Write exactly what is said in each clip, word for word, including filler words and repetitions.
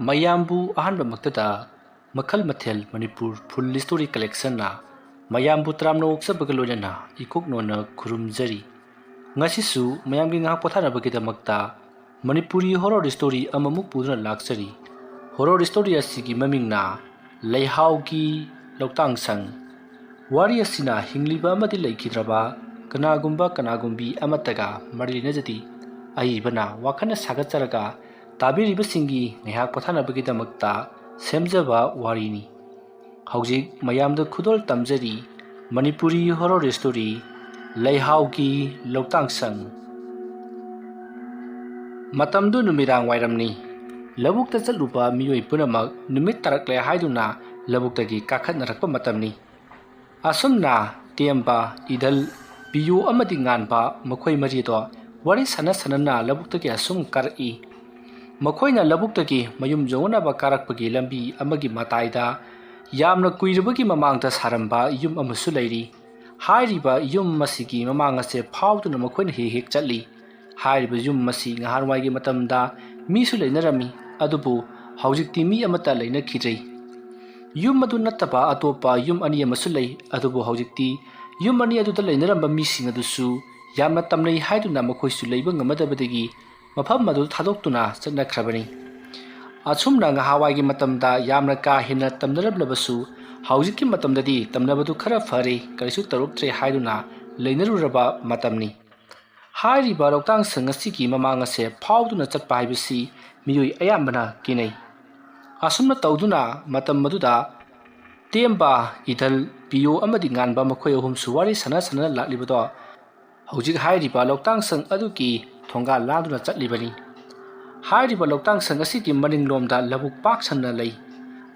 ꯃꯌꯥꯝꯕꯨ ꯑꯍꯥꯟꯕꯃꯛꯇꯗ ꯃꯈꯜ ꯃꯊꯦꯜ ꯃꯅꯤꯄꯨꯔ ꯐꯨꯜ ꯁ꯭ꯇꯣꯔꯤ ꯀꯂꯦꯛꯁꯟꯅ ꯃꯌꯥꯝꯕꯨ ꯇꯔꯥꯝꯅ ꯑꯣꯛꯆꯕꯒ ꯂꯣꯏꯅꯅ ꯏꯀꯣꯛ ꯅꯣꯟꯅ ꯈꯨꯔꯨꯝꯖꯔꯤ꯫ ꯉꯁꯤꯁꯨ ꯃꯌꯥꯝꯒꯤ ꯉꯥꯏꯍꯥꯛ ꯄꯣꯊꯥꯅꯕꯒꯤꯗꯃꯛꯇ ꯃꯅꯤꯄꯨꯔꯤ ꯍꯣꯔꯣꯔ ꯁ꯭ꯇꯣꯔꯤ ꯑꯃꯃꯨꯛ ꯄꯨꯗꯨꯅ ꯂꯥꯛꯆꯔꯤ꯫ ꯍꯣꯔꯣꯔ ꯁ꯭ꯇꯣꯔꯤ ꯑꯁꯤꯒꯤ ꯃꯃꯤꯡꯅ ꯂꯩꯍꯥꯎꯒꯤ ꯂꯧꯇꯥꯡꯁꯪ꯫ ꯋꯥꯔꯤ ꯑꯁꯤꯅ ꯍꯤꯡꯂꯤꯕ ꯑꯃꯗꯤ ꯂꯩꯈꯤꯗ꯭ꯔꯕ ꯀꯅꯥꯒꯨꯝꯕ ꯀꯅꯥꯒꯨꯝꯕꯤ ꯑꯃꯠꯇꯒ ꯃꯔꯤ ꯂꯩꯅꯖꯗꯦ꯫ ꯑꯏꯕꯅ ꯋꯥꯈꯜꯅ ꯁꯥꯒꯠꯆꯔꯒ ꯇꯥꯕꯤꯔꯤꯕꯁꯤꯡꯒꯤ ꯉꯥꯏꯍꯥꯛ ꯄꯣꯊꯥꯅꯕꯒꯤꯗꯃꯛꯇ ꯁꯦꯝꯖꯕ ꯋꯥꯔꯤꯅꯤ꯫ ꯍꯧꯖꯤꯛ ꯃꯌꯥꯝꯗ ꯈꯨꯗꯣꯜ ꯇꯝꯖꯔꯤ ꯃꯅꯤꯄꯨꯔꯤ ꯍꯣꯔꯣꯔ ꯁ꯭ꯇꯣꯔꯤ ꯂꯩꯍꯥꯎꯒꯤ ꯂꯧꯇꯥꯡꯁꯪ꯫ ꯃꯇꯝꯗꯨ ꯅꯨꯃꯤꯗꯥꯡ ꯋꯥꯏꯔꯝꯅꯤ꯫ ꯂꯧꯕꯨꯛꯇ ꯆꯠꯂꯨꯕ ꯃꯤꯑꯣꯏ ꯄꯨꯝꯅꯃꯛ ꯅꯨꯃꯤꯠ ꯇꯥꯔꯛꯂꯦ ꯍꯥꯏꯗꯨꯅ ꯂꯧꯕꯨꯛꯇꯒꯤ ꯀꯥꯈꯠꯅꯔꯛꯄ ꯃꯇꯝꯅꯤ꯫ ꯑꯁꯨꯝꯅ ꯇꯦꯝꯕ, ꯏꯙꯜ, ꯄꯤꯌꯨ ꯑꯃꯗꯤ ꯉꯥꯟꯕ ꯃꯈꯣꯏ ꯃꯔꯤꯗꯣ ꯋꯥꯔꯤ ꯁꯥꯟꯅ ꯁꯥꯟꯅꯅ ꯂꯧꯕꯨꯛꯇꯒꯤ ꯑꯁꯨꯝ ꯀꯥꯔꯛꯏ꯫ ꯃꯈꯣꯏꯅ ꯂꯧꯕꯨꯛꯇꯒꯤ ꯃꯌꯨꯝ ꯌꯧꯅꯅꯕ ꯀꯥꯔꯛꯄꯒꯤ ꯂꯝꯕꯤ ꯑꯃꯒꯤ ꯃꯇꯥꯏꯗ ꯌꯥꯝꯅ ꯀꯨꯏꯔꯕꯒꯤ ꯃꯃꯥꯡꯗ ꯁꯥꯔꯝꯕ ꯌꯨꯝ ꯑꯃꯁꯨ ꯂꯩꯔꯤ꯫ ꯍꯥꯏꯔꯤꯕ ꯌꯨꯝ ꯑꯁꯤꯒꯤ ꯃꯃꯥꯡ ꯑꯁꯦ ꯐꯥꯎꯗꯨꯅ ꯃꯈꯣꯏꯅ ꯍꯦꯛ ꯍꯦꯛ ꯆꯠꯂꯤ꯫ ꯍꯥꯏꯔꯤꯕ ꯌꯨꯝ ꯑꯁꯤ ꯉꯍꯥꯟꯋꯥꯏꯒꯤ ꯃꯇꯝꯗ ꯃꯤꯁꯨ ꯂꯩꯅꯔꯝꯃꯤ, ꯑꯗꯨꯕꯨ ꯍꯧꯖꯤꯛꯇꯤ ꯃꯤ ꯑꯃꯠꯇ ꯂꯩꯅꯈꯤꯗ꯭ꯔꯦ꯫ ꯌꯨꯝ ꯑꯗꯨ ꯅꯠꯇꯕ ꯑꯇꯣꯞꯄ ꯌꯨꯝ ꯑꯅꯤ ꯑꯃꯁꯨ ꯂꯩ, ꯑꯗꯨꯕꯨ ꯍꯧꯖꯤꯛꯇꯤ ꯌꯨꯝ ꯑꯅꯤ ꯑꯗꯨꯗ ꯂꯩꯅꯔꯝꯕ ꯃꯤꯁꯤꯡ ꯑꯗꯨꯁꯨ ꯌꯥꯝꯅ ꯇꯝꯅꯩ ꯍꯥꯏꯗꯨꯅ ꯃꯈꯣꯏꯁꯨ ꯂꯩꯕ ꯉꯝꯃꯗꯕꯗꯒꯤ ꯃꯐꯝ ꯑꯗꯨ ꯊꯥꯗꯣꯛꯇꯨꯅ ꯆꯠꯅꯈ꯭ꯔꯕꯅꯤ꯫ ꯑꯁꯨꯝꯅ ꯉꯍꯥꯟꯋꯥꯏꯒꯤ ꯃꯇꯝꯗ ꯌꯥꯝꯅ ꯀꯥ ꯍꯦꯟꯅ ꯇꯝꯅꯔꯝꯂꯕꯁꯨ ꯍꯧꯖꯤꯛꯀꯤ ꯃꯇꯝꯗꯗꯤ ꯇꯝꯅꯕꯗꯨ ꯈꯔ ꯐꯔꯦ, ꯀꯔꯤꯁꯨ ꯇꯧꯔꯛꯇ꯭ꯔꯦ ꯍꯥꯏꯗꯨꯅ ꯂꯩꯅꯔꯨꯔꯕ ꯃꯇꯝꯅꯤ꯫ ꯍꯥꯏꯔꯤꯕ ꯂꯧꯇꯥꯡꯁꯪ ꯑꯁꯤꯒꯤ ꯃꯃꯥꯡ ꯑꯁꯦ ꯐꯥꯎꯗꯨꯅ ꯆꯠꯄ ꯍꯥꯏꯕꯁꯤ ꯃꯤꯑꯣꯏ ꯑꯌꯥꯝꯕꯅ ꯀꯤꯅꯩ꯫ ꯑꯁꯨꯝꯅ ꯇꯧꯗꯨꯅ ꯃꯇꯝ ꯑꯗꯨꯗ ꯇꯦꯝꯕ, ꯏꯙꯜ, ꯄꯤꯌꯣ ꯑꯃꯗꯤ ꯉꯥꯟꯕ ꯃꯈꯣꯏ ꯑꯍꯨꯝꯁꯨ ꯋꯥꯔꯤ ꯁꯥꯟꯅ ꯁꯥꯟꯅꯅ ꯂꯥꯛꯂꯤꯕꯗꯣ ꯍꯧꯖꯤꯛ ꯍꯥꯏꯔꯤꯕ ꯂꯧꯇꯥꯡꯁꯪ ꯑꯗꯨꯒꯤ ꯊꯣꯡꯒꯥꯜ ꯂꯥꯟꯗꯨꯅ ꯆꯠꯂꯤꯕꯅꯤ꯫ ꯍꯥꯏꯔꯤꯕ ꯂꯧꯇꯥꯡꯁꯪ ꯑꯁꯤꯒꯤ ꯃꯅꯤꯡꯂꯣꯝꯗ ꯂꯧꯕꯨꯛ ꯄꯥꯛ ꯁꯟꯅ ꯂꯩ꯫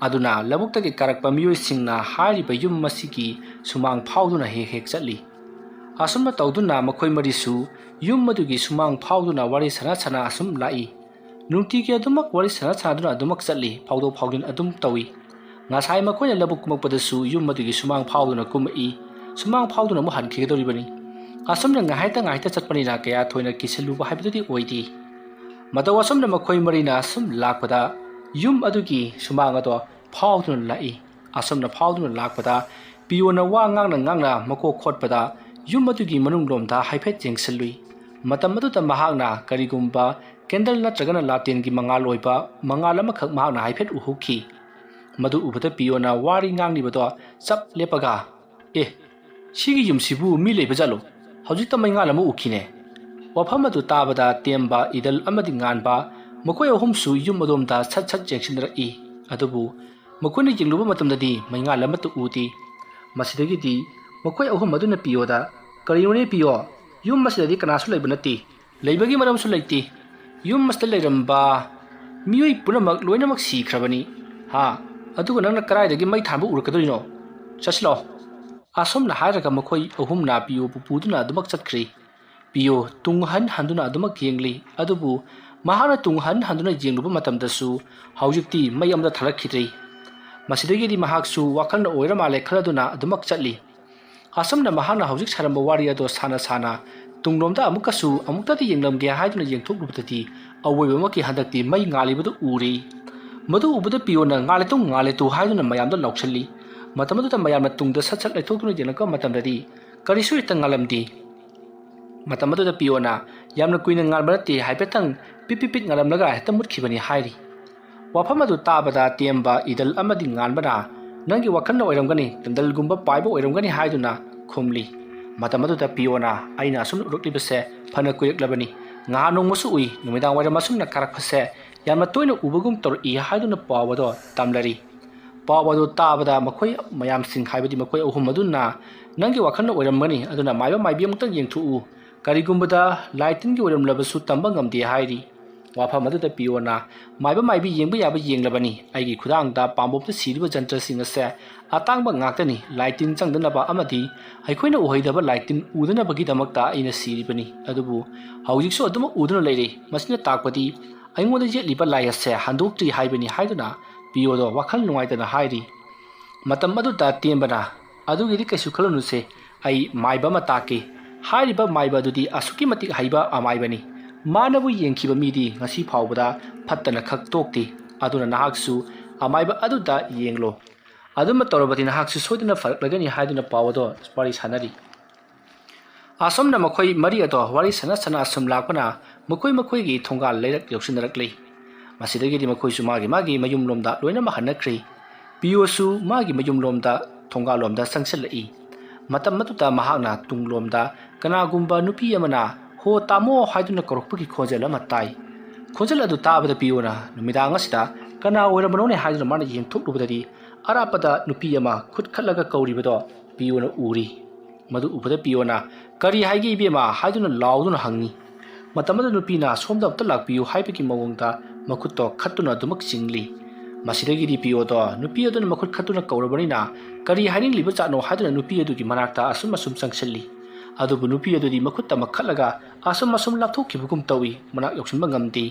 ꯑꯗꯨꯅ ꯂꯧꯕꯨꯛꯇꯒꯤ ꯀꯥꯔꯛꯄ ꯃꯤꯑꯣꯏꯁꯤꯡꯅ ꯍꯥꯏꯔꯤꯕ ꯌꯨꯝ ꯑꯁꯤꯒꯤ ꯁꯨꯃꯥꯡ ꯐꯥꯎꯗꯨꯅ ꯍꯦꯛ ꯍꯦꯛ ꯆꯠꯂꯤ꯫ ꯑꯁꯨꯝꯅ ꯇꯧꯗꯨꯅ ꯃꯈꯣꯏ ꯃꯔꯤꯁꯨ ꯌꯨꯝ ꯑꯗꯨꯒꯤ ꯁꯨꯃꯥꯡ ꯐꯥꯎꯗꯨꯅ ꯋꯥꯔꯤ ꯁꯥꯟꯅ ꯁꯥꯟꯅ ꯑꯁꯨꯝ ꯂꯥꯛꯏ꯫ ꯅꯨꯡꯇꯤꯒꯤ ꯑꯗꯨꯃꯛ ꯋꯥꯔꯤ ꯁꯥꯟꯅ ꯁꯥꯟꯅꯗꯨꯅ ꯑꯗꯨꯃꯛ ꯆꯠꯂꯤ, ꯐꯥꯎꯗꯣꯛ ꯐꯥꯎꯖꯤꯟ ꯑꯗꯨꯝ ꯇꯧꯏ꯫ ꯉꯁꯥꯏ ꯃꯈꯣꯏꯅ ꯂꯧꯕꯨꯛ ꯀꯨꯝꯃꯛꯄꯗꯁꯨ ꯌꯨꯝ ꯑꯗꯨꯒꯤ ꯁꯨꯃꯥꯡ ꯐꯥꯎꯗꯨꯅ ꯀꯨꯝꯃꯛꯏ꯫ ꯁꯨꯃꯥꯡ ꯐꯥꯎꯗꯨꯅ ꯑꯃꯨꯛ ꯍꯟꯈꯤꯒꯗꯧꯔꯤꯕꯅꯤ꯫ ꯑꯁꯨꯝꯅ ꯉꯥꯏꯍꯥꯛꯇ ꯉꯥꯏꯍꯥꯛꯇ ꯆꯠꯄꯅꯤꯅ ꯀꯌꯥ ꯊꯣꯏꯅ ꯀꯤꯁꯜꯂꯨꯕ ꯍꯥꯏꯕꯗꯨꯗꯤ ꯑꯣꯏꯗꯦ꯫ ꯃꯇꯧ ꯑꯁꯨꯝꯅ ꯃꯈꯣꯏ ꯃꯔꯤꯅ ꯁꯨꯝ ꯂꯥꯛꯄꯗ ꯌꯨꯝ ꯑꯗꯨꯒꯤ ꯁꯨꯃꯥꯡ ꯑꯗꯣ ꯐꯥꯎꯗꯨꯅ ꯂꯥꯛꯏ꯫ ꯑꯁꯨꯝꯅ ꯐꯥꯎꯗꯨꯅ ꯂꯥꯛꯄꯗ ꯄꯤꯌꯣꯅ ꯋꯥ ꯉꯥꯡꯅ ꯉꯥꯡꯅ ꯃꯀꯣꯛ ꯈꯣꯠꯄꯗ ꯌꯨꯝ ꯑꯗꯨꯒꯤ ꯃꯅꯨꯡꯂꯣꯝꯗ ꯍꯥꯏꯐꯦꯠ ꯌꯦꯡꯁꯤꯜꯂꯨꯏ꯫ ꯃꯇꯝ ꯑꯗꯨꯗ ꯃꯍꯥꯛꯅ ꯀꯔꯤꯒꯨꯝꯕ ꯀꯦꯟꯗꯜ ꯅꯠꯇ꯭ꯔꯒꯅ ꯂꯥꯇꯦꯟꯒꯤ ꯃꯉꯥꯜ ꯑꯣꯏꯕ ꯃꯉꯥꯜ ꯑꯃꯈꯛ ꯃꯍꯥꯛꯅ ꯍꯥꯏꯐꯦꯠ ꯎꯍꯧꯈꯤ꯫ ꯃꯗꯨ ꯎꯕꯗ ꯄꯤꯌꯣꯅ ꯋꯥꯔꯤ ꯉꯥꯡꯂꯤꯕꯗꯣ ꯆꯞ ꯂꯦꯞꯄꯒ, "ꯑꯦ, ꯁꯤꯒꯤ ꯌꯨꯝꯁꯤꯕꯨ ꯃꯤ ꯂꯩꯕ ꯖꯥꯠꯂꯣ? ꯍꯧꯖꯤꯛꯇ ꯃꯩꯉꯥꯜ ꯑꯃ ꯎꯈꯤꯅꯦ"꯫ ꯋꯥꯐꯝ ꯑꯗꯨ ꯇꯥꯕꯗ ꯇꯦꯝꯕ, ꯏꯗꯜ ꯑꯃꯗꯤ ꯉꯥꯟꯕ, ꯃꯈꯣꯏ ꯑꯍꯨꯝꯁꯨ ꯌꯨꯝ ꯑꯗꯣꯝꯗ ꯁꯠ ꯁꯠ ꯌꯦꯡꯁꯤꯟꯅꯔꯛꯏ꯫ ꯑꯗꯨꯕꯨ ꯃꯈꯣꯏꯅ ꯌꯦꯡꯂꯨꯕ ꯃꯇꯝꯗꯗꯤ ꯃꯩꯉꯥꯜ ꯑꯃꯠꯇ ꯎꯗꯦ꯫ ꯃꯁꯤꯗꯒꯤꯗꯤ ꯃꯈꯣꯏ ꯑꯍꯨꯝ ꯑꯗꯨꯅ ꯄꯤꯌꯣꯗ, "ꯀꯔꯤꯅꯣꯅꯦ ꯄꯤꯌꯣ? ꯌꯨꯝ ꯑꯁꯤꯗꯗꯤ ꯀꯅꯥꯁꯨ ꯂꯩꯕ ꯅꯠꯇꯦ꯫ ꯂꯩꯕꯒꯤ ꯃꯔꯝꯁꯨ ꯂꯩꯇꯦ꯫ ꯌꯨꯝ ꯑꯁꯤꯗ ꯂꯩꯔꯝꯕ ꯃꯤꯑꯣꯏ ꯄꯨꯝꯅꯃꯛ ꯂꯣꯏꯅꯃꯛ ꯁꯤꯈ꯭ꯔꯕꯅꯤ꯫ ꯍꯥ? ꯑꯗꯨꯒ ꯅꯪꯅ ꯀꯗꯥꯏꯗꯒꯤ ꯃꯩ ꯊꯥꯟꯕ ꯎꯔꯛꯀꯗꯣꯏꯅꯣ? ꯆꯠꯁꯤꯜꯂꯣ"꯫ ꯑꯁꯨꯝꯅ ꯍꯥꯏꯔꯒ ꯃꯈꯣꯏ ꯑꯍꯨꯝꯅ ꯄꯤꯌꯣꯕꯨ ꯄꯨꯗꯨꯅ ꯑꯗꯨꯃꯛ ꯆꯠꯈ꯭ꯔꯤ꯫ ꯄꯤꯌꯣ ꯇꯨꯡ ꯍꯟ ꯍꯟꯗꯨꯅ ꯑꯗꯨꯃꯛ ꯌꯦꯡꯂꯤ꯫ ꯑꯗꯨꯕꯨ ꯃꯍꯥꯛꯅ ꯇꯨꯡ ꯍꯟ ꯍꯟꯗꯨꯅ ꯌꯦꯡꯂꯨꯕ ꯃꯇꯝꯗꯁꯨ ꯍꯧꯖꯤꯛꯇꯤ ꯃꯩ ꯑꯃꯠꯇ ꯊꯥꯔꯛꯈꯤꯗ꯭ꯔꯤ꯫ ꯃꯁꯤꯗꯒꯤꯗꯤ ꯃꯍꯥꯛꯁꯨ ꯋꯥꯈꯜꯅ ꯑꯣꯏꯔ ꯃꯥꯜꯂꯦ ꯈꯜꯂꯗꯨꯅ ꯑꯗꯨꯃꯛ ꯆꯠꯂꯤ꯫ ꯑꯁꯨꯝꯅ ꯃꯍꯥꯛꯅ ꯍꯧꯖꯤꯛ ꯁꯥꯔꯝꯕ ꯋꯥꯔꯤ ꯑꯗꯣ ꯁꯥꯅ ꯁꯥꯅ ꯇꯨꯡꯂꯣꯝꯗ ꯑꯃꯨꯛꯀꯁꯨ ꯑꯃꯨꯛꯇꯗꯤ ꯌꯦꯡꯂꯝꯒꯦ ꯍꯥꯏꯗꯨꯅ ꯌꯦꯡꯊꯣꯛꯂꯨꯕꯗꯗꯤ ꯑꯋꯣꯏꯕꯃꯛꯀꯤ ꯍꯟꯗꯛꯇꯤ ꯃꯩ ꯉꯥꯜꯂꯤꯕꯗꯨ ꯎꯔꯦ꯫ ꯃꯗꯨ ꯎꯕꯗ ꯄꯤꯌꯣꯅ "ꯉꯥꯜꯂꯦ ꯇꯨ, ꯉꯥꯜꯂꯦ ꯇꯨ" ꯍꯥꯏꯗꯨꯅ ꯃꯌꯥꯝꯗ ꯂꯥꯎꯁꯜꯂꯤ꯫ ꯃꯇꯝ ꯑꯗꯨꯗ ꯃꯌꯥꯝꯅ ꯇꯨꯡꯗ ꯁꯠ ꯁꯠ ꯂꯩꯊꯣꯛꯇꯨꯅ ꯌꯦꯡꯂꯛꯄ ꯃꯇꯝꯗꯗꯤ ꯀꯔꯤꯁꯨ ꯍꯦꯛꯇ ꯉꯥꯜꯂꯝꯗꯦ꯫ ꯃꯇꯝ ꯑꯗꯨꯗ ꯄꯤꯌꯣꯅ "ꯌꯥꯝꯅ ꯀꯨꯏꯅ ꯉꯥꯟꯕ ꯅꯠꯇꯦ, ꯍꯥꯏꯐꯦꯠꯇꯪ ꯄꯤꯠ ꯄꯤꯠ ꯄꯤꯠ ꯉꯥꯜꯂꯝꯂꯒ ꯍꯦꯛꯇ ꯃꯨꯠꯈꯤꯕꯅꯤ" ꯍꯥꯏꯔꯤ꯫ ꯋꯥꯐꯝ ꯑꯗꯨ ꯇꯥꯕꯗ ꯇꯦꯝꯕ, ꯏꯗꯜ ꯑꯃꯗꯤ ꯉꯥꯟꯕꯅ "ꯅꯪꯒꯤ ꯋꯥꯈꯜꯅ ꯑꯣꯏꯔꯝꯒꯅꯤ, ꯀꯦꯟꯗꯜꯒꯨꯝꯕ ꯄꯥꯏꯕ ꯑꯣꯏꯔꯝꯒꯅꯤ" ꯍꯥꯏꯗꯨꯅ ꯈꯨꯝꯂꯤ꯫ ꯃꯇꯝ ꯑꯗꯨꯗ ꯄꯤꯌꯣꯅ "ꯑꯩꯅ ꯑꯁꯨꯝ ꯎꯔꯛꯂꯤꯕꯁꯦ ꯐꯅ ꯀꯨꯏꯔꯛꯂꯕꯅꯤ꯫ ꯉꯍꯥꯟ ꯅꯣꯡꯃꯁꯨ ꯎꯏ, ꯅꯨꯃꯤꯗꯥꯡ ꯋꯥꯏꯔꯝ ꯑꯁꯨꯝꯅ ꯀꯥꯔꯛꯄꯁꯦ ꯌꯥꯝꯅ ꯇꯣꯏꯅ ꯎꯕꯒꯨꯝ ꯇꯧꯔꯛꯏ" ꯍꯥꯏꯗꯨꯅ ꯄꯥꯎ ꯑꯗꯣ ꯇꯝꯂꯔꯤ꯫ ꯄꯥꯎ ꯑꯗꯨ ꯇꯥꯕꯗ ꯃꯈꯣꯏ ꯃꯌꯥꯝꯁꯤꯡ, ꯍꯥꯏꯕꯗꯤ ꯃꯈꯣꯏ ꯑꯍꯨꯝ ꯑꯗꯨꯅ "ꯅꯪꯒꯤ ꯋꯥꯈꯜꯅ ꯑꯣꯏꯔꯝꯒꯅꯤ, ꯑꯗꯨꯅ ꯃꯥꯏꯕ ꯃꯥꯏꯕꯤ ꯑꯃꯨꯛꯇꯪ ꯌꯦꯡꯊꯣꯛꯎ, ꯀꯔꯤꯒꯨꯝꯕꯗ ꯂꯥꯏ ꯇꯤꯟꯒꯤ ꯑꯣꯏꯔꯝꯂꯕꯁꯨ ꯇꯝꯕ ꯉꯝꯗꯦ" ꯍꯥꯏꯔꯤ꯫ ꯋꯥꯐꯝ ꯑꯗꯨꯗ ꯄꯤꯌꯣꯅ "ꯃꯥꯏꯕ ꯃꯥꯏꯕꯤ ꯌꯦꯡꯕ ꯌꯥꯕ ꯌꯦꯡꯂꯕꯅꯤ꯫ ꯑꯩꯒꯤ ꯈꯨꯗꯥꯡꯗ ꯄꯥꯝꯕꯣꯝꯗ ꯁꯤꯔꯤꯕ ꯖꯟꯇ꯭ꯔꯁꯤꯡ ꯑꯁꯦ ꯑꯇꯥꯡꯕ ꯉꯥꯛꯇꯅꯤ꯫ ꯂꯥꯏ ꯇꯤꯟ ꯆꯪꯗꯅꯕ ꯑꯃꯗꯤ ꯑꯩꯈꯣꯏꯅ ꯎꯍꯩꯗꯕ ꯂꯥꯏ ꯇꯤꯟ ꯎꯗꯅꯕꯒꯤꯗꯃꯛꯇ ꯑꯩꯅ ꯁꯤꯔꯤꯕꯅꯤ꯫ ꯑꯗꯨꯕꯨ ꯍꯧꯖꯤꯛꯁꯨ ꯑꯗꯨꯃꯛ ꯎꯗꯨꯅ ꯂꯩꯔꯤ꯫ ꯃꯁꯤꯅ ꯇꯥꯛꯄꯗꯤ ꯑꯩꯉꯣꯟꯗ ꯌꯦꯠꯂꯤꯕ ꯂꯥꯏ ꯑꯁꯦ ꯍꯟꯗꯣꯛꯇ꯭ꯔꯤ ꯍꯥꯏꯕꯅꯤ" ꯍꯥꯏꯗꯨꯅ ꯄꯤꯌꯣꯗꯣ ꯋꯥꯈꯜ ꯅꯨꯡꯉꯥꯏꯇꯅ ꯍꯥꯏꯔꯤ꯫ ꯃꯇꯝ ꯑꯗꯨꯗ ꯇꯦꯝꯕꯅ "ꯑꯗꯨꯒꯤꯗꯤ ꯀꯩꯁꯨ ꯈꯜꯂꯨꯅꯨꯁꯦ, ꯑꯩ ꯃꯥꯏꯕ ꯑꯃ ꯇꯥꯛꯀꯦ꯫ ꯍꯥꯏꯔꯤꯕ ꯃꯥꯏꯕ ꯑꯗꯨꯗꯤ ꯑꯁꯨꯛꯀꯤ ꯃꯇꯤꯛ ꯍꯩꯕ ꯑꯃꯥꯏꯕꯅꯤ꯫ ꯃꯥꯅꯕꯨ ꯌꯦꯡꯈꯤꯕ ꯃꯤꯗꯤ ꯉꯁꯤ ꯐꯥꯎꯕꯗ ꯐꯠꯇꯅ ꯈꯛ ꯇꯣꯛꯇꯦ꯫ ꯑꯗꯨꯅ ꯅꯍꯥꯛꯁꯨ ꯑꯃꯥꯏꯕ ꯑꯗꯨꯗ ꯌꯦꯡꯂꯣ꯫ ꯑꯗꯨꯝꯅ ꯇꯧꯔꯕꯗꯤ ꯅꯍꯥꯛꯁꯨ ꯁꯣꯏꯗꯅ ꯐꯔꯛꯂꯒꯅꯤ" ꯍꯥꯏꯗꯨꯅ ꯄꯥꯎ ꯑꯗꯣ ꯋꯥꯔꯤ ꯁꯥꯟꯅꯔꯤ꯫ ꯑꯁꯨꯝꯅ ꯃꯈꯣꯏ ꯃꯔꯤ ꯑꯗꯣ ꯋꯥꯔꯤ ꯁꯥꯟꯅ ꯁꯥꯟꯅ ꯑꯁꯨꯝ ꯂꯥꯛꯄꯅ ꯃꯈꯣꯏ ꯃꯈꯣꯏꯒꯤ ꯊꯣꯡꯒꯥꯜ ꯂꯩꯔꯛ ꯌꯧꯁꯤꯟꯅꯔꯛꯂꯤ꯫ ꯃꯁꯤꯗꯒꯤꯗꯤ ꯃꯈꯣꯏꯁꯨ ꯃꯥꯒꯤ ꯃꯥꯒꯤ ꯃꯌꯨꯝꯂꯣꯝꯗ ꯂꯣꯏꯅꯃꯛ ꯍꯟꯅꯈ꯭ꯔꯦ꯫ ꯄꯤꯌꯣꯁꯨ ꯃꯥꯒꯤ ꯃꯌꯨꯝꯂꯣꯝꯗ ꯊꯣꯡꯒꯥꯜꯂꯣꯝꯗ ꯆꯪꯁꯤꯜꯂꯛꯏ꯫ ꯃꯇꯝ ꯑꯗꯨꯗ ꯃꯍꯥꯛꯅ ꯇꯨꯡꯂꯣꯝꯗ ꯀꯅꯥꯒꯨꯝꯕ ꯅꯨꯄꯤ ꯑꯃꯅ "ꯍꯣ ꯇꯥꯃꯣ" ꯍꯥꯏꯗꯨꯅ ꯀꯧꯔꯛꯄꯒꯤ ꯈꯣꯟꯖꯦꯜ ꯑꯃ ꯇꯥꯏ꯫ ꯈꯣꯟꯖꯦꯜ ꯑꯗꯨ ꯇꯥꯕꯗ ꯄꯤꯌꯣꯅ ꯅꯨꯃꯤꯗꯥꯡ ꯑꯁꯤꯗ "ꯀꯅꯥ ꯑꯣꯏꯔꯕꯅꯣꯅꯦ?" ꯍꯥꯏꯗꯨꯅ ꯃꯥꯅ ꯌꯦꯡꯊꯣꯛꯂꯨꯕꯗꯗꯤ ꯑꯔꯥꯞꯄꯗ ꯅꯨꯄꯤ ꯑꯃ ꯈꯨꯠ ꯈꯠꯂꯒ ꯀꯧꯔꯤꯕꯗꯣ ꯄꯤꯌꯣꯅ ꯎꯔꯤ꯫ ꯃꯗꯨ ꯎꯕꯗ ꯄꯤꯌꯣꯅ "ꯀꯔꯤ ꯍꯥꯏꯒꯦ ꯏꯕꯦꯝꯃ?" ꯍꯥꯏꯗꯨꯅ ꯂꯥꯎꯗꯨꯅ ꯍꯪꯉꯤ꯫ ꯃꯇꯝ ꯑꯗꯨꯗ ꯅꯨꯄꯤꯅ "ꯁꯣꯝꯗ ꯑꯝꯇ ꯂꯥꯛꯄꯤꯌꯨ" ꯍꯥꯏꯕꯒꯤ ꯃꯑꯣꯡꯗ ꯃꯈꯨꯠꯇꯣ ꯈꯠꯇꯨꯅ ꯑꯗꯨꯃꯛ ꯆꯤꯡꯂꯤ꯫ ꯃꯁꯤꯗꯒꯤꯗꯤ ꯄꯤꯌꯣꯗꯣ ꯅꯨꯄꯤ ꯑꯗꯨꯅ ꯃꯈꯨꯠ ꯈꯠꯇꯨꯅ ꯀꯧꯔꯕꯅꯤꯅ ꯀꯔꯤ ꯍꯥꯏꯅꯤꯡꯂꯤꯕꯖꯥꯠꯅꯣ ꯍꯥꯏꯗꯨꯅ ꯅꯨꯄꯤ ꯑꯗꯨꯒꯤ ꯃꯅꯥꯛꯇ ꯑꯁꯨꯝ ꯑꯁꯨꯝ ꯆꯪꯁꯤꯜꯂꯤ꯫ ꯑꯗꯨꯕꯨ ꯅꯨꯄꯤ ꯑꯗꯨꯗꯤ ꯃꯈꯨꯠ ꯑꯃ ꯈꯠꯂꯒ ꯑꯁꯨꯝ ꯑꯁꯨꯝ ꯂꯥꯞꯊꯣꯛꯈꯤꯕꯒꯨꯝ ꯇꯧꯏ, ꯃꯅꯥꯛ ꯌꯧꯁꯤꯟꯕ ꯉꯝꯗꯦ꯫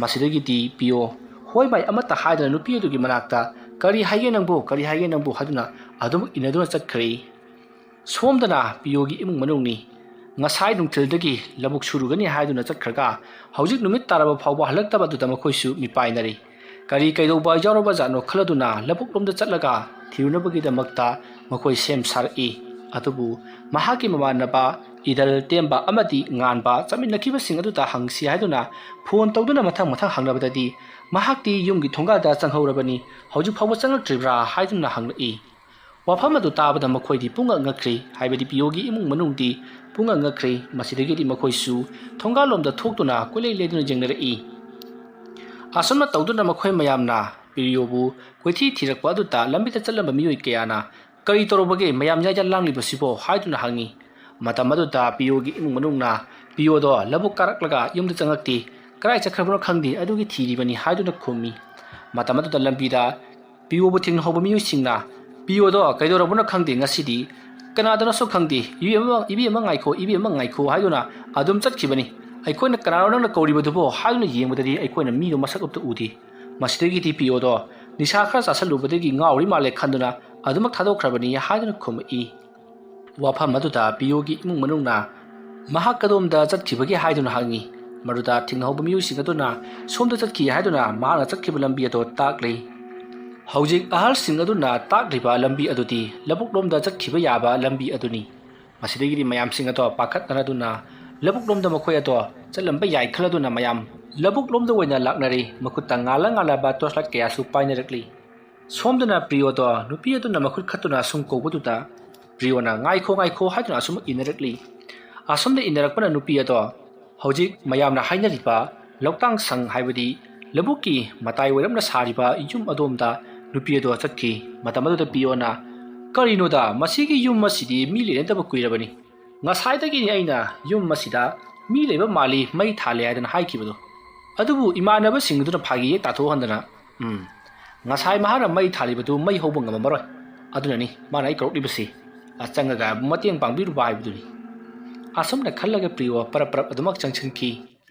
ꯃꯁꯤꯗꯒꯤꯗꯤ ꯄꯤꯌꯣ "ꯍꯣꯏ ꯃꯥꯏ" ꯑꯃꯠꯇ ꯍꯥꯏꯗꯅ ꯅꯨꯄꯤ ꯑꯗꯨꯒꯤ ꯃꯅꯥꯛꯇ "ꯀꯔꯤ ꯍꯥꯏꯒꯦ ꯅꯪꯕꯨ, ꯀꯔꯤ ꯍꯥꯏꯒꯦ ꯅꯪꯕꯨ?" ꯍꯥꯏꯗꯨꯅ ꯑꯗꯨꯃꯛ ꯏꯟꯅꯗꯨꯅ ꯆꯠꯈ꯭ꯔꯦ꯫ ꯁꯣꯝꯗꯅ ꯄꯤꯌꯣꯒꯤ ꯏꯃꯨꯡ ꯃꯅꯨꯡꯅꯤ꯫ ꯉꯁꯥꯏ ꯅꯨꯡꯊꯤꯜꯗꯒꯤ ꯂꯧꯕꯨꯛ ꯁꯨꯔꯨꯒꯅꯤ ꯍꯥꯏꯗꯨꯅ ꯆꯠꯈ꯭ꯔꯒ ꯍꯧꯖꯤꯛ ꯅꯨꯃꯤꯠ ꯇꯥꯔꯕ ꯐꯥꯎꯕ ꯍꯜꯂꯛꯇꯕ ꯑꯗꯨꯗ ꯃꯈꯣꯏꯁꯨ ꯃꯤꯄꯥꯏꯅꯔꯤ꯫ ꯀꯔꯤ ꯀꯩꯗꯧꯕ ꯌꯥꯎꯔꯕ ꯖꯥꯠꯅꯣ ꯈꯜꯂꯗꯨꯅ ꯂꯧꯕꯨꯛꯂꯣꯝꯗ ꯆꯠꯂꯒ ꯊꯤꯔꯨꯅꯕꯒꯤꯗꯃꯛꯇ ꯃꯈꯣꯏ ꯁꯦꯝ ꯁꯥꯔꯛꯏ꯫ ꯑꯗꯨꯕꯨ ꯃꯍꯥꯛꯀꯤ ꯃꯃꯥꯟꯅꯕ ꯏꯗꯜ, ꯇꯦꯝꯕ ꯑꯃꯗꯤ ꯉꯥꯟꯕ ꯆꯠꯃꯤꯟꯅꯈꯤꯕꯁꯤꯡ ꯑꯗꯨꯗ ꯍꯪꯁꯤ ꯍꯥꯏꯗꯨꯅ ꯐꯣꯟ ꯇꯧꯗꯨꯅ ꯃꯊꯪ ꯃꯊꯪ ꯍꯪꯅꯕꯗꯗꯤ ꯃꯍꯥꯛꯇꯤ ꯌꯨꯝꯒꯤ ꯊꯣꯡꯒꯥꯜꯗ ꯆꯪꯍꯧꯔꯕꯅꯤ, ꯍꯧꯖꯤꯛ ꯐꯥꯎꯕ ꯆꯪꯂꯛꯇ꯭ꯔꯤꯕ꯭ꯔꯥ ꯍꯥꯏꯗꯨꯅ ꯍꯪꯂꯛꯏ꯫ ꯋꯥꯐꯝ ꯑꯗꯨ ꯇꯥꯕꯗ ꯃꯈꯣꯏꯗꯤ ꯄꯨꯡꯉꯛ ꯉꯛꯈ꯭ꯔꯦ, ꯍꯥꯏꯕꯗꯤ ꯄꯤꯌꯣꯒꯤ ꯏꯃꯨꯡ ꯃꯅꯨꯡꯗꯤ ꯄꯨꯡꯉꯛ ꯉꯛꯈ꯭ꯔꯦ꯫ ꯃꯁꯤꯗꯒꯤꯗꯤ ꯃꯈꯣꯏꯁꯨ ꯊꯣꯡꯒꯥꯜꯂꯣꯝꯗ ꯊꯣꯛꯇꯨꯅ ꯀꯣꯏꯂꯩ ꯂꯩꯗꯨꯅ ꯌꯦꯡꯅꯔꯛꯏ꯫ ꯑꯁꯨꯝꯅ ꯇꯧꯗꯨꯅ ꯃꯈꯣꯏ ꯃꯌꯥꯝꯅ ꯄꯤꯌꯣꯕꯨ ꯀꯣꯏꯊꯤ ꯊꯤꯔꯛꯄ ꯑꯗꯨꯗ ꯂꯝꯕꯤꯗ ꯆꯠꯂꯝꯕ ꯃꯤꯑꯣꯏ ꯀꯌꯥꯅ "ꯀꯔꯤ ꯇꯧꯔꯨꯕꯒꯦ ꯃꯌꯥꯝ ꯌꯥꯏꯌꯥ ꯂꯥꯡꯂꯤꯕꯁꯤꯕꯣ?" ꯍꯥꯏꯗꯨꯅ ꯍꯪꯉꯤ꯫ ꯃꯇꯝ ꯑꯗꯨꯗ ꯄꯤꯌꯣꯒꯤ ꯏꯃꯨꯡ ꯃꯅꯨꯡꯅ ꯄꯤꯌꯣꯗꯣ ꯂꯧꯕꯨꯛ ꯀꯥꯔꯛꯂꯒ ꯌꯨꯝꯗ ꯆꯪꯉꯛꯇꯦ, "ꯀꯗꯥꯏ ꯆꯠꯈ꯭ꯔꯕꯅꯣ ꯈꯪꯗꯦ, ꯑꯗꯨꯒꯤ ꯊꯤꯔꯤꯕꯅꯤ" ꯍꯥꯏꯗꯨꯅ ꯈꯨꯝꯃꯤ꯫ ꯃꯇꯝ ꯑꯗꯨꯗ ꯂꯝꯕꯤꯗ ꯄꯤꯌꯣꯕꯨ ꯊꯦꯡꯅꯍꯧꯕ ꯃꯤꯑꯣꯏꯁꯤꯡꯅ "ꯄꯤꯌꯣꯗꯣ ꯀꯩꯗꯧꯔꯕꯅꯣ ꯈꯪꯗꯦ, ꯉꯁꯤꯗꯤ ꯀꯅꯥꯗꯅꯣꯁꯨ ꯈꯪꯗꯦ, ꯏꯕꯦꯝꯃ, ꯏꯕꯦꯝꯃ ꯉꯥꯏꯈꯣ, ꯏꯕꯦꯝꯃ ꯉꯥꯏꯈꯣ" ꯍꯥꯏꯗꯨꯅ ꯑꯗꯨꯝ ꯆꯠꯈꯤꯕꯅꯤ꯫ "ꯑꯩꯈꯣꯏꯅ 'ꯀꯅꯥꯅꯣ ꯅꯪꯅ ꯀꯧꯔꯤꯕꯗꯨꯕꯣ?' ꯍꯥꯏꯗꯨꯅ ꯌꯦꯡꯕꯗꯗꯤ ꯑꯩꯈꯣꯏꯅ ꯃꯤꯗꯣ ꯃꯁꯛ ꯑꯝꯇ ꯎꯗꯦ꯫ ꯃꯁꯤꯗꯒꯤꯗꯤ ꯄꯤꯌꯣꯗꯣ ꯅꯤꯁꯥ ꯈꯔ ꯆꯥꯁꯜꯂꯨꯕꯗꯒꯤ ꯉꯥꯎꯔꯤ ꯃꯥꯜꯂꯦ ꯈꯟꯗꯨꯅ ꯑꯗꯨꯃꯛ ꯊꯥꯗꯣꯛꯈ꯭ꯔꯕꯅꯤ" ꯍꯥꯏꯗꯨꯅ ꯈꯨꯝꯃꯛꯏ꯫ ꯋꯥꯐꯝ ꯑꯗꯨꯗ ꯄꯤꯌꯣꯒꯤ ꯏꯃꯨꯡ ꯃꯅꯨꯡꯅ ꯃꯍꯥꯛ ꯀꯗꯣꯝꯗ ꯆꯠꯈꯤꯕꯒꯦ ꯍꯥꯏꯗꯨꯅ ꯍꯪꯉꯤ꯫ ꯃꯗꯨꯗ ꯊꯦꯡꯅꯍꯧꯕ ꯃꯤꯑꯣꯏꯁꯤꯡ ꯑꯗꯨꯅ ꯁꯣꯝꯗ ꯆꯠꯈꯤ ꯍꯥꯏꯗꯨꯅ ꯃꯍꯥꯛꯅ ꯆꯠꯈꯤꯕ ꯂꯝꯕꯤ ꯑꯗꯨ ꯇꯥꯛꯂꯤ꯫ ꯍꯧꯖꯤꯛ ꯑꯍꯜꯁꯤꯡ ꯑꯗꯨꯅ ꯇꯥꯛꯂꯤꯕ ꯂꯝꯕꯤ ꯑꯗꯨꯗꯤ ꯂꯧꯕꯨꯛꯂꯣꯝꯗ ꯆꯠꯈꯤꯕ ꯌꯥꯕ ꯂꯝꯕꯤ ꯑꯗꯨꯅꯤ꯫ ꯃꯁꯤꯗꯒꯤꯗꯤ ꯃꯌꯥꯝꯁꯤꯡ ꯑꯗꯣ ꯄꯥꯈꯠꯅꯔꯗꯨꯅ ꯂꯧꯕꯨꯛꯂꯣꯝꯗ ꯃꯈꯣꯏ ꯑꯗꯣ ꯆꯠꯂꯝꯕ ꯌꯥꯏ ꯈꯜꯂꯗꯨꯅ ꯃꯌꯥꯝ ꯂꯧꯕꯨꯛꯂꯣꯝꯗ ꯑꯣꯏꯅ ꯂꯥꯛꯅꯔꯤ꯫ ꯃꯈꯨꯠꯇ ꯉꯥꯜꯂ ꯉꯥꯜꯂꯕ torch light ꯀꯌꯥꯁꯨ ꯄꯥꯏꯅꯔꯛꯂꯤ꯫ ꯁꯣꯝꯗꯅ ꯄ꯭ꯔꯤꯌꯣꯗꯣ ꯅꯨꯄꯤ ꯑꯗꯨꯅ ꯃꯈꯨꯠ ꯈꯠꯇꯨꯅ ꯑꯁꯨꯝ ꯀꯧꯕꯗꯨꯗ ꯄ꯭ꯔꯤꯌꯣꯅ "ꯉꯥꯏꯈꯣ, ꯉꯥꯏꯈꯣ" ꯍꯥꯏꯗꯨꯅ ꯑꯁꯨꯝ ꯏꯟꯅꯔꯛꯂꯤ꯫ ꯑꯁꯣꯝꯗ ꯏꯟꯅꯔꯛꯄꯅ ꯅꯨꯄꯤ ꯑꯗꯣ ꯍꯧꯖꯤꯛ ꯃꯌꯥꯝꯅ ꯍꯥꯏꯅꯔꯤꯕ ꯂꯧꯇꯥꯡ ꯁꯪ, ꯍꯥꯏꯕꯗꯤ ꯂꯧꯕꯨꯛꯀꯤ ꯃꯇꯥꯏ ꯑꯣꯏꯔꯞꯅ ꯁꯥꯔꯤꯕ ꯌꯨꯝ ꯑꯗꯣꯝꯗ ꯅꯨꯄꯤ ꯑꯗꯣ ꯆꯠꯈꯤ꯫ ꯃꯇꯝ ꯑꯗꯨꯗ ꯄ꯭ꯔꯤꯌꯣꯅ, "ꯀꯔꯤꯅꯣꯗ, ꯃꯁꯤꯒꯤ ꯌꯨꯝ ꯑꯁꯤꯗꯤ ꯃꯤ ꯂꯩꯅꯗꯕ ꯀꯨꯏꯔꯕꯅꯤ꯫ ꯉꯁꯥꯏꯗꯒꯤꯅꯤ ꯑꯩꯅ ꯌꯨꯝ ꯑꯁꯤꯗ ꯃꯤ ꯂꯩꯕ ꯃꯥꯜꯂꯤ, ꯃꯩ ꯊꯥꯜꯂꯦ ꯍꯥꯏꯗꯅ ꯍꯥꯏꯈꯤꯕꯗꯣ"꯫ ꯑꯗꯨꯕꯨ ꯏꯃꯥꯟꯅꯕꯁꯤꯡ ꯑꯗꯨꯅ ꯐꯥꯒꯤ ꯍꯦꯛ ꯇꯥꯊꯣꯛꯍꯟꯗꯅ, "ꯎꯝ, ꯉꯁꯥꯏ ꯃꯍꯥꯛꯅ ꯃꯩ ꯊꯥꯜꯂꯤꯕꯗꯨ ꯃꯩ ꯍꯧꯕ ꯉꯝꯃꯝꯃꯔꯣꯏ, ꯑꯗꯨꯅꯅꯤ ꯃꯥꯅ ꯑꯩ ꯀꯧꯔꯛꯂꯤꯕꯁꯤ, ꯆꯪꯉꯒ ꯃꯇꯦꯡ ꯄꯥꯡꯕꯤꯔꯨꯕ ꯍꯥꯏꯕꯗꯨꯅꯤ"꯫ ꯑꯁꯨꯝꯅ ꯈꯜꯂꯒ ꯄ꯭ꯔꯤꯌꯣ ꯄꯔꯞ ꯄꯔꯞ ꯑꯗꯨꯃꯛ ꯆꯪꯁꯤꯟꯈꯤ꯫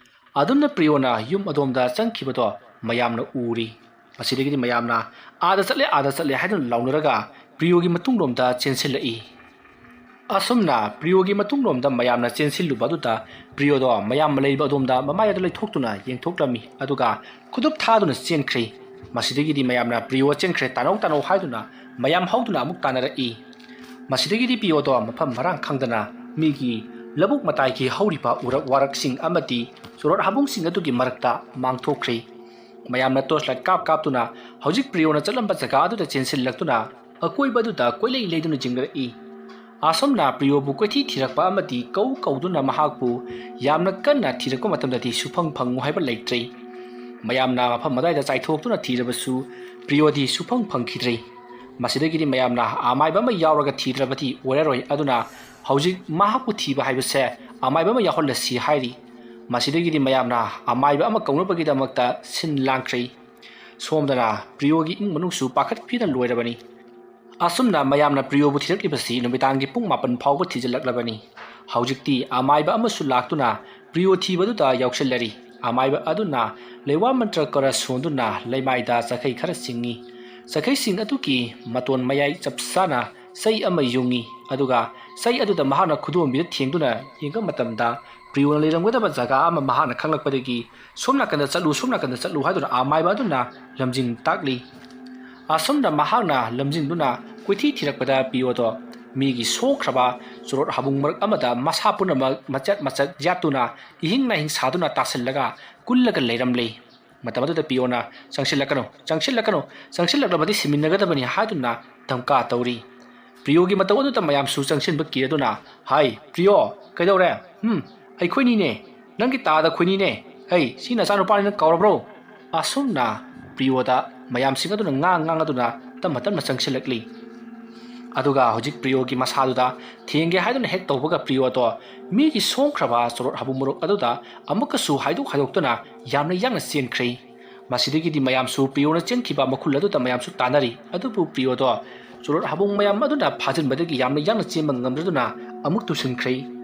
ꯑꯗꯨꯝꯅ ꯄ꯭ꯔꯤꯌꯣꯅ ꯌꯨꯝ ꯑꯗꯣꯝꯗ ꯆꯪꯈꯤꯕꯗꯣ ꯃꯌꯥꯝꯅ ꯎꯔꯤ꯫ ꯃꯁꯤꯗꯒꯤꯗꯤ ꯃꯌꯥꯝꯅ "ꯑꯥꯗ ꯆꯠꯂꯦ, ꯑꯥꯗ ꯆꯠꯂꯦ" ꯍꯥꯏꯗꯨꯅ ꯂꯥꯎꯅꯔꯒ ꯄ꯭ꯔꯤꯌꯣꯒꯤ ꯃꯇꯨꯡꯂꯣꯝꯗ ꯆꯦꯟꯁꯤꯜꯂꯛꯏ꯫ ꯑꯁꯨꯝꯅ ꯄ꯭ꯔꯤꯌꯣꯒꯤ ꯃꯇꯨꯡꯂꯣꯝꯗ ꯃꯌꯥꯝꯅ ꯆꯦꯟꯁꯤꯜꯂꯨꯕ ꯑꯗꯨꯗ ꯄ꯭ꯔꯤꯌꯣꯗꯣ ꯃꯌꯥꯝ ꯂꯩꯕ ꯑꯗꯣꯝꯗ ꯃꯃꯥꯏ ꯑꯗꯨ ꯂꯩꯊꯣꯛꯇꯨꯅ ꯌꯦꯡꯊꯣꯛꯂꯝꯃꯤ, ꯑꯗꯨꯒ ꯈꯨꯗꯨꯞ ꯊꯥꯗꯨꯅ ꯆꯦꯟꯈ꯭ꯔꯦ꯫ ꯃꯁꯤꯗꯒꯤꯗꯤ ꯃꯌꯥꯝꯅ "ꯄ꯭ꯔꯤꯌꯣ ꯆꯦꯟꯈ꯭ꯔꯦ, ꯇꯥꯅꯧ, ꯇꯥꯅꯧ" ꯍꯥꯏꯗꯨꯅ ꯃꯌꯥꯝ ꯍꯧꯗꯨꯅ ꯑꯃꯨꯛ ꯇꯥꯅꯔꯛꯏ꯫ ꯃꯁꯤꯗꯒꯤꯗꯤ ꯄ꯭ꯔꯤꯌꯣꯗꯣ ꯃꯐꯝ ꯃꯔꯥꯡ ꯈꯪꯗꯅ ꯃꯤꯒꯤ ꯂꯧꯕꯨꯛ ꯃꯇꯥꯏꯒꯤ ꯍꯧꯔꯤꯕ ꯎꯔꯛ ꯋꯥꯔꯛꯁꯤꯡ ꯑꯃꯗꯤ ꯆꯣꯔꯣꯠ ꯍꯥꯕꯨꯡꯁꯤꯡ ꯑꯗꯨꯒꯤ ꯃꯔꯛꯇ ꯃꯥꯡꯊꯣꯛꯈ꯭ꯔꯦ꯫ ꯃꯌꯥꯝꯅ torch light ꯀꯥꯞ ꯀꯥꯞꯇꯨꯅ ꯍꯧꯖꯤꯛ ꯄ꯭ꯔꯤꯌꯣꯅ ꯆꯠꯂꯝꯕ ꯖꯒꯥ ꯑꯗꯨꯗ ꯆꯦꯟꯁꯤꯜꯂꯛꯇꯨꯅ ꯑꯀꯣꯏꯕ ꯑꯗꯨꯗ ꯀꯣꯏꯂꯩ ꯂꯩꯗꯨꯅ ꯌꯦꯡꯅꯔꯛꯏ꯫ ꯑꯁꯣꯝꯅ ꯄ꯭ꯔꯤꯌꯣꯕꯨ ꯀꯣꯏꯊꯤ ꯊꯤꯔꯛꯄ ꯑꯃꯗꯤ ꯀꯧ ꯀꯧꯗꯨꯅ ꯃꯍꯥꯛꯄꯨ ꯌꯥꯝꯅ ꯀꯟꯅ ꯊꯤꯔꯛꯄ ꯃꯇꯝꯗꯗꯤ ꯁꯨꯐꯪ ꯐꯪꯉꯨ ꯍꯥꯏꯕ ꯂꯩꯇ꯭ꯔꯦ꯫ ꯃꯌꯥꯝꯅ ꯃꯐꯝ ꯑꯗꯨꯋꯥꯏꯗ ꯆꯥꯏꯊꯣꯛꯇꯨꯅ ꯊꯤꯔꯕꯁꯨ ꯄ꯭ꯔꯤꯌꯣꯗꯤ ꯁꯨꯐꯪ ꯐꯪꯈꯤꯗ꯭ꯔꯦ꯫ ꯃꯁꯤꯗꯒꯤꯗꯤ ꯃꯌꯥꯝꯅ ꯑꯃꯥꯏꯕ ꯑꯃ ꯌꯥꯎꯔꯒ ꯊꯤꯗ꯭ꯔꯕꯗꯤ ꯑꯣꯏꯔꯔꯣꯏ, ꯑꯗꯨꯅ ꯍꯧꯖꯤꯛ ꯃꯍꯥꯛꯄꯨ ꯊꯤꯕ ꯍꯥꯏꯕꯁꯦ ꯑꯃꯥꯏꯕ ꯑꯃ ꯌꯥꯎꯍꯜꯂꯁꯤ ꯍꯥꯏꯔꯤ꯫ ꯃꯁꯤꯗꯒꯤꯗꯤ ꯃꯌꯥꯝꯅ ꯑꯃꯥꯏꯕ ꯑꯃ ꯀꯧꯅꯕꯒꯤꯗꯃꯛꯇ ꯁꯤꯟ ꯂꯥꯡꯈ꯭ꯔꯦ꯫ ꯁꯣꯝꯗꯅ ꯄ꯭ꯔꯤꯌꯣꯒꯤ ꯏꯃꯨꯡ ꯃꯅꯨꯡꯁꯨ ꯄꯥꯈꯠꯄꯤꯅ ꯂꯣꯏꯔꯕꯅꯤ꯫ ꯑꯁꯨꯝꯅ ꯃꯌꯥꯝꯅ ꯄ꯭ꯔꯤꯌꯣꯕꯨ ꯊꯤꯔꯛꯂꯤꯕꯁꯤ ꯅꯨꯃꯤꯗꯥꯡꯒꯤ ꯄꯨꯡ ꯃꯥꯄꯟ ꯐꯥꯎꯕ ꯊꯤꯖꯤꯜꯂꯛꯂꯕꯅꯤ꯫ ꯍꯧꯖꯤꯛꯇꯤ ꯑꯃꯥꯏꯕ ꯑꯃꯁꯨ ꯂꯥꯛꯇꯨꯅ ꯄ꯭ꯔꯤꯌꯣ ꯊꯤꯕꯗꯨꯗ ꯌꯥꯎꯁꯤꯜꯂꯔꯤ꯫ ꯑꯃꯥꯏꯕ ꯑꯗꯨꯅ ꯂꯩꯋꯥ ꯃꯟꯇ꯭ꯔ ꯀꯔ ꯁꯣꯟꯗꯨꯅ ꯂꯩꯃꯥꯏꯗ ꯆꯈꯩ ꯈꯔ ꯆꯤꯡꯏ꯫ ꯆꯈꯩꯁꯤꯡ ꯑꯗꯨꯒꯤ ꯃꯇꯣꯟ ꯃꯌꯥꯏ ꯆꯞ ꯆꯥꯅ ꯆꯩ ꯑꯃ ꯌꯨꯡꯏ, ꯑꯗꯨꯒ ꯆꯩ ꯑꯗꯨꯗ ꯃꯍꯥꯛꯅ ꯈꯨꯗꯣꯝꯕꯤꯗ ꯊꯦꯡꯗꯨꯅ ꯌꯦꯡꯕ ꯃꯇꯝꯗ, ꯄ꯭ꯔꯤꯌꯣꯅ ꯂꯩꯔꯝꯒꯗꯕ ꯖꯒꯥ ꯑꯃ ꯃꯍꯥꯛꯅ ꯈꯪꯂꯛꯄꯗꯒꯤ, "ꯁꯣꯝ ꯅꯥꯀꯟꯗ ꯆꯠꯂꯨ, ꯁꯣꯝ ꯅꯥꯀꯟꯗ ꯆꯠꯂꯨ" ꯍꯥꯏꯗꯨꯅ ꯑꯃꯥꯏꯕ ꯑꯗꯨꯅ ꯂꯝꯖꯤꯡ ꯇꯥꯛꯂꯤ꯫ ꯑꯁꯨꯝꯅ ꯃꯍꯥꯛꯅ ꯂꯝꯖꯤꯡꯗꯨꯅ ꯀꯣꯏꯊꯤ ꯊꯤꯔꯛꯄꯗ, ꯄ꯭ꯔꯤꯌꯣꯗꯣ ꯃꯤꯒꯤ ꯁꯣꯡꯈ꯭ꯔꯕ ꯆꯣꯔꯣꯠ ꯍꯥꯕꯨꯡ ꯃꯔꯛ ꯑꯃꯗ ꯃꯁꯥ ꯄꯨꯝꯅꯃꯛ ꯃꯆꯦꯠ ꯃꯆꯦꯠ ꯌꯥꯠꯇꯨꯅ, ꯏꯍꯤꯡ ꯅꯥꯍꯤꯡ ꯁꯥꯗꯨꯅ ꯇꯥꯁꯤꯜꯂꯒ ꯀꯨꯜꯂꯒ ꯂꯩꯔꯝꯂꯦ꯫ ꯃꯇꯝ ꯑꯗꯨꯗ ꯄ꯭ꯔꯤꯌꯣꯅ, "ꯆꯪꯁꯤꯜꯂꯛꯀꯅꯨ, ꯆꯪꯁꯤꯜꯂꯛꯀꯅꯨ, ꯆꯪꯁꯤꯜꯂꯛꯂꯕꯗꯤ ꯁꯤꯃꯤꯟꯅꯒꯗꯕꯅꯤ" ꯍꯥꯏꯗꯨꯅ ꯙꯝꯀꯥ ꯇꯧꯔꯤ꯫ ꯄ꯭ꯔꯤꯌꯣꯒꯤ ꯃꯇꯧ ꯑꯗꯨꯗ ꯃꯌꯥꯝꯁꯨ ꯆꯪꯁꯤꯟꯕ ꯀꯤꯔꯗꯨꯅ, "ꯍꯥꯏ, ꯄ꯭ꯔꯤꯌꯣ, ꯀꯩꯗꯧꯔꯦ? ꯍꯨꯝ, ꯑꯩꯈꯣꯏꯅꯤꯅꯦ, ꯅꯪꯒꯤ ꯇꯥꯗ ꯑꯩꯈꯣꯏꯅꯤꯅꯦ꯫ ꯍꯩ, ꯁꯤ ꯅꯆꯥꯅꯨꯄꯥꯅꯤ, ꯅꯪ ꯀꯥꯎꯔꯕ꯭ꯔꯣ?" ꯑꯁꯨꯝꯅ ꯄ꯭ꯔꯤꯌꯣꯗ ꯃꯌꯥꯝꯁꯤꯡ ꯑꯗꯨꯅ ꯉꯥꯡ ꯉꯥꯡꯗꯨꯅ ꯇꯞꯅ ꯇꯞꯅ ꯆꯪꯁꯤꯜꯂꯛꯂꯤ꯫ ꯑꯗꯨꯒ ꯍꯧꯖꯤꯛ ꯄ꯭ꯔꯤꯌꯣꯒꯤ ꯃꯁꯥꯗꯨꯗ ꯊꯦꯡꯒꯦ ꯍꯥꯏꯗꯨꯅ ꯍꯦꯛ ꯇꯧꯕꯒ, ꯄ꯭ꯔꯤꯌꯣꯗꯣ ꯃꯤꯒꯤ ꯁꯣꯡꯈ꯭ꯔꯕ ꯆꯣꯔꯣꯠ ꯍꯥꯕꯨꯡ ꯃꯔꯛ ꯑꯗꯨꯗ ꯑꯃꯨꯛꯀꯁꯨ ꯍꯥꯏꯗꯣꯛ ꯍꯥꯏꯗꯣꯛꯇꯨꯅ ꯌꯥꯝꯅ ꯌꯥꯡꯅ ꯆꯦꯟꯈ꯭ꯔꯦ꯫ ꯃꯁꯤꯗꯒꯤꯗꯤ ꯃꯌꯥꯝꯁꯨ ꯄ꯭ꯔꯤꯌꯣꯅ ꯆꯦꯟꯈꯤꯕ ꯃꯈꯨꯜ ꯑꯗꯨꯗ ꯃꯌꯥꯝꯁꯨ ꯇꯥꯟꯅꯔꯤ꯫ ꯑꯗꯨꯕꯨ ꯄ꯭ꯔꯤꯌꯣꯗꯣ ꯆꯣꯔꯣꯠ ꯍꯥꯕꯨꯡ ꯃꯌꯥꯝ ꯑꯗꯨꯅ ꯐꯥꯖꯤꯟꯕꯗꯒꯤ ꯌꯥꯝꯅ ꯌꯥꯡꯅ ꯆꯦꯟꯕ ꯉꯝꯗ꯭ꯔꯗꯨꯅ ꯑꯃꯨꯛ ꯇꯨꯁꯤꯟꯈ꯭ꯔꯦ꯫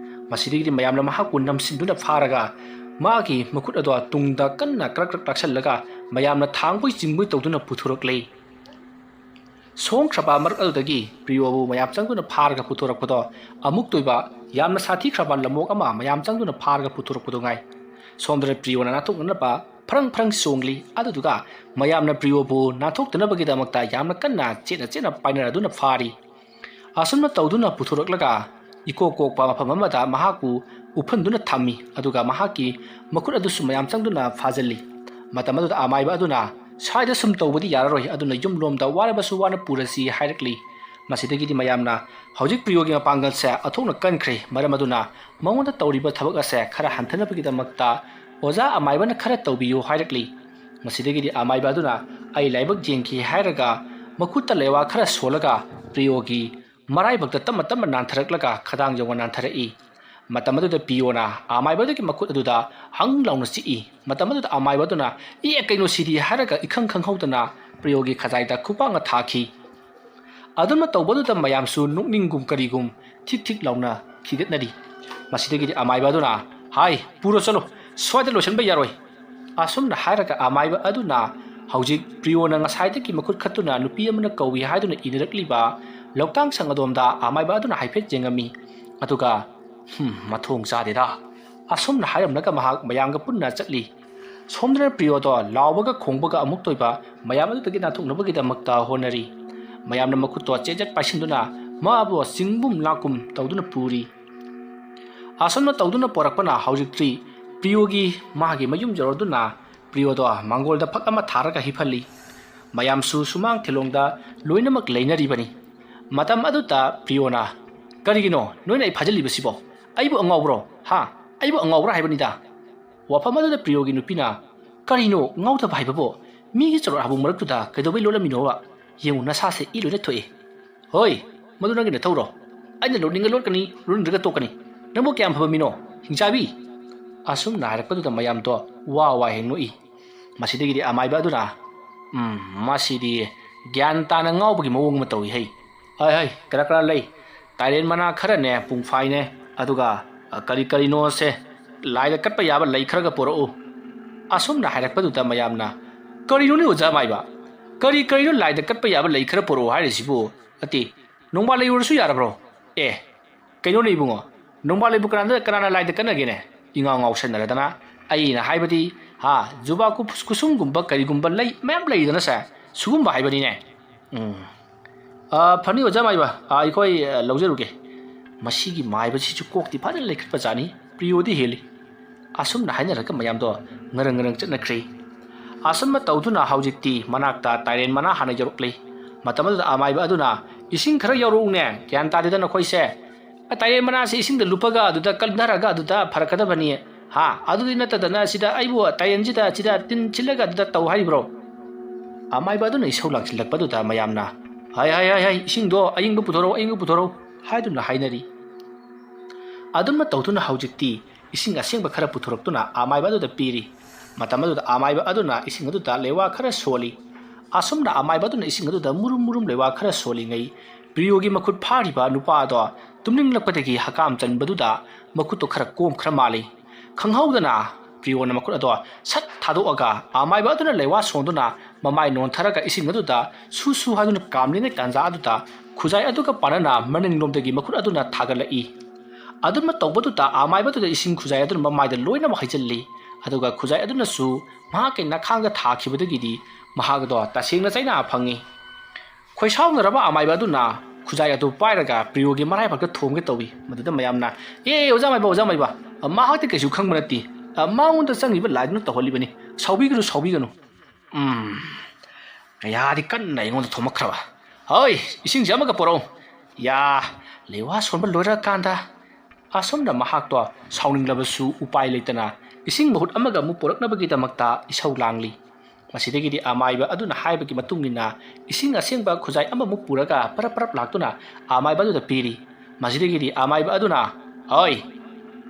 ꯃꯁꯤꯗꯒꯤꯗꯤ ꯃꯌꯥꯝꯅ ꯃꯍꯥꯛꯄꯨ ꯅꯝꯁꯤꯟꯗꯨꯅ ꯐꯥꯔꯒ ꯃꯥꯒꯤ ꯃꯈꯨꯠ ꯑꯗꯣ ꯇꯨꯡꯗ ꯀꯟꯅ ꯀ꯭ꯔꯛ ꯀ꯭ꯔꯛ ꯇꯥꯛꯁꯤꯜꯂꯒ ꯃꯌꯥꯝꯅ ꯊꯥꯡꯕꯣꯏ ꯆꯤꯡꯕꯣꯏ ꯇꯧꯗꯨꯅ ꯄꯨꯊꯣꯔꯛꯂꯦ꯫ ꯁꯣꯡꯈ꯭ꯔꯕ ꯃꯔꯛ ꯑꯗꯨꯗꯒꯤ ꯄ꯭ꯔꯤꯌꯣꯕꯨ ꯃꯌꯥꯝ ꯆꯪꯗꯨꯅ ꯐꯥꯔꯒ ꯄꯨꯊꯣꯔꯛꯄꯗꯣ ꯑꯃꯨꯛꯇ ꯑꯣꯏꯕ ꯌꯥꯝꯅ ꯁꯥꯊꯤꯈ꯭ꯔꯕ ꯂꯝꯑꯣꯛ ꯑꯃ ꯃꯌꯥꯝ ꯆꯪꯗꯨꯅ ꯐꯥꯔꯒ ꯄꯨꯊꯣꯔꯛꯄꯗꯨ ꯉꯥꯏ꯫ ꯁꯣꯝꯗꯅ ꯄ꯭ꯔꯤꯌꯣꯅ ꯅꯥꯟꯊꯣꯛꯅꯅꯕ ꯐ꯭ꯔꯪ ꯐ꯭ꯔꯪ ꯆꯣꯡꯂꯤ꯫ ꯑꯗꯨꯗꯨꯒ ꯃꯌꯥꯝꯅ ꯄ꯭ꯔꯤꯌꯣꯕꯨ ꯅꯥꯟꯊꯣꯛꯇꯅꯕꯒꯤꯗꯃꯛꯇ ꯌꯥꯝꯅ ꯀꯟꯅ ꯆꯦꯠꯅ ꯆꯦꯠꯅ ꯄꯥꯏꯅꯔꯗꯨꯅ ꯐꯥꯔꯤ꯫ ꯑꯁꯨꯝꯅ ꯇꯧꯗꯨꯅ ꯄꯨꯊꯣꯔꯛꯂꯒ ꯏꯀꯣꯛ ꯀꯣꯛꯄ ꯃꯐꯝ ꯑꯃꯗ ꯃꯍꯥꯛꯄꯨ ꯎꯞꯍꯟꯗꯨꯅ ꯊꯝꯃꯤ꯫ ꯑꯗꯨꯒ ꯃꯍꯥꯛꯀꯤ ꯃꯈꯨꯠ ꯑꯗꯨꯁꯨ ꯃꯌꯥꯝ ꯆꯪꯗꯨꯅ ꯐꯥꯖꯤꯜꯂꯤ꯫ ꯃꯇꯝ ꯑꯗꯨꯗ ꯑꯃꯥꯏꯕ ꯑꯗꯨꯅ, "ꯁ꯭ꯋꯥꯏꯗ ꯁꯨꯝ ꯇꯧꯕꯗꯤ ꯌꯥꯔꯔꯣꯏ, ꯑꯗꯨꯅ ꯌꯨꯝꯂꯣꯝꯗ ꯋꯥꯔꯕꯁꯨ ꯋꯥꯅ ꯄꯨꯔꯁꯤ" ꯍꯥꯏꯔꯛꯂꯤ꯫ ꯃꯁꯤꯗꯒꯤꯗꯤ ꯃꯌꯥꯝꯅ, "ꯍꯧꯖꯤꯛ ꯄ꯭ꯔꯤꯌꯣꯒꯤ ꯃꯄꯥꯡꯒꯜꯁꯦ ꯑꯣꯟꯊꯣꯛꯅ ꯀꯟꯈ꯭ꯔꯦ, ꯃꯔꯝ ꯑꯗꯨꯅ ꯃꯉꯣꯟꯗ ꯇꯧꯔꯤꯕ ꯊꯕꯛ ꯑꯁꯦ ꯈꯔ ꯍꯟꯊꯅꯕꯒꯤꯗꯃꯛꯇ ꯑꯣꯖꯥ ꯑꯃꯥꯏꯕꯅ ꯈꯔ ꯇꯧꯕꯤꯌꯨ" ꯍꯥꯏꯔꯛꯂꯤ꯫ ꯃꯁꯤꯗꯒꯤꯗꯤ ꯑꯃꯥꯏꯕ ꯑꯗꯨꯅ, "ꯑꯩ ꯂꯥꯏꯕꯛ ꯌꯦꯡꯈꯤ" ꯍꯥꯏꯔꯒ ꯃꯈꯨꯠꯇ ꯂꯩꯋꯥ ꯈꯔ ꯁꯣꯜꯂꯒ ꯄ꯭ꯔꯤꯌꯣꯒꯤ ꯃꯔꯥꯏꯕꯛꯇ ꯇꯞꯅ ꯇꯞꯅ ꯅꯥꯟꯊꯔꯛꯂꯒ ꯈꯗꯥꯡ ꯌꯧꯅ ꯅꯥꯟꯊꯔꯛꯏ꯫ ꯃꯇꯝ ꯑꯗꯨꯗ ꯄ꯭ꯔꯤꯌꯣꯅ ꯑꯃꯥꯏꯕ ꯑꯗꯨꯒꯤ ꯃꯈꯨꯠ ꯑꯗꯨꯗ ꯍꯪ ꯂꯥꯎꯅ ꯆꯤꯛꯏ꯫ ꯃꯇꯝ ꯑꯗꯨꯗ ꯑꯃꯥꯏꯕ ꯑꯗꯨꯅ, "ꯑꯦ, ꯀꯩꯅꯣ ꯁꯤꯗꯤ?" ꯍꯥꯏꯔꯒ ꯏꯈꯪ ꯈꯪꯍꯧꯗꯅ ꯄ꯭ꯔꯤꯌꯣꯒꯤ ꯈꯖꯥꯏꯗ ꯈꯨꯄꯥꯛꯅ ꯊꯥꯈꯤ꯫ ꯑꯗꯨꯝꯅ ꯇꯧꯕꯗꯨꯗ ꯃꯌꯥꯝꯁꯨ ꯅꯣꯛꯅꯤꯡꯒꯨꯝ ꯀꯔꯤꯒꯨꯝ ꯊꯤꯛ ꯊꯤꯛ ꯂꯥꯎꯅ ꯈꯤꯒꯠꯅꯔꯤ꯫ ꯃꯁꯤꯗꯒꯤꯗꯤ ꯑꯃꯥꯏꯕ ꯑꯗꯨꯅ, "ꯍꯥꯏ, ꯄꯨꯔꯣ ꯆꯠꯂꯣ, ꯁ꯭ꯋꯥꯏꯗ ꯂꯣꯏꯁꯤꯟꯕ ꯌꯥꯔꯣꯏ"꯫ ꯑꯁꯨꯝꯅ ꯍꯥꯏꯔꯒ ꯑꯃꯥꯏꯕ ꯑꯗꯨꯅ ꯍꯧꯖꯤꯛ ꯄ꯭ꯔꯤꯌꯣꯅ ꯉꯁꯥꯏꯗꯒꯤ ꯃꯈꯨꯠ ꯈꯠꯇꯨꯅ ꯅꯨꯄꯤ ꯑꯃꯅ ꯀꯧꯏ ꯍꯥꯏꯗꯨꯅ ꯏꯅꯔꯛꯂꯤꯕ ꯂꯧꯇꯥꯡ ꯁꯪ ꯑꯗꯣꯝꯗ ꯑꯃꯥꯏꯕ ꯑꯗꯨꯅ ꯍꯥꯏꯐꯦꯠ ꯌꯦꯡꯉꯝꯃꯤ꯫ ꯑꯗꯨꯒ, "ꯍꯝ, ꯃꯊꯣꯡ ꯆꯥꯗꯦꯗ," ꯑꯁꯨꯝꯅ ꯍꯥꯏꯔꯝꯂꯒ ꯃꯍꯥꯛ ꯃꯌꯥꯝꯒ ꯄꯨꯟꯅ ꯆꯠꯂꯤ꯫ ꯁꯣꯝꯗꯅ ꯄ꯭ꯔꯤꯌꯣꯗꯣ ꯂꯥꯎꯕꯒ ꯈꯣꯡꯕꯒ ꯑꯃꯨꯛꯇ ꯑꯣꯏꯕ ꯃꯌꯥꯝ ꯑꯗꯨꯗꯒꯤ ꯅꯥꯟꯊꯣꯛꯅꯕꯒꯤꯗꯃꯛꯇ ꯍꯣꯠꯅꯔꯤ꯫ ꯃꯌꯥꯝꯅ ꯃꯈꯨꯠꯇꯣ ꯆꯦꯠ ꯆꯦꯠ ꯄꯥꯏꯁꯤꯟꯗꯨꯅ ꯃꯥꯕꯨ ꯆꯤꯡꯕꯨꯝ ꯂꯥꯛꯀꯨꯝ ꯇꯧꯗꯨꯅ ꯄꯨꯔꯤ꯫ ꯑꯁꯨꯝꯅ ꯇꯧꯗꯨꯅ ꯄꯣꯔꯛꯄꯅ ꯍꯧꯖꯤꯛꯇꯤ ꯄ꯭ꯔꯤꯌꯣꯒꯤ ꯃꯥꯒꯤ ꯃꯌꯨꯝ ꯌꯧꯔꯗꯨꯅ ꯄ꯭ꯔꯤꯌꯣꯗꯣ ꯃꯥꯡꯒꯣꯜꯗ ꯐꯛ ꯑꯃ ꯊꯥꯔꯒ ꯍꯤꯞꯍꯜꯂꯤ꯫ ꯃꯌꯥꯝꯁꯨ ꯁꯨꯃꯥꯡ ꯊꯤꯂꯣꯡꯗ ꯂꯣꯏꯅꯃꯛ ꯂꯩꯅꯔꯤꯕꯅꯤ꯫ ꯃꯇꯝ ꯑꯗꯨꯗ ꯄ꯭ꯔꯤꯌꯣꯅ, "ꯀꯔꯤꯒꯤꯅꯣ ꯅꯣꯏꯅ ꯑꯩ ꯐꯥꯖꯤꯜꯂꯤꯕꯁꯤꯕꯣ? ꯑꯩꯕꯨ ꯑꯉꯥꯎꯕ꯭ꯔꯣ? ꯍꯥ? ꯑꯩꯕꯨ ꯑꯉꯥꯎꯕ꯭ꯔꯥ ꯍꯥꯏꯕꯅꯤꯗ?" ꯋꯥꯐꯝ ꯑꯗꯨꯗ ꯄ꯭ꯔꯤꯌꯣꯒꯤ ꯅꯨꯄꯤꯅ, "ꯀꯔꯤꯅꯣ ꯉꯥꯎꯗꯕ ꯍꯥꯏꯕꯕꯨ? ꯃꯤꯒꯤ ꯆꯣꯔꯣꯠ ꯍꯥꯕꯨꯡ ꯃꯔꯛꯇꯨꯗ ꯀꯩꯗꯧꯕꯩ ꯂꯣꯠꯂꯝꯃꯤꯅꯣꯕ? ꯌꯦꯡꯉꯨ, ꯅꯁꯥꯁꯦ ꯏ ꯂꯣꯏꯅ ꯊꯣꯛꯑꯦ꯫ ꯍꯣꯏ, ꯃꯗꯨ ꯅꯪꯒꯤ ꯅꯊꯧꯔꯣ? ꯑꯩꯅ ꯂꯣꯠꯅꯤꯡꯉ ꯂꯣꯠꯀꯅꯤ, ꯂꯣꯠꯅꯤꯡꯗ꯭ꯔꯒ ꯇꯣꯛꯀꯅꯤ꯫ ꯅꯪꯕꯨ ꯀꯌꯥꯝ ꯐꯕ ꯃꯤꯅꯣ, ꯍꯤꯡꯆꯥꯕꯤ?" ꯑꯁꯨꯝꯅ ꯍꯥꯏꯔꯛꯄꯗꯨꯗ ꯃꯌꯥꯝꯗꯣ ꯋꯥ ꯋꯥ ꯍꯦꯛ ꯅꯣꯛꯏ꯫ ꯃꯁꯤꯗꯒꯤꯗꯤ ꯑꯃꯥꯏꯕ ꯑꯗꯨꯅ, "ꯎꯝ, ꯃꯁꯤꯗꯤ ꯒ꯭ꯌꯥꯟ ꯇꯥꯅ ꯉꯥꯎꯕꯒꯤ ꯃꯑꯣꯡ ꯑꯃ ꯇꯧꯏ ꯍꯩ꯫ ꯍꯣꯏ, ꯍꯣꯏ, ꯀꯔ ꯀꯔ ꯂꯩ꯫ ꯇꯥꯏꯔꯦꯟ ꯃꯅꯥ ꯈꯔꯅꯦ, ꯄꯨꯡꯐꯥꯏꯅꯦ, ꯑꯗꯨꯒ, ꯑ, ꯀꯔꯤ ꯀꯔꯤꯅꯣꯁꯦ, ꯂꯥꯏꯗ ꯀꯠꯄ ꯌꯥꯕ ꯂꯩ ꯈꯔꯒ ꯄꯨꯔꯛꯎ꯫" ꯑꯁꯨꯝꯅ ꯍꯥꯏꯔꯛꯄꯗꯨꯗ ꯃꯌꯥꯝꯅ, "ꯀꯔꯤꯅꯣꯅꯦ ꯑꯣꯖꯥ ꯑꯃꯥꯏꯕ? ꯀꯔꯤ ꯀꯔꯤꯅꯣ ꯂꯥꯏꯗ ꯀꯠꯄ ꯌꯥꯕ ꯂꯩ ꯈꯔ ꯄꯨꯔꯛꯎ ꯍꯥꯏꯔꯤꯁꯤꯕꯨ? ꯅꯠꯇꯦ, ꯅꯣꯡꯕꯥꯜ ꯂꯩ ꯑꯣꯏꯔꯁꯨ ꯌꯥꯔꯕ꯭ꯔꯣ? ꯑꯦ, ꯀꯩꯅꯣꯅꯦ ꯏꯕꯨꯡꯉꯣ, ꯅꯣꯡꯕꯥꯜ ꯂꯩꯕꯨ ꯀꯅꯥꯅ, ꯀꯅꯥꯅ ꯂꯥꯏꯗ ꯀꯠꯅꯒꯦꯅꯦ? ꯏꯉꯥꯎ ꯉꯥꯎꯁꯟꯅꯔꯗꯅ꯫ ꯑꯩꯅ ꯍꯥꯏꯕꯗꯤ, ꯍꯥ, ꯖꯨꯕꯥ ꯀꯨ-, ꯀꯨꯁꯨꯝꯒꯨꯝꯕ ꯀꯔꯤꯒꯨꯝꯕ ꯂꯩ ꯃꯌꯥꯝ ꯂꯩꯗꯅ ꯁꯦ, ꯁꯨꯒꯨꯝꯕ ꯍꯥꯏꯕꯅꯤꯅꯦ꯫" ꯎꯝ꯫ "ꯑ, ꯐꯅꯤ ꯑꯣꯖꯥ ꯃꯥꯏꯕ, ꯑ, ꯑꯩꯈꯣꯏ, ꯑ, ꯂꯧꯖꯔꯨꯒꯦ꯫" ꯃꯁꯤꯒꯤ ꯃꯥꯏꯕꯁꯤꯁꯨ ꯀꯣꯛꯇꯤ ꯐꯖꯅ ꯂꯩꯈꯠꯄꯖꯥꯠꯅꯤ, ꯄ꯭ꯔꯤꯌꯣꯗꯤ ꯍꯦꯜꯂꯤ꯫ ꯑꯁꯨꯝꯅ ꯍꯥꯏꯅꯔꯒ ꯃꯌꯥꯝꯗꯣ ꯉꯔꯪ ꯉꯔꯪ ꯆꯠꯅꯈ꯭ꯔꯦ꯫ ꯑꯁꯨꯝꯅ ꯇꯧꯗꯨꯅ ꯍꯧꯖꯤꯛꯇꯤ ꯃꯅꯥꯛꯇ ꯇꯥꯏꯔꯦꯟ ꯃꯅꯥ ꯍꯥꯟꯅ ꯌꯧꯔꯛꯂꯦ꯫ ꯃꯇꯝ ꯑꯗꯨꯗ ꯑꯃꯥꯏꯕ ꯑꯗꯨꯅ, "ꯏꯁꯤꯡ ꯈꯔ ꯌꯥꯎꯔꯛꯎꯅꯦ, ꯒ꯭ꯌꯥꯟ ꯇꯥꯗꯦꯗ ꯅꯈꯣꯏꯁꯦ꯫ ꯇꯥꯏꯔꯦꯟ ꯃꯅꯥꯁꯤ ꯏꯁꯤꯡꯗ ꯂꯨꯞꯄꯒ ꯑꯗꯨꯗ ꯀꯟꯊꯔꯒ ꯑꯗꯨꯗ ꯐꯔꯛꯀꯗꯕꯅꯤ꯫ ꯍꯥ, ꯑꯗꯨꯗꯤ ꯅꯠꯇꯗꯅ ꯁꯤꯗ ꯑꯩꯕꯨ ꯇꯥꯏꯔꯦꯟꯁꯤꯗ ꯁꯤꯗ ꯇꯤꯟ ꯁꯤꯠꯂꯒ ꯑꯗꯨꯗ ꯇꯧ ꯍꯥꯏꯔꯤꯕ꯭ꯔꯣ?" ꯑꯃꯥꯏꯕ ꯑꯗꯨꯅ ꯏꯁꯧ ꯂꯥꯡꯁꯤꯜꯂꯛꯄꯗꯨꯗ ꯃꯌꯥꯝꯅ, "ꯍꯥꯏ, ꯍꯥꯏ, ꯍꯥꯏ, ꯍꯥꯏ, ꯏꯁꯤꯡꯗꯣ ꯑꯌꯤꯡꯕ ꯄꯨꯊꯣꯔꯛꯎ, ꯑꯌꯤꯡꯕ ꯄꯨꯊꯣꯔꯛꯎ" ꯍꯥꯏꯗꯨꯅ ꯍꯥꯏꯅꯔꯤ꯫ ꯑꯗꯨꯝꯅ ꯇꯧꯗꯨꯅ ꯍꯧꯖꯤꯛꯇꯤ ꯏꯁꯤꯡ ꯑꯁꯦꯡꯕ ꯈꯔ ꯄꯨꯊꯣꯔꯛꯇꯨꯅ ꯑꯃꯥꯏꯕ ꯑꯗꯨꯗ ꯄꯤꯔꯤ꯫ ꯃꯇꯝ ꯑꯗꯨꯗ ꯑꯃꯥꯏꯕ ꯑꯗꯨꯅ ꯏꯁꯤꯡ ꯑꯗꯨꯗ ꯂꯩꯋꯥ ꯈꯔ ꯁꯣꯜꯂꯤ꯫ ꯑꯁꯨꯝꯅ ꯑꯃꯥꯏꯕ ꯑꯗꯨꯅ ꯏꯁꯤꯡ ꯑꯗꯨꯗ ꯃꯨꯔꯨꯝ ꯃꯨꯔꯨꯝ ꯂꯩꯋꯥ ꯈꯔ ꯁꯣꯜꯂꯤꯉꯩ, ꯄ꯭ꯔꯤꯌꯣꯒꯤ ꯃꯈꯨꯠ ꯐꯥꯔꯤꯕ ꯅꯨꯄꯥ ꯑꯗꯣ ꯇꯨꯝꯅꯤꯡꯂꯛꯄꯗꯒꯤ ꯍꯀꯥꯝ ꯆꯟꯕꯗꯨꯗ ꯃꯈꯨꯠꯇꯣ ꯈꯔ ꯀꯣꯝꯈ꯭ꯔ ꯃꯥꯜꯂꯤ꯫ ꯈꯪꯍꯧꯗꯅ ꯄ꯭ꯔꯤꯌꯣꯅ ꯃꯈꯨꯠ ꯑꯗꯣ ꯁꯠ ꯊꯥꯗꯣꯛꯑꯒ ꯑꯃꯥꯏꯕ ꯑꯗꯨꯅ ꯂꯩꯋꯥ ꯁꯣꯟꯗꯨꯅ ꯃꯃꯥꯏ ꯅꯣꯟꯊꯔꯒ ꯏꯁꯤꯡ ꯑꯗꯨꯗ ꯁꯨ ꯁꯨ ꯍꯥꯏꯗꯨꯅ ꯀꯥꯝꯂꯤꯉꯩ ꯇꯥꯟꯖꯥ ꯑꯗꯨꯗ ꯈꯨꯖꯥꯏ ꯑꯗꯨꯒ ꯄꯥꯟꯅꯅ ꯃꯅꯤꯡꯂꯣꯝꯗꯒꯤ ꯃꯈꯨꯠ ꯑꯗꯨꯅ ꯊꯥꯒꯠꯂꯛꯏ꯫ ꯑꯗꯨꯝꯅ ꯇꯧꯕꯗꯨꯗ ꯑꯃꯥꯏꯕ ꯑꯗꯨꯗ ꯏꯁꯤꯡ ꯈꯨꯖꯥꯏ ꯑꯗꯨꯅ ꯃꯃꯥꯏꯗ ꯂꯣꯏꯅꯃꯛ ꯍꯩꯖꯤꯜꯂꯤ꯫ ꯑꯗꯨꯒ ꯈꯨꯖꯥꯏ ꯑꯗꯨꯅꯁꯨ ꯃꯍꯥꯛꯀꯤ ꯅꯈꯥꯡꯗ ꯊꯥꯈꯤꯕꯗꯒꯤꯗꯤ ꯃꯍꯥꯛ ꯑꯗꯣ ꯇꯁꯦꯡꯅ ꯆꯩꯅꯥ ꯐꯪꯏ꯫ ꯈꯣꯏꯁꯥꯎꯅꯔꯕ ꯑꯃꯥꯏꯕ ꯑꯗꯨꯅ ꯈꯨꯖꯥꯏ ꯑꯗꯨ ꯄꯥꯏꯔꯒ ꯄ꯭ꯔꯤꯌꯣꯒꯤ ꯃꯔꯥꯏꯕꯛꯇ ꯊꯣꯝꯒꯦ ꯇꯧꯏ꯫ ꯃꯗꯨꯗ ꯃꯌꯥꯝꯅ, "ꯑꯦ, ꯑꯣꯖꯥ ꯃꯥꯏꯕ, ꯑꯣꯖꯥ ꯃꯥꯏꯕ, ꯃꯍꯥꯛꯇꯤ ꯀꯩꯁꯨ ꯈꯪꯕ ꯅꯠꯇꯦ꯫ ꯃꯉꯣꯟꯗ ꯆꯪꯉꯤꯕ ꯂꯥꯏꯗꯨꯅ ꯇꯧꯍꯜꯂꯤꯕꯅꯤ꯫ ꯁꯥꯎꯕꯤꯒꯅꯨ, ꯁꯥꯎꯕꯤꯒꯅꯨ꯫ ꯎꯝ, ꯀꯌꯥꯗꯤ ꯀꯟꯅ ꯑꯩꯉꯣꯟꯗ ꯊꯣꯝꯃꯛꯈ꯭ꯔꯕ꯫ ꯍꯣꯏ, ꯏꯁꯤꯡꯁꯦ ꯑꯃꯒ ꯄꯨꯔꯛꯎ꯫ ꯌꯥ, ꯂꯩꯋꯥ ꯁꯣꯟꯕ ꯂꯣꯏꯔꯀꯥꯟꯗ," ꯑꯁꯨꯝꯅ ꯃꯍꯥꯛꯇꯣ ꯁꯥꯎꯅꯤꯡꯂꯕꯁꯨ ꯎꯄꯥꯏ ꯂꯩꯇꯅ ꯏꯁꯤꯡ ꯃꯍꯨꯠ ꯑꯃꯒ ꯑꯃꯨꯛ ꯄꯨꯔꯛꯅꯕꯒꯤꯗꯃꯛꯇ ꯏꯁꯧ ꯂꯥꯡꯂꯤ꯫ ꯃꯁꯤꯗꯒꯤꯗꯤ ꯑꯃꯥꯏꯕ ꯑꯗꯨꯅ ꯍꯥꯏꯕꯒꯤ ꯃꯇꯨꯡ ꯏꯟꯅ ꯏꯁꯤꯡ ꯑꯁꯦꯡꯕ ꯈꯨꯖꯥꯏ ꯑꯃꯃꯨꯛ ꯄꯨꯔꯒ ꯄꯔꯞ ꯄꯔꯞ ꯂꯥꯛꯇꯨꯅ ꯑꯃꯥꯏꯕ ꯑꯗꯨꯗ ꯄꯤꯔꯤ꯫ ꯃꯁꯤꯗꯒꯤꯗꯤ ꯑꯃꯥꯏꯕ ꯑꯗꯨꯅ, "ꯍꯣꯏ,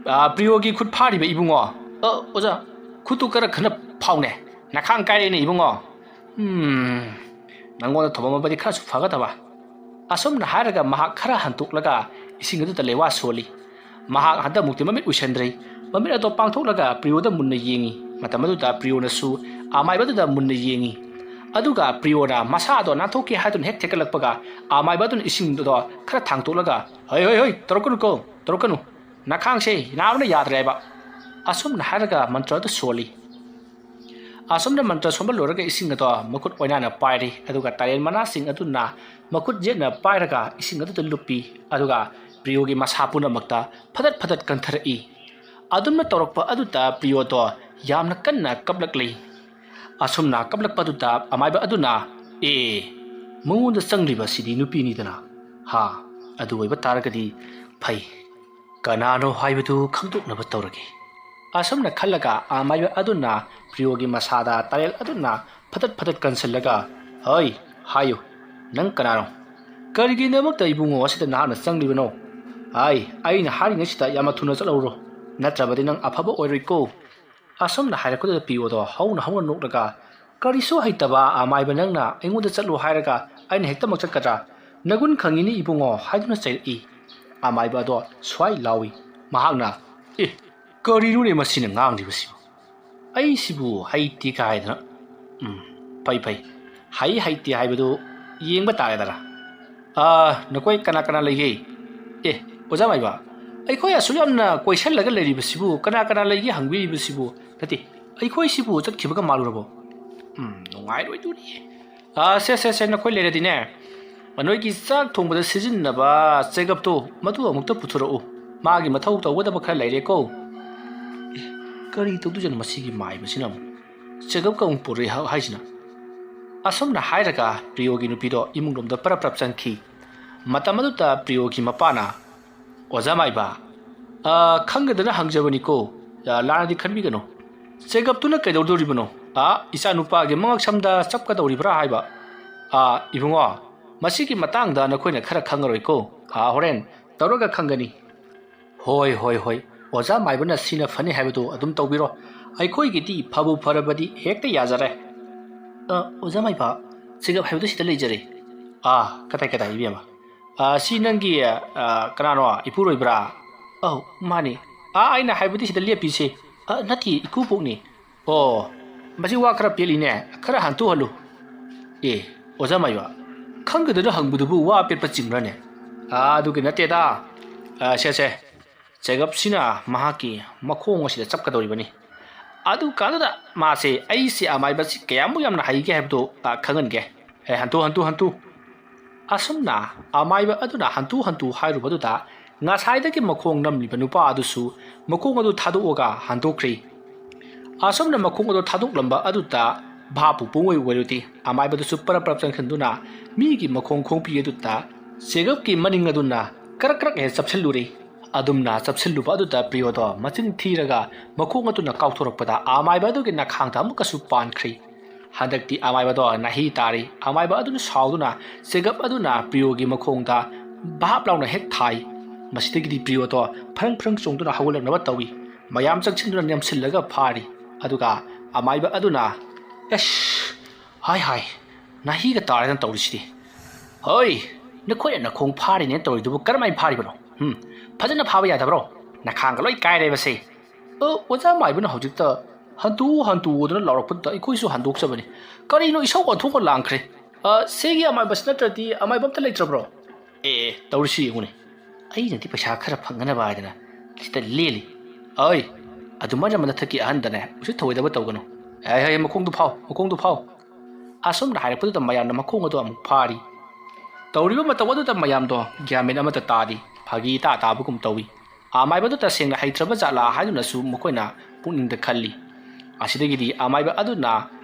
ꯑ, ꯄ꯭ꯔꯤꯌꯣꯒꯤ ꯈꯨꯠ ꯐꯥꯔꯤꯕ ꯏꯕꯨꯡꯉꯣ?" "ꯑ, ꯑꯣꯖꯥ, ꯈꯨꯠꯇꯨ ꯈꯔ ꯈꯟꯅ ꯐꯥꯎꯅꯦ꯫ ꯅꯈꯥꯡ ꯀꯥꯏꯔꯦꯅꯦ ꯏꯕꯨꯡꯉꯣ꯫ ꯎꯝ, ꯅꯪꯉꯣꯟꯗ ꯊꯣꯝꯃꯝꯃꯕꯗꯤ ꯈꯔꯁꯨ ꯐꯒꯗꯕ꯫" ꯑꯁꯨꯝꯅ ꯍꯥꯏꯔꯒ ꯃꯍꯥꯛ ꯈꯔ ꯍꯟꯇꯣꯛꯂꯒ ꯏꯁꯤꯡ ꯑꯗꯨꯗ ꯂꯩꯋꯥ ꯁꯣꯜꯂꯤ꯫ ꯃꯍꯥꯛ ꯍꯟꯗꯛꯃꯨꯛꯇꯤ ꯃꯃꯤꯠ ꯎꯏꯁꯟꯗ꯭ꯔꯤ꯫ ꯃꯃꯤꯠ ꯑꯗꯣ ꯄꯥꯡꯊꯣꯛꯂꯒ ꯄ꯭ꯔꯤꯌꯣꯗ ꯃꯨꯟꯅ ꯌꯦꯡꯉꯤ꯫ ꯃꯇꯝ ꯑꯗꯨꯗ ꯄ꯭ꯔꯤꯌꯣꯅꯁꯨ ꯑꯃꯥꯏꯕ ꯑꯗꯨꯗ ꯃꯨꯟꯅ ꯌꯦꯡꯉꯤ꯫ ꯑꯗꯨꯒ ꯄ꯭ꯔꯤꯌꯣꯅ ꯃꯁꯥ ꯑꯗꯣ ꯅꯥꯟꯊꯣꯛꯀꯦ ꯍꯥꯏꯗꯨꯅ ꯍꯦꯛ ꯊꯦꯛꯀꯠꯂꯛꯄꯒ ꯑꯃꯥꯏꯕ ꯑꯗꯨꯅ ꯏꯁꯤꯡꯗꯣ ꯈꯔ ꯊꯥꯡꯇꯣꯛꯂꯒ, "ꯍꯣꯏ, ꯍꯣꯏ, ꯍꯣꯏ, ꯇꯧꯔꯛꯀꯅꯨꯀꯣ, ꯇꯧꯔꯛꯀꯅꯨ꯫ ꯅꯈꯥꯡꯁꯦ ꯅꯥꯕꯅ ꯌꯥꯗ꯭ꯔꯦ" ꯍꯥꯏꯕ꯫ ꯑꯁꯨꯝꯅ ꯍꯥꯏꯔꯒ ꯃꯟꯇ꯭ꯔ ꯑꯗꯨ ꯁꯣꯜꯂꯤ꯫ ꯑꯁꯨꯝꯅ ꯃꯟꯇ꯭ꯔ ꯁꯣꯟꯕ ꯂꯣꯏꯔꯒ ꯏꯁꯤꯡ ꯑꯗꯣ ꯃꯈꯨꯠ ꯑꯣꯏꯅꯥꯅ ꯄꯥꯏꯔꯤ, ꯑꯗꯨꯒ ꯇꯥꯔꯦꯜ ꯃꯅꯥꯁꯤꯡ ꯑꯗꯨꯅ ꯃꯈꯨꯠ ꯌꯦꯠꯅ ꯄꯥꯏꯔꯒ ꯏꯁꯤꯡ ꯑꯗꯨꯗ ꯂꯨꯞꯄꯤ, ꯑꯗꯨꯒ ꯄ꯭ꯔꯤꯌꯣꯒꯤ ꯃꯁꯥ ꯄꯨꯝꯅꯃꯛꯇ ꯐꯗꯠ ꯐꯗꯠ ꯀꯟꯊꯔꯛꯏ꯫ ꯑꯗꯨꯝꯅ ꯇꯧꯔꯛꯄ ꯑꯗꯨꯗ ꯄ꯭ꯔꯤꯌꯣꯗꯣ ꯌꯥꯝꯅ ꯀꯟꯅ ꯀꯞꯂꯛꯂꯤ꯫ ꯑꯁꯨꯝꯅ ꯀꯞꯂꯛꯄ ꯑꯗꯨꯗ ꯑꯃꯥꯏꯕ ꯑꯗꯨꯅ, "ꯑꯦ, ꯃꯉꯣꯟꯗ ꯆꯪꯂꯤꯕ ꯑꯁꯤꯗꯤ ꯅꯨꯄꯤꯅꯤꯗꯅ꯫ ꯍꯥ, ꯑꯗꯨ ꯑꯣꯏꯕ ꯇꯥꯔꯒꯗꯤ ꯐꯩ꯫ ꯀꯅꯥꯅꯣ ꯍꯥꯏꯕꯗꯨ ꯈꯪꯗꯣꯛꯅꯕ ꯇꯧꯔꯒꯦ꯫" ꯑꯁꯨꯝꯅ ꯈꯜꯂꯒ ꯑꯃꯥꯏꯕ ꯑꯗꯨꯅ ꯄ꯭ꯔꯤꯌꯣꯒꯤ ꯃꯁꯥꯗ ꯇꯥꯔꯦꯜ ꯑꯗꯨꯅ ꯐꯗꯠ ꯐꯗꯠ ꯀꯟꯁꯤꯜꯂꯒ, "ꯍꯣꯏ, ꯍꯥꯏꯌꯨ, ꯅꯪ ꯀꯅꯥꯅꯣ? ꯀꯔꯤꯒꯤꯗꯃꯛꯇ ꯏꯕꯨꯡꯉꯣ ꯑꯁꯤꯗ ꯅꯍꯥꯛꯅ ꯆꯪꯂꯤꯕꯅꯣ? ꯍꯥꯏ, ꯑꯩꯅ ꯍꯥꯏꯔꯤꯉꯩꯁꯤꯗ ꯌꯥꯝꯅ ꯊꯨꯅ ꯆꯠꯍꯧꯔꯣ, ꯅꯠꯇ꯭ꯔꯕꯗꯤ ꯅꯪ ꯑꯐꯕ ꯑꯣꯏꯔꯣꯏꯀꯣ꯫" ꯑꯁꯨꯝꯅ ꯍꯥꯏꯔꯛꯄꯗꯨꯗ ꯄ꯭ꯔꯤꯌꯣꯗꯣ ꯍꯧꯅ ꯍꯧꯅ ꯅꯣꯛꯂꯒ, "ꯀꯔꯤꯁꯨ ꯍꯩꯇꯕ ꯑꯃꯥꯏꯕ ꯅꯪꯅ ꯑꯩꯉꯣꯟꯗ ꯆꯠꯂꯨ ꯍꯥꯏꯔꯒ ꯑꯩꯅ ꯍꯦꯛꯇꯃꯛ ꯆꯠꯀꯗ꯭ꯔꯥ? ꯅꯒꯨꯟ ꯈꯪꯉꯤꯅꯤ ꯏꯕꯨꯡꯉꯣ," ꯍꯥꯏꯗꯨꯅ ꯆꯩꯔꯛꯏ꯫ ꯑꯃꯥꯏꯕ ꯑꯗꯣ ꯁ꯭ꯋꯥꯏ ꯂꯥꯎꯏ꯫ ꯃꯍꯥꯛꯅ, "ꯑꯦ, ꯀꯔꯤꯅꯣꯅꯦ ꯃꯁꯤꯅ ꯉꯥꯡꯂꯤꯕꯁꯤꯕꯨ? ꯑꯩꯁꯤꯕꯨ ꯍꯩꯇꯦ ꯀꯥꯏꯗꯅ? ꯎꯝ, ꯐꯩ, ꯐꯩ꯫ ꯍꯩ ꯍꯩꯇꯦ ꯍꯥꯏꯕꯗꯨ ꯌꯦꯡꯕ ꯇꯥꯔꯦꯗꯅ꯫ ꯑꯥ, ꯅꯈꯣꯏ ꯀꯅꯥ ꯀꯅꯥ ꯂꯩꯒꯦ? ꯑꯦ, ꯑꯣꯖꯥ ꯃꯥꯏꯕ, ꯑꯩꯈꯣꯏ ꯑꯁꯨꯛ ꯌꯥꯝꯅ ꯀꯣꯏꯁꯜꯂꯒ ꯂꯩꯔꯤꯕꯁꯤꯕꯨ ꯀꯅꯥ ꯀꯅꯥ ꯂꯩꯒꯦ ꯍꯪꯕꯤꯔꯤꯕꯁꯤꯕꯨ? ꯅꯠꯇꯦ, ꯑꯩꯈꯣꯏꯁꯤꯕꯨ ꯆꯠꯈꯤꯕꯒ ꯃꯥꯜꯂꯨꯔꯕꯣ? ꯎꯝ, ꯅꯨꯡꯉꯥꯏꯔꯣꯏꯗꯣꯔꯤ꯫ ꯑꯥ, ꯁꯦ, ꯁꯦ, ꯁꯦ, ꯅꯈꯣꯏ ꯂꯩꯔꯗꯤꯅꯦ, ꯅꯣꯏꯒꯤ ꯆꯥꯛ ꯊꯣꯡꯕꯗ ꯁꯤꯖꯤꯟꯅꯕ ꯆꯦꯒꯞꯇꯣ ꯃꯗꯨ ꯑꯃꯨꯛꯇ ꯄꯨꯊꯣꯔꯛꯎ꯫ ꯃꯥꯒꯤ ꯃꯊꯧ ꯇꯧꯒꯗꯕ ꯈꯔ ꯂꯩꯔꯦꯀꯣ꯫ ꯑꯦ, ꯀꯔꯤ ꯇꯧꯗꯣꯏꯖꯥꯠꯅꯣ ꯃꯁꯤꯒꯤ ꯃꯥꯏꯕꯁꯤꯅ ꯑꯃꯨꯛ? ꯆꯦꯒꯞꯀ ꯑꯃꯨꯛ ꯄꯨꯔꯛꯑꯦ ꯍꯥ-, ꯍꯥꯏꯁꯤꯅ꯫ ꯑꯁꯨꯝꯅ ꯍꯥꯏꯔꯒ ꯄ꯭ꯔꯤꯌꯣꯒꯤ ꯅꯨꯄꯤꯗꯣ ꯏꯃꯨꯡꯂꯣꯝꯗ ꯄꯔꯞ ꯄꯔꯞ ꯆꯪꯈꯤ꯫ ꯃꯇꯝ ꯑꯗꯨꯗ ꯄ꯭ꯔꯤꯌꯣꯒꯤ ꯃꯄꯥꯅ, "ꯑꯣꯖꯥ ꯃꯥꯏꯕ, ꯑ, ꯈꯪꯒꯗꯅ ꯍꯪꯖꯕꯅꯤꯀꯣ, ꯑ, ꯂꯥꯟꯅꯗꯤ ꯈꯟꯕꯤꯒꯅꯨ꯫ ꯆꯦꯒꯞꯇꯨꯅ ꯀꯩꯗꯧꯗꯣꯔꯤꯕꯅꯣ?" "ꯑ, ꯏꯆꯥꯅꯨꯄꯥꯒꯤ ꯃꯉꯛꯁꯝꯗ ꯆꯞꯀꯗꯧꯔꯤꯕ꯭ꯔꯥ ꯍꯥꯏꯕ?" "ꯑ, ꯏꯕꯨꯡꯉꯣ, ꯃꯁꯤꯒꯤ ꯃꯇꯥꯡꯗ ꯅꯈꯣꯏꯅ ꯈꯔ ꯈꯪꯉꯔꯣꯏꯀꯣ꯫ ꯑ, ꯍꯣꯔꯦꯟ ꯇꯧꯔꯒ ꯈꯪꯒꯅꯤ꯫" "ꯍꯣꯏ, ꯍꯣꯏ, ꯍꯣꯏ꯫ ꯑꯣꯖꯥ ꯃꯥꯏꯕꯅ ꯁꯤꯅ ꯐꯅꯤ ꯍꯥꯏꯕꯗꯨ ꯑꯗꯨꯝ ꯇꯧꯕꯤꯔꯣ꯫ ꯑꯩꯈꯣꯏꯒꯤꯗꯤ ꯐꯕꯨ ꯐꯔꯕꯗꯤ ꯍꯦꯛꯇ ꯌꯥꯖꯔꯦ꯫" "ꯑ, ꯑꯣꯖꯥ ꯃꯥꯏꯕ, ꯆꯦꯒꯞ ꯍꯥꯏꯕꯗꯨ ꯁꯤꯗ ꯂꯩꯖꯔꯦ꯫" "ꯑꯥ, ꯀꯗꯥꯏ, ꯀꯗꯥꯏ, ꯏꯕꯦꯝꯃ? ꯑꯥ, ꯁꯤ ꯅꯪꯒꯤ, ꯑꯥ, ꯀꯅꯥꯅꯣ, ꯏꯄꯨꯔꯣꯏꯕ꯭ꯔꯥ?" "ꯑꯧ, ꯃꯥꯅꯤ꯫" "ꯑꯥ, ꯑꯩꯅ ꯍꯥꯏꯕꯗꯤ ꯁꯤꯗ ꯂꯦꯞꯄꯤꯁꯦ꯫" "ꯑ, ꯅꯠꯇꯦ, ꯏꯀꯨꯕꯣꯛꯅꯤ꯫" "ꯑꯣ, ꯃꯁꯤ ꯋꯥ ꯈꯔ ꯄꯦꯠꯂꯤꯅꯦ, ꯈꯔ ꯍꯟꯇꯣꯛꯍꯜꯂꯨ꯫" "ꯑꯦ, ꯑꯣꯖꯥ ꯃꯥꯏꯕ, ꯈꯪꯒꯗꯅ ꯍꯪꯕꯗꯨꯕꯨ ꯋꯥ ꯄꯦꯠꯄ ꯆꯤꯡꯕ꯭ꯔꯅꯦ?" "ꯑꯥ, ꯑꯗꯨꯒꯤ ꯅꯠꯇꯦꯗ꯫ ꯑꯥ, ꯁꯦ, ꯁꯦ, ꯆꯦꯒꯞꯁꯤꯅ ꯃꯍꯥꯛꯀꯤ ꯃꯈꯣꯡ ꯑꯁꯤꯗ ꯆꯞꯀꯗꯧꯔꯤꯕꯅꯤ꯫ ꯑꯗꯨ ꯀꯥꯟꯗꯨꯗ ꯃꯥꯁꯦ ꯑꯩꯁꯦ ꯑꯃꯥꯏꯕꯁꯤ ꯀꯌꯥꯃꯨꯛ ꯌꯥꯝꯅ ꯍꯩꯒꯦ ꯍꯥꯏꯕꯗꯨ, ꯑꯥ, ꯈꯪꯍꯟꯒꯦ꯫ ꯑꯦ, ꯍꯟꯇꯨ, ꯍꯟꯇꯨ, ꯍꯟꯇꯨ꯫" ꯑꯁꯨꯝꯅ ꯑꯃꯥꯏꯕ ꯑꯗꯨꯅ ꯍꯟꯇꯨ ꯍꯟꯇꯨ ꯍꯥꯏꯔꯨꯕꯗꯨꯗ ꯉꯁꯥꯏꯗꯒꯤ ꯃꯈꯣꯡ ꯅꯝꯂꯤꯕ ꯅꯨꯄꯥ ꯑꯗꯨꯁꯨ ꯃꯈꯣꯡ ꯑꯗꯨ ꯊꯥꯗꯣꯛꯑꯒ ꯍꯟꯗꯣꯛꯈ꯭ꯔꯤ꯫ ꯑꯁꯨꯝꯅ ꯃꯈꯣꯡ ꯑꯗꯨ ꯊꯥꯗꯣꯛꯂꯝꯕ ꯑꯗꯨꯗ ꯚꯥꯞꯄꯨ ꯄꯨꯡꯑꯣꯏ ꯑꯣꯏꯔꯨꯗꯦ꯫ ꯑꯃꯥꯏꯕꯗꯨꯁꯨ ꯄꯔꯞ ꯄꯔꯞ ꯆꯪꯁꯤꯟꯗꯨꯅ ꯃꯤꯒꯤ ꯃꯈꯣꯡ ꯈꯣꯡꯕꯤ ꯑꯗꯨꯗ ꯆꯦꯒꯞꯀꯤ ꯃꯅꯤꯡ ꯑꯗꯨꯅ ꯀꯔꯛ ꯀꯔꯛ ꯍꯦꯛ ꯆꯞꯁꯤꯜꯂꯨꯔꯦ꯫ ꯑꯗꯨꯝꯅ ꯆꯞꯁꯤꯜꯂꯨꯕ ꯑꯗꯨꯗ ꯄ꯭ꯔꯤꯌꯣꯗꯣ ꯃꯆꯤꯟ ꯊꯤꯔꯒ ꯃꯈꯣꯡ ꯑꯗꯨꯅ ꯀꯥꯎꯊꯣꯔꯛꯄꯗ ꯑꯃꯥꯏꯕ ꯑꯗꯨꯒꯤ ꯅꯈꯥꯡꯗ ꯑꯃꯨꯛꯀꯁꯨ ꯄꯥꯟꯈ꯭ꯔꯤ꯫ ꯍꯟꯗꯛꯇꯤ ꯑꯃꯥꯏꯕꯗꯣ ꯅꯥꯍꯤ ꯇꯥꯔꯤ꯫ ꯑꯃꯥꯏꯕ ꯑꯗꯨꯅ ꯁꯥꯎꯗꯨꯅ ꯆꯦꯒꯞ ꯑꯗꯨꯅ ꯄ꯭ꯔꯤꯌꯣꯒꯤ ꯃꯈꯣꯡꯗ ꯚꯥꯞ ꯂꯥꯎꯅ ꯍꯦꯛ ꯊꯥꯏ꯫ ꯃꯁꯤꯗꯒꯤꯗꯤ ꯄ꯭ꯔꯤꯌꯣꯗꯣ ꯐ꯭ꯔꯪ ꯐ꯭ꯔꯪ ꯆꯣꯡꯗꯨꯅ ꯍꯧꯒꯠꯂꯛꯅꯕ ꯇꯧꯏ꯫ ꯃꯌꯥꯝ ꯆꯪꯁꯤꯟꯗꯨꯅ ꯅꯦꯝꯁꯤꯜꯂꯒ ꯐꯥꯔꯤ꯫ ꯑꯗꯨꯒ ꯑꯃꯥꯏꯕ ꯑꯗꯨꯅ, "ꯑꯦꯁ, ꯍꯥꯏ ꯍꯥꯏ, ꯅꯥꯍꯤꯒ ꯇꯥꯔꯦꯅ ꯇꯧꯔꯤꯁꯤꯗꯤ꯫ ꯍꯣꯏ, ꯅꯈꯣꯏꯅ ꯅꯈꯣꯡ ꯐꯥꯔꯤꯅꯦꯅ ꯇꯧꯔꯤꯗꯨꯕꯨ ꯀꯔꯝꯍꯥꯏꯅ ꯐꯥꯔꯤꯕꯅꯣ? ꯍꯨꯝ, ꯐꯖꯅ ꯐꯥꯕ ꯌꯥꯗꯕ꯭ꯔꯣ? ꯅꯈꯥꯡꯒ ꯂꯣꯏ ꯀꯥꯏꯔꯦꯕꯁꯦ꯫" ꯑ, ꯑꯣꯖꯥ ꯃꯥꯏꯕꯅ ꯍꯧꯖꯤꯛꯇ ꯍꯟꯇꯨ ꯍꯟꯇꯨꯗꯅ ꯂꯥꯎꯔꯛꯄꯗꯨꯗ ꯑꯩꯈꯣꯏꯁꯨ ꯍꯟꯗꯣꯛꯆꯕꯅꯤ꯫ ꯀꯔꯤꯅꯣ ꯏꯁꯧ ꯑꯣꯟꯊꯣꯛꯄ ꯂꯥꯡꯈ꯭ꯔꯦ꯫ "ꯑ, ꯁꯤꯒꯤ ꯑꯃꯥꯏꯕꯁꯤ ꯅꯠꯇ꯭ꯔꯗꯤ ꯑꯃꯥꯏꯕ ꯑꯝꯇ ꯂꯩꯇ꯭ꯔꯕ꯭ꯔꯣ?" "ꯑꯦ, ꯑꯦ, ꯇꯧꯔꯤꯁꯤ ꯌꯦꯡꯉꯨꯅꯦ, ꯑꯩꯅꯗꯤ ꯄꯩꯁꯥ ꯈꯔ ꯐꯪꯅꯅꯕ ꯍꯥꯏꯗꯅ ꯁꯤꯗ ꯂꯦꯜꯂꯤ꯫ ꯑꯩ, ꯑꯗꯨꯃꯥꯏꯅ ꯃꯊꯛꯀꯤ ꯑꯍꯟꯗꯅꯦ ꯎꯁꯤꯠ ꯊꯧꯑꯣꯏꯗꯕ ꯇꯧꯒꯅꯨ꯫ ꯍꯥꯏ, ꯍꯥꯏ, ꯃꯈꯣꯡꯗꯨ ꯐꯥꯎ, ꯃꯈꯣꯡꯗꯨ ꯐꯥꯎ!" ꯑꯁꯨꯝꯅ ꯍꯥꯏꯔꯛꯄꯗꯨꯗ ꯃꯌꯥꯝꯅ ꯃꯈꯣꯡ ꯑꯗꯨ ꯑꯃꯨꯛ ꯐꯥꯔꯤ꯫ ꯇꯧꯔꯤꯕ ꯃꯇꯧ ꯑꯗꯨꯗ ꯃꯌꯥꯝꯗꯣ ꯒ꯭ꯌꯥꯟ ꯃꯦꯟ ꯑꯃꯠꯇ ꯇꯥꯗꯦ꯫ ꯐꯥꯒꯤ ꯏꯇꯥ ꯇꯥꯕꯒꯨꯝ ꯇꯧꯏ꯫ ꯑꯃꯥꯏꯕꯗꯨ ꯇꯁꯦꯡꯅ ꯍꯩꯇ꯭ꯔꯕ ꯖꯥꯠꯂꯥ ꯍꯥꯏꯗꯨꯅꯁꯨ ꯃꯈꯣꯏꯅ ꯄꯨꯛꯅꯤꯡꯗ ꯈꯜꯂꯤ꯫ ꯑꯁꯤꯗꯒꯤꯗꯤ ꯑꯃꯥꯏꯕ ꯑꯗꯨꯅ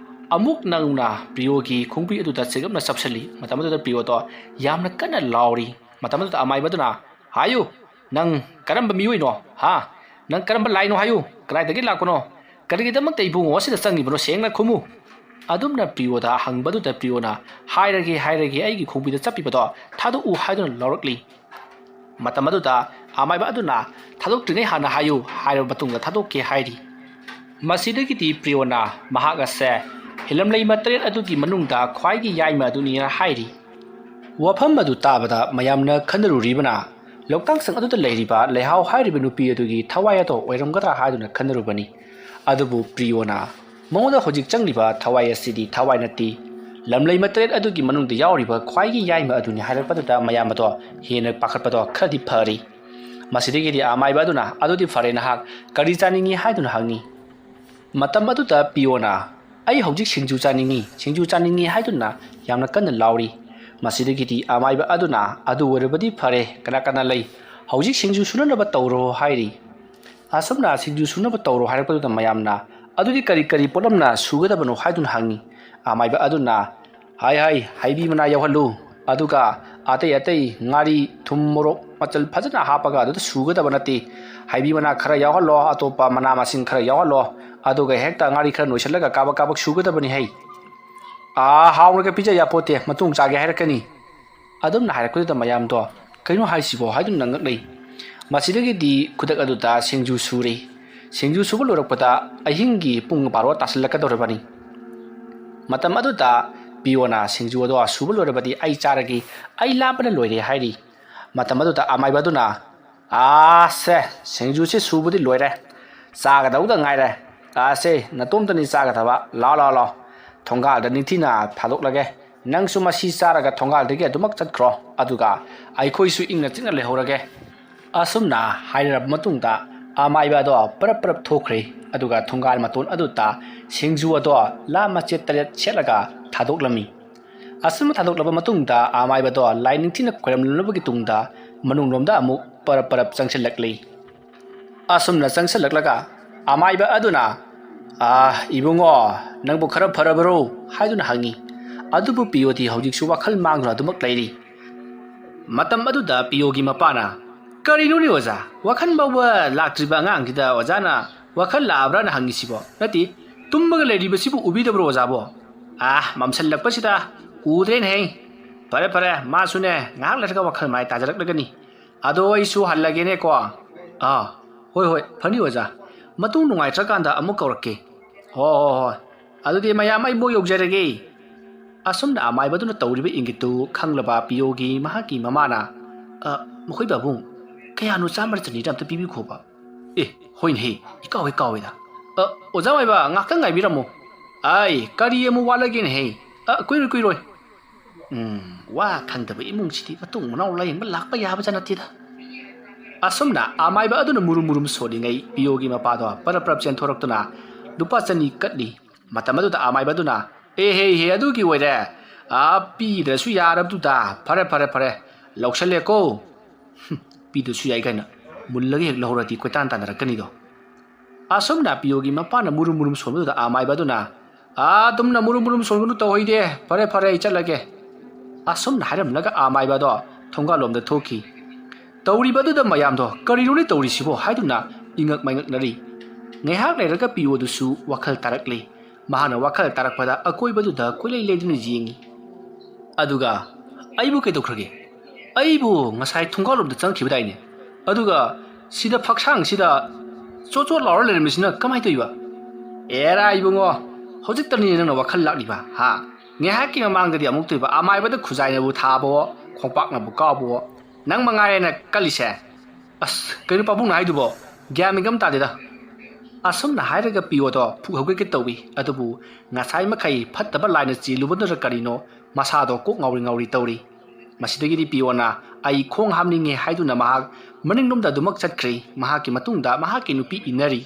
ꯑꯃꯨꯛ ꯅꯧꯅ ꯄ꯭ꯔꯤꯌꯣꯒꯤ ꯈꯣꯡꯕꯤ ꯑꯗꯨꯗ ꯆꯦꯒꯞꯅ ꯆꯞꯁꯤꯜꯂꯤ꯫ ꯃꯇꯝ ꯑꯗꯨꯗ ꯄ꯭ꯔꯤꯌꯣꯗꯣ ꯌꯥꯝꯅ ꯀꯟꯅ ꯂꯥꯎꯔꯤ꯫ ꯃꯇꯝ ꯑꯗꯨꯗ ꯑꯃꯥꯏꯕ ꯑꯗꯨꯅ, "ꯍꯥꯏꯌꯨ, ꯅꯪ ꯀꯔꯝꯕ ꯃꯤꯑꯣꯏꯅꯣ? ꯍꯥ? ꯅꯪ ꯀꯔꯝꯕ ꯂꯥꯏꯅꯣ ꯍꯥꯏꯌꯨ? ꯀꯗꯥꯏꯗꯒꯤ ꯂꯥꯛꯄꯅꯣ? ꯀꯔꯤꯒꯤꯗꯃꯛꯇ ꯏꯕꯨꯡꯉꯣ ꯑꯁꯤꯗ ꯆꯪꯉꯤꯕꯅꯣ? ꯁꯦꯡꯅ ꯈꯨꯝꯃꯨ!" ꯑꯗꯨꯝꯅ ꯄ꯭ꯔꯤꯌꯣꯗ ꯍꯪꯕꯗꯨꯗ ꯄ꯭ꯔꯤꯌꯣꯅ, "ꯍꯥꯏꯔꯒꯦ, ꯍꯥꯏꯔꯒꯦ, ꯑꯩꯒꯤ ꯈꯣꯡꯕꯤꯗ ꯆꯞꯄꯤꯕꯗꯣ ꯊꯥꯗꯣꯛꯎ" ꯍꯥꯏꯗꯨꯅ ꯂꯥꯎꯔꯛꯂꯤ꯫ ꯃꯇꯝ ꯑꯗꯨꯗ ꯑꯃꯥꯏꯕ ꯑꯗꯨꯅ, "ꯊꯥꯗꯣꯛꯇ꯭ꯔꯤꯉꯩ ꯍꯥꯟꯅ ꯍꯥꯏꯌꯨ, ꯍꯥꯏꯔꯕ ꯃꯇꯨꯡꯗ ꯊꯥꯗꯣꯛꯀꯦ" ꯍꯥꯏꯔꯤ꯫ ꯃꯁꯤꯗꯒꯤꯗꯤ ꯄ꯭ꯔꯤꯌꯣꯅ ꯃꯍꯥꯛ ꯑꯁꯦ ꯍꯤꯂꯝꯂꯩꯃ ꯇꯔꯦꯠ ꯑꯗꯨꯒꯤ ꯃꯅꯨꯡꯗ ꯈ꯭ꯋꯥꯏꯒꯤ ꯌꯥꯏꯃ ꯑꯗꯨꯅꯤꯅ ꯍꯥꯏꯔꯤ꯫ ꯋꯥꯐꯝ ꯑꯗꯨ ꯇꯥꯕꯗ ꯃꯌꯥꯝꯅ ꯈꯟꯅꯔꯨꯔꯤꯕꯅ ꯂꯣꯛꯇꯥꯛ ꯁꯪ ꯑꯗꯨꯗ ꯂꯩꯔꯤꯕ ꯂꯩꯍꯥꯎ ꯍꯥꯏꯔꯤꯕ ꯅꯨꯄꯤ ꯑꯗꯨꯒꯤ ꯊꯋꯥꯏ ꯑꯗꯣ ꯑꯣꯏꯔꯝꯒꯗ꯭ꯔꯥ ꯍꯥꯏꯗꯨꯅ ꯈꯟꯅꯔꯨꯕꯅꯤ꯫ ꯑꯗꯨꯕꯨ ꯄ꯭ꯔꯤꯌꯣꯅ ꯃꯉꯣꯟꯗ ꯍꯧꯖꯤꯛ ꯆꯪꯂꯤꯕ ꯊꯋꯥꯏ ꯑꯁꯤꯗꯤ ꯊꯋꯥꯏ ꯅꯠꯇꯦ, ꯂꯝꯂꯩꯃ ꯇꯔꯦꯠ ꯑꯗꯨꯒꯤ ꯃꯅꯨꯡꯗ ꯌꯥꯎꯔꯤꯕ ꯈ꯭ꯋꯥꯏꯒꯤ ꯌꯥꯏꯃ ꯑꯗꯨꯅꯤ ꯍꯥꯏꯔꯛꯄꯗꯨꯗ ꯃꯌꯥꯝ ꯑꯗꯣ ꯍꯦꯟꯅ ꯄꯥꯈꯠꯄꯗꯣ ꯈꯔꯗꯤ ꯐꯔꯤ꯫ ꯃꯁꯤꯗꯒꯤꯗꯤ ꯑꯃꯥꯏꯕ ꯑꯗꯨꯅ, "ꯑꯗꯨꯗꯤ ꯐꯔꯦ, ꯅꯍꯥꯛ ꯀꯔꯤ ꯆꯥꯅꯤꯡꯉꯤ?" ꯍꯥꯏꯗꯨꯅ ꯍꯪꯉꯤ꯫ ꯃꯇꯝ ꯑꯗꯨꯗ ꯄꯤꯌꯣꯅ, "ꯑꯩ ꯍꯧꯖꯤꯛ ꯁꯤꯡꯖꯨ ꯆꯥꯅꯤꯡꯉꯤ, ꯁꯤꯡꯖꯨ ꯆꯥꯅꯤꯡꯉꯤ" ꯍꯥꯏꯗꯨꯅ ꯌꯥꯝꯅ ꯀꯟꯅ ꯂꯥꯎꯔꯤ꯫ ꯃꯁꯤꯗꯒꯤꯗꯤ ꯑꯃꯥꯏꯕ ꯑꯗꯨꯅ, "ꯑꯗꯨ ꯑꯣꯏꯔꯕꯗꯤ ꯐꯔꯦ, ꯀꯅꯥ ꯀꯅꯥ ꯂꯩ? ꯍꯧꯖꯤꯛ ꯁꯤꯡꯖꯨ ꯁꯨꯅꯅꯕ ꯇꯧꯔꯣ" ꯍꯥꯏꯔꯤ꯫ ꯑꯁꯨꯝꯅ ꯁꯤꯡꯖꯨ ꯁꯨꯅꯕ ꯇꯧꯔꯣ ꯍꯥꯏꯔꯛꯄꯗꯨꯗ ꯃꯌꯥꯝꯅ, "ꯑꯗꯨꯗꯤ ꯀꯔꯤ ꯀꯔꯤ ꯄꯣꯠꯂꯝꯅ ꯁꯨꯒꯗꯕꯅꯣ?" ꯍꯥꯏꯗꯨꯅ ꯍꯪꯉꯤ꯫ ꯑꯃꯥꯏꯕ ꯑꯗꯨꯅ, "ꯍꯥꯏ ꯍꯥꯏ, ꯍꯩꯕꯤ ꯃꯅꯥ ꯌꯥꯎꯍꯜꯂꯨ, ꯑꯗꯨꯒ ꯑꯇꯩ ꯑꯇꯩ ꯉꯥꯔꯤ, ꯊꯨꯝ, ꯃꯣꯔꯣꯛ, ꯃꯆꯜ ꯐꯖꯅ ꯍꯥꯞꯄꯒ ꯑꯗꯨꯗ ꯁꯨꯒꯗꯕ ꯅꯠꯇꯦ꯫ ꯍꯩꯕꯤ ꯃꯅꯥ ꯈꯔ ꯌꯥꯎꯍꯜꯂꯣ, ꯑꯇꯣꯞꯄ ꯃꯅꯥ ꯃꯁꯤꯡ ꯈꯔ ꯌꯥꯎꯍꯜꯂꯣ, ꯑꯗꯨꯒ ꯍꯦꯛꯇ ꯉꯥꯔꯤ ꯈꯔ ꯅꯣꯏꯁꯤꯜꯂꯒ ꯀꯥꯕꯛ ꯀꯥꯕꯛ ꯁꯨꯒꯗꯕꯅꯤ ꯍꯩ꯫ ꯑꯥ, ꯍꯥꯎꯅꯒ ꯄꯤꯖ ꯌꯥꯄꯣꯠꯇꯦ, ꯃꯇꯨꯡ ꯆꯥꯒꯦ ꯍꯥꯏꯔꯛꯀꯅꯤ"꯫ ꯑꯗꯨꯝꯅ ꯍꯥꯏꯔꯛꯄꯗꯨꯗ ꯃꯌꯥꯝꯗꯣ, "ꯀꯩꯅꯣ ꯍꯥꯏꯁꯤꯕꯣ?" ꯍꯥꯏꯗꯨꯅ ꯉꯛꯅꯩ꯫ ꯃꯁꯤꯗꯒꯤꯗꯤ ꯈꯨꯗꯛ ꯑꯗꯨꯗ ꯁꯤꯡꯖꯨ ꯁꯨꯔꯦ꯫ ꯁꯤꯡꯖꯨ ꯁꯨꯕ ꯂꯣꯏꯔꯛꯄꯗ ꯑꯍꯤꯡꯒꯤ ꯄꯨꯡ ꯕꯥꯔꯣ ꯇꯥꯁꯤꯜꯂꯛꯀꯗꯧꯔꯕꯅꯤ꯫ ꯃꯇꯝ ꯑꯗꯨꯗ ꯄꯤꯌꯣꯅ, "ꯁꯤꯡꯖꯨ ꯑꯗꯣ ꯁꯨꯕ ꯂꯣꯏꯔꯕꯗꯤ ꯑꯩ ꯆꯥꯔꯒꯦ, ꯑꯩ ꯂꯥꯝꯕꯅ ꯂꯣꯏꯔꯦ" ꯍꯥꯏꯔꯤ꯫ ꯃꯇꯝ ꯑꯗꯨꯗ ꯑꯃꯥꯏꯕ ꯑꯗꯨꯅ, "ꯑꯥꯁꯦ, ꯁꯤꯡꯖꯨꯁꯦ ꯁꯨꯕꯗꯤ ꯂꯣꯏꯔꯦ, ꯆꯥꯒꯗꯧꯗ ꯉꯥꯏꯔꯦ꯫ ꯑꯥꯁꯦ, ꯅꯇꯣꯝꯇꯅꯤ ꯆꯥꯒꯗꯕ, ꯂꯥꯎ, ꯂꯥꯎ, ꯂꯥꯎ, ꯊꯣꯡꯒꯥꯜꯗ ꯅꯤꯡꯊꯤꯅ ꯊꯥꯗꯣꯛꯂꯒꯦ꯫ "ꯅꯪꯁꯨ ꯃꯁꯤ ꯆꯥꯔꯒ ꯊꯣꯡꯒꯥꯜꯗꯒꯤ ꯑꯗꯨꯃꯛ ꯆꯠꯈ꯭ꯔꯣ, ꯑꯗꯨꯒ ꯑꯩꯈꯣꯏꯁꯨ ꯏꯪꯅ ꯆꯤꯛꯅ ꯂꯩꯍꯧꯔꯒꯦ"꯫ ꯑꯁꯨꯝꯅ ꯍꯥꯏꯔꯕ ꯃꯇꯨꯡꯗ ꯑꯃꯥꯏꯕ ꯑꯗꯣ ꯄꯔꯞ ꯄꯔꯞ ꯊꯣꯛꯈ꯭ꯔꯦ꯫ ꯑꯗꯨꯒ ꯊꯣꯡꯒꯥꯜ ꯃꯇꯣꯟ ꯑꯗꯨꯗ ꯁꯤꯡꯖꯨ ꯑꯗꯣ ꯂꯥ ꯃꯆꯦꯠ ꯇꯔꯦꯠ ꯁꯦꯠꯂꯒ ꯊꯥꯗꯣꯛꯂꯝꯃꯤ꯫ ꯑꯁꯨꯝꯅ ꯊꯥꯗꯣꯛꯂꯕ ꯃꯇꯨꯡꯗ ꯑꯃꯥꯏꯕ ꯑꯗꯣ ꯂꯥꯏ ꯅꯤꯡꯊꯤꯅ ꯈꯣꯏꯔꯝꯂꯕꯒꯤ ꯇꯨꯡꯗ ꯃꯅꯨꯡꯂꯣꯝꯗ ꯑꯃꯨꯛ ꯄꯔꯞ ꯄꯔꯞ ꯆꯪꯁꯤꯜꯂꯛꯂꯤ꯫ ꯑꯁꯨꯝꯅ ꯆꯪꯁꯤꯜꯂꯛꯂꯒ ꯑꯃꯥꯏꯕ ꯑꯗꯨꯅ, "ꯑꯥ, ꯏꯕꯨꯡꯉꯣ, ꯅꯪꯕꯨ ꯈꯔ ꯐꯔꯕꯔꯣ?" ꯍꯥꯏꯗꯨꯅ ꯍꯪꯉꯤ꯫ ꯑꯗꯨꯕꯨ ꯄꯤꯌꯣꯗꯤ ꯍꯧꯖꯤꯛꯁꯨ ꯋꯥꯈꯜ ꯃꯥꯡꯗꯨꯅ ꯑꯗꯨꯃꯛ ꯂꯩꯔꯤ꯫ ꯃꯇꯝ ꯑꯗꯨꯗ ꯄꯤꯌꯣꯒꯤ ꯃꯄꯥꯅ, "ꯀꯔꯤꯅꯣꯅꯦ ꯑꯣꯖꯥ, ꯋꯥꯈꯜ ꯐꯥꯎꯕ ꯂꯥꯛꯇ꯭ꯔꯤꯕ ꯑꯉꯥꯡꯁꯤꯗ ꯑꯣꯖꯥꯅ ꯋꯥꯈꯜ ꯂꯥꯛꯑꯕ꯭ꯔꯥꯅ ꯍꯪꯉꯤꯁꯤꯕꯣ? ꯅꯠꯇꯦ, ꯇꯨꯝꯃꯒ ꯂꯩꯔꯤꯕꯁꯤꯕꯨ ꯎꯕꯤꯗꯕ꯭ꯔꯣ ꯑꯣꯖꯥꯕꯣ? ꯑꯥ, ꯃꯝꯁꯤꯜꯂꯛꯄꯁꯤꯗ ꯎꯗ꯭ꯔꯦꯅꯦꯍꯦ꯫ ꯐꯔꯦ, ꯐꯔꯦ, ꯃꯥꯁꯨꯅꯦ ꯉꯥꯏꯍꯥꯛ ꯂꯩꯔꯒ ꯋꯥꯈꯜ ꯃꯥꯏ ꯇꯥꯖꯔꯛꯂꯒꯅꯤ꯫ ꯑꯗꯣ ꯑꯩꯁꯨ ꯍꯜꯂꯒꯦꯅꯦꯀꯣ꯫" "ꯑꯥ, ꯍꯣꯏ, ꯍꯣꯏ, ꯐꯅꯤ ꯑꯣꯖꯥ꯫ ꯃꯇꯨꯡ ꯅꯨꯡꯉꯥꯏꯇ꯭ꯔꯀꯥꯟꯗ ꯑꯃꯨꯛ ꯀꯧꯔꯛꯀꯦ꯫" "ꯍꯣꯏ, ꯍꯣꯏ, ꯍꯣꯏ꯫ ꯑꯗꯨꯗꯤ ꯃꯌꯥꯝ ꯑꯩ ꯑꯃꯨꯛ ꯌꯧꯖꯔꯒꯦ꯫" ꯑꯁꯨꯝꯅ ꯑꯃꯥꯏꯕꯗꯨꯅ ꯇꯧꯔꯤꯕ ꯏꯪꯒꯤꯠꯇꯨ ꯈꯪꯂꯕ ꯄꯤꯌꯣꯒꯤ ꯃꯍꯥꯛꯀꯤ ꯃꯃꯥꯅ, "ꯑ, ꯃꯈꯣꯏ ꯄꯥꯕꯨꯡ, ꯀꯌꯥꯅꯣ ꯆꯥꯝꯃꯔ ꯆꯅꯤꯗ ꯑꯝꯇ ꯄꯤꯕꯤꯈꯣꯕ?" "ꯑꯦ, ꯍꯣꯏꯅꯦꯍꯦ, ꯏꯀꯥꯎ ꯍꯦꯛ ꯀꯥꯎꯋꯦꯗ꯫ ꯑ, ꯑꯣꯖꯥ ꯃꯥꯏꯕ, ꯉꯥꯛꯇꯪ ꯉꯥꯏꯕꯤꯔꯝꯃꯣ꯫ ꯑꯩ, ꯀꯔꯤ ꯑꯃꯨꯛ ꯋꯥꯠꯂꯒꯦꯅꯦꯍꯦ? ꯑ, ꯀꯨꯏꯔꯣꯏ, ꯀꯨꯏꯔꯣꯏ꯫ ꯎꯝ, ꯋꯥ ꯈꯪꯗꯕ ꯏꯃꯨꯡꯁꯤꯗꯤ ꯃꯇꯨꯡ ꯃꯅꯥꯎ ꯂꯥꯌꯦꯡꯕ ꯂꯥꯛꯄ ꯌꯥꯕꯖꯥꯠ ꯅꯠꯇꯦꯗ꯫" ꯑꯁꯨꯝꯅ ꯑꯃꯥꯏꯕ ꯑꯗꯨꯅ ꯃꯨꯔꯨꯝ ꯃꯨꯔꯨꯝ ꯁꯣꯜꯂꯤꯉꯩ ꯄꯤꯌꯣꯒꯤ ꯃꯄꯥꯗꯣ ꯄꯔꯞ ꯄꯔꯞ ꯆꯦꯟꯊꯣꯔꯛꯇꯨꯅ ꯂꯨꯄꯥ ꯆꯅꯤ ꯀꯠꯂꯤ꯫ ꯃꯇꯝ ꯑꯗꯨꯗ ꯑꯃꯥꯏꯕ ꯑꯗꯨꯅ, "ꯑꯦ ꯍꯦ ꯍꯦ, ꯑꯗꯨꯒꯤ ꯑꯣꯏꯔꯦ? ꯑ, ꯄꯤꯗ꯭ꯔꯁꯨ ꯌꯥꯔꯕꯗꯨꯗ꯫ ꯐꯔꯦ, ꯐꯔꯦ, ꯐꯔꯦ, ꯂꯧꯁꯜꯂꯦꯀꯣ꯫" "ꯍꯨꯝ, ꯄꯤꯗ꯭ꯔꯁꯨ ꯌꯥꯏ ꯀꯥꯏꯅ, ꯃꯨꯜꯂꯒ ꯍꯦꯛ ꯂꯧꯍꯧꯔꯗꯤ ꯀꯣꯏꯇꯥꯟ ꯇꯥꯟꯅꯔꯛꯀꯅꯤꯗꯣ꯫" ꯑꯁꯨꯝꯅ ꯄꯤꯌꯣꯒꯤ ꯃꯄꯥꯅ ꯃꯨꯔꯨꯝ ꯃꯨꯔꯨꯝ ꯁꯣꯟꯕꯗꯨꯗ ꯑꯃꯥꯏꯕ ꯑꯗꯨꯅ, "ꯑꯗꯨꯝꯅ ꯃꯨꯔꯨꯝ ꯃꯨꯔꯨꯝ ꯁꯣꯟꯒꯅꯨ ꯇꯧꯍꯩꯗꯦ꯫ ꯐꯔꯦ, ꯐꯔꯦ, ꯑꯩ ꯆꯠꯂꯒꯦ꯫" ꯑꯁꯨꯝꯅ ꯍꯥꯏꯔꯝꯂꯒ ꯑꯃꯥꯏꯕ ꯑꯗꯣ ꯊꯣꯡꯒꯥꯜꯂꯣꯝꯗ ꯊꯣꯛꯈꯤ꯫ ꯇꯧꯔꯤꯕꯗꯨꯗ ꯃꯌꯥꯝꯗꯣ "ꯀꯔꯤꯅꯣꯅꯦ ꯇꯧꯔꯤꯁꯤꯕꯣ?" ꯍꯥꯏꯗꯨꯅ ꯏꯉꯛ ꯃꯉꯛꯅꯔꯤ꯫ ꯉꯥꯏꯍꯥꯛ ꯂꯩꯔꯒ ꯄꯤꯌꯣꯗꯨꯁꯨ ꯋꯥꯈꯜ ꯇꯥꯔꯛꯂꯤ꯫ ꯃꯍꯥꯛꯅ ꯋꯥꯈꯜ ꯇꯥꯔꯛꯄꯗ ꯑꯀꯣꯏꯕꯗꯨꯗ ꯀꯣꯏꯂꯩ ꯂꯩꯗꯨꯅ ꯌꯦꯡꯉꯤ꯫ ꯑꯗꯨꯒ, "ꯑꯩꯕꯨ ꯀꯩꯗꯧꯈ꯭ꯔꯒꯦ? ꯑꯩꯕꯨ ꯉꯁꯥꯏ ꯊꯣꯡꯒꯥꯜꯂꯣꯝꯗ ꯆꯪꯈꯤꯕꯗꯥꯏꯅꯦ? ꯑꯗꯨꯒ ꯁꯤꯗ ꯐꯛꯁꯥꯡꯁꯤꯗ ꯆꯣꯠ ꯆꯣꯠ ꯂꯥꯎꯔ ꯂꯩꯔꯝꯃꯤꯁꯤꯅ ꯀꯃꯥꯏꯅ ꯇꯧꯔꯤꯕ?" "ꯑꯦꯔꯥ ꯏꯕꯨꯡꯉꯣ, ꯍꯧꯖꯤꯛꯇꯅꯤ ꯅꯪꯅ ꯋꯥꯈꯜ ꯂꯥꯛꯂꯤꯕ, ꯍꯥ? ꯉꯥꯏꯍꯥꯛꯀꯤ ꯃꯃꯥꯡꯗꯗꯤ ꯑꯃꯨꯛ ꯇꯧꯏꯕ, ꯑꯃꯥꯏꯕꯗ ꯈꯨꯖꯥꯏꯅꯕꯨ ꯊꯥꯕꯋꯣ, ꯈꯣꯡꯄꯥꯛꯅꯕꯨ ꯀꯥꯎꯕꯋꯣ, ꯅꯪ ꯃꯉꯥꯏꯔꯦꯅ ꯀꯜꯂꯤꯁꯦ꯫ ꯑꯁ, ꯀꯩꯅꯣ ꯄꯥꯕꯨꯡꯅ ꯍꯥꯏꯗꯨꯕꯣ? ꯒ꯭ꯌꯥꯟ ꯃꯦꯟ ꯑꯃ ꯇꯥꯗꯦꯗ꯫" ꯑꯁꯨꯝꯅ ꯍꯥꯏꯔꯒ ꯄꯤꯌꯣꯗꯣ ꯐꯨꯛ ꯍꯧꯒꯠꯀꯦ ꯇꯧꯏ꯫ ꯑꯗꯨꯕꯨ ꯉꯁꯥꯏ ꯃꯈꯩ ꯐꯠꯇꯕ ꯂꯥꯏꯅ ꯆꯦꯜꯂꯨꯕꯗꯨꯅ ꯀꯔꯤꯅꯣ, ꯃꯁꯥꯗꯣ ꯀꯣꯛ ꯉꯥꯎꯔꯤ ꯉꯥꯎꯔꯤ ꯇꯧꯔꯤ꯫ ꯃꯁꯤꯗꯒꯤꯗꯤ ꯄꯤꯌꯣꯅ "ꯑꯩ ꯈꯣꯡ ꯍꯥꯝꯅꯤꯡꯉꯦ" ꯍꯥꯏꯗꯨꯅ ꯃꯍꯥꯛ ꯃꯅꯤꯡꯂꯣꯝꯗ ꯑꯗꯨꯃꯛ ꯆꯠꯈ꯭ꯔꯦ꯫ ꯃꯍꯥꯛꯀꯤ ꯃꯇꯨꯡꯗ ꯃꯍꯥꯛꯀꯤ ꯅꯨꯄꯤ ꯏꯟꯅꯔꯤ꯫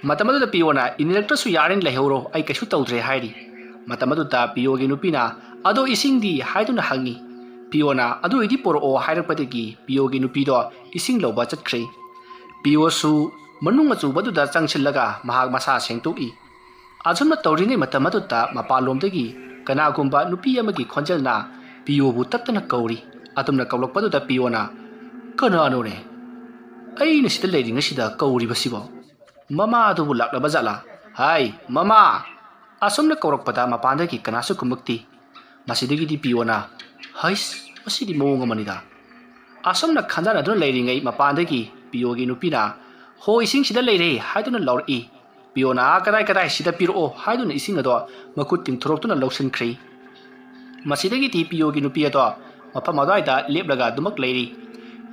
ꯃꯇꯝ ꯑꯗꯨꯗ ꯄꯤꯌꯣꯅ "ꯏꯟꯅꯔꯛꯇ꯭ꯔꯁꯨ ꯌꯥꯔꯦ, ꯂꯩꯍꯧꯔꯣ, ꯑꯩ ꯀꯩꯁꯨ ꯇꯧꯗ꯭ꯔꯦ" ꯍꯥꯏꯔꯤ꯫ ꯃꯇꯝ ꯑꯗꯨꯗ ꯄꯤꯌꯣꯒꯤ ꯅꯨꯄꯤꯅ "ꯑꯗꯣ ꯏꯁꯤꯡꯗꯤ?" ꯍꯥꯏꯗꯨꯅ ꯍꯪꯉꯤ꯫ ꯄꯤꯌꯣꯅ "ꯑꯗꯨ ꯑꯣꯏꯗꯤ ꯄꯨꯔꯛꯑꯣ" ꯍꯥꯏꯔꯛꯄꯗꯒꯤ ꯄꯤꯌꯣꯒꯤ ꯅꯨꯄꯤꯗꯣ ꯏꯁꯤꯡ ꯂꯧꯕ ꯆꯠꯈ꯭ꯔꯦ꯫ ꯄꯤꯌꯣꯁꯨ ꯃꯅꯨꯡ ꯑꯆꯧꯕꯗꯨꯗ ꯆꯪꯁꯤꯜꯂꯒ ꯃꯍꯥꯛ ꯃꯁꯥ ꯁꯦꯡꯗꯣꯛꯏ꯫ ꯑꯁꯨꯝꯅ ꯇꯧꯔꯤꯉꯩ ꯃꯇꯝ ꯑꯗꯨꯗ ꯃꯄꯥꯟꯂꯣꯝꯗꯒꯤ ꯀꯅꯥꯒꯨꯝꯕ ꯅꯨꯄꯤ ꯑꯃꯒꯤ ꯈꯣꯟꯖꯦꯜꯅ ꯄꯤꯌꯣꯕꯨ ꯇꯞꯇꯅ ꯀꯧꯔꯤ꯫ ꯑꯗꯨꯝꯅ ꯀꯧꯔꯛꯄꯗꯨꯗ ꯄꯤꯌꯣꯅ "ꯀꯅꯥꯅꯣꯅꯦ? ꯑꯩꯅ ꯁꯤꯗ ꯂꯩꯔꯤꯉꯩꯁꯤꯗ ꯀꯧꯔꯤꯕꯁꯤꯕꯣ? ꯃꯃꯥ ꯑꯗꯨꯕꯨ ꯂꯥꯛꯂꯕ ꯖꯥꯠꯂꯥ? ꯍꯥꯏ, ꯃꯃꯥ!" ꯑꯁꯨꯝꯅ ꯀꯧꯔꯛꯄꯗ ꯃꯄꯥꯟꯗꯒꯤ ꯀꯅꯥꯁꯨ ꯈꯨꯝꯃꯛꯇꯦ꯫ ꯃꯁꯤꯗꯒꯤꯗꯤ ꯄꯤꯌꯣꯅ "ꯍꯩꯁ, ꯃꯁꯤꯗꯤ ꯃꯑꯣꯡ ꯑꯃꯅꯤꯗ"꯫ ꯑꯁꯨꯝꯅ ꯈꯟꯖꯥꯟꯅꯗꯨꯅ ꯂꯩꯔꯤꯉꯩ ꯃꯄꯥꯟꯗꯒꯤ ꯄꯤꯌꯣꯒꯤ ꯅꯨꯄꯤꯅ "ꯍꯣ, ꯏꯁꯤꯡꯁꯤꯗ ꯂꯩꯔꯦ" ꯍꯥꯏꯗꯨꯅ ꯂꯥꯎꯔꯛꯏ꯫ ꯄꯤꯌꯣꯅ "ꯑꯥ, ꯀꯗꯥꯏ ꯀꯗꯥꯏ, ꯁꯤꯗ ꯄꯤꯔꯛꯑꯣ" ꯍꯥꯏꯗꯨꯅ ꯏꯁꯤꯡ ꯑꯗꯣ ꯃꯈꯨꯠ ꯇꯤꯡꯊꯣꯔꯛꯇꯨꯅ ꯂꯧꯁꯤꯟꯈ꯭ꯔꯦ꯫ ꯃꯁꯤꯗꯒꯤꯗꯤ ꯄꯤꯌꯣꯒꯤ ꯅꯨꯄꯤ ꯑꯗꯣ ꯃꯐꯝ ꯑꯗꯨꯋꯥꯏꯗ ꯂꯦꯞꯂꯒ ꯑꯗꯨꯃꯛ ꯂꯩꯔꯤ꯫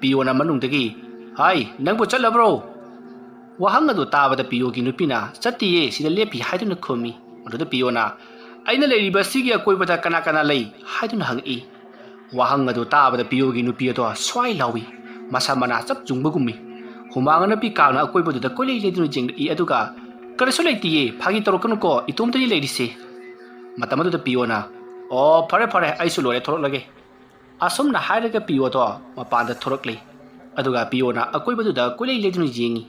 ꯄꯤꯌꯣꯅ ꯃꯅꯨꯡꯗꯒꯤ "ꯍꯥꯏ, ꯅꯪꯕꯨ ꯆꯠꯂꯕ꯭ꯔꯣ?" ꯋꯥꯍꯪ ꯑꯗꯨ ꯇꯥꯕꯗ ꯄꯤꯌꯣꯒꯤ ꯅꯨꯄꯤꯅ "ꯆꯠꯇꯤꯌꯦ, ꯁꯤꯗ ꯂꯦꯞꯄꯤ" ꯍꯥꯏꯗꯨꯅ ꯈꯨꯝꯃꯤ꯫ ꯑꯗꯨꯗ ꯄꯤꯌꯣꯅ "ꯑꯩꯅ ꯂꯩꯔꯤꯕ ꯁꯤꯒꯤ ꯑꯀꯣꯏꯕꯗ ꯀꯅꯥ ꯀꯅꯥ ꯂꯩ?" ꯍꯥꯏꯗꯨꯅ ꯍꯪꯉꯛꯏ꯫ ꯋꯥꯍꯪ ꯑꯗꯨ ꯇꯥꯕꯗ ꯄꯤꯌꯣꯒꯤ ꯅꯨꯄꯤ ꯑꯗꯣ ꯁ꯭ꯋꯥꯏ ꯂꯥꯎꯏ꯫ ꯃꯁꯝ ꯃꯅꯥ ꯆꯞ ꯌꯨꯡꯕꯒꯨꯝꯃꯤ꯫ ꯍꯨꯃꯥꯡ ꯑꯅꯞꯄꯤ ꯀꯥꯡꯅ ꯑꯀꯣꯏꯕꯗꯨꯗ ꯀꯣꯏꯂꯩ ꯂꯩꯗꯨꯅ ꯌꯦꯡꯂꯛꯏ, ꯑꯗꯨꯒ "ꯀꯔꯤꯁꯨ ꯂꯩꯇꯤꯌꯦ, ꯐꯥꯒꯤ ꯇꯧꯔꯛꯀꯅꯨꯀꯣ, ꯏꯇꯣꯝꯇꯅꯤ ꯂꯩꯔꯤꯁꯦ"꯫ ꯃꯇꯝ ꯑꯗꯨꯗ ꯄꯤꯌꯣꯅ "ꯑꯣ, ꯐꯔꯦ ꯐꯔꯦ, ꯑꯩꯁꯨ ꯂꯣꯏꯔꯦ, ꯊꯣꯔꯛꯂꯒꯦ"꯫ ꯑꯁꯨꯝꯅ ꯍꯥꯏꯔꯒ ꯄꯤꯌꯣꯗꯣ ꯃꯄꯥꯟꯗ ꯊꯣꯔꯛꯂꯤ꯫ ꯑꯗꯨꯒ ꯄꯤꯌꯣꯅ ꯑꯀꯣꯏꯕꯗꯨꯗ ꯀꯣꯏꯂꯩ ꯂꯩꯗꯨꯅ ꯌꯦꯡꯉꯤ꯫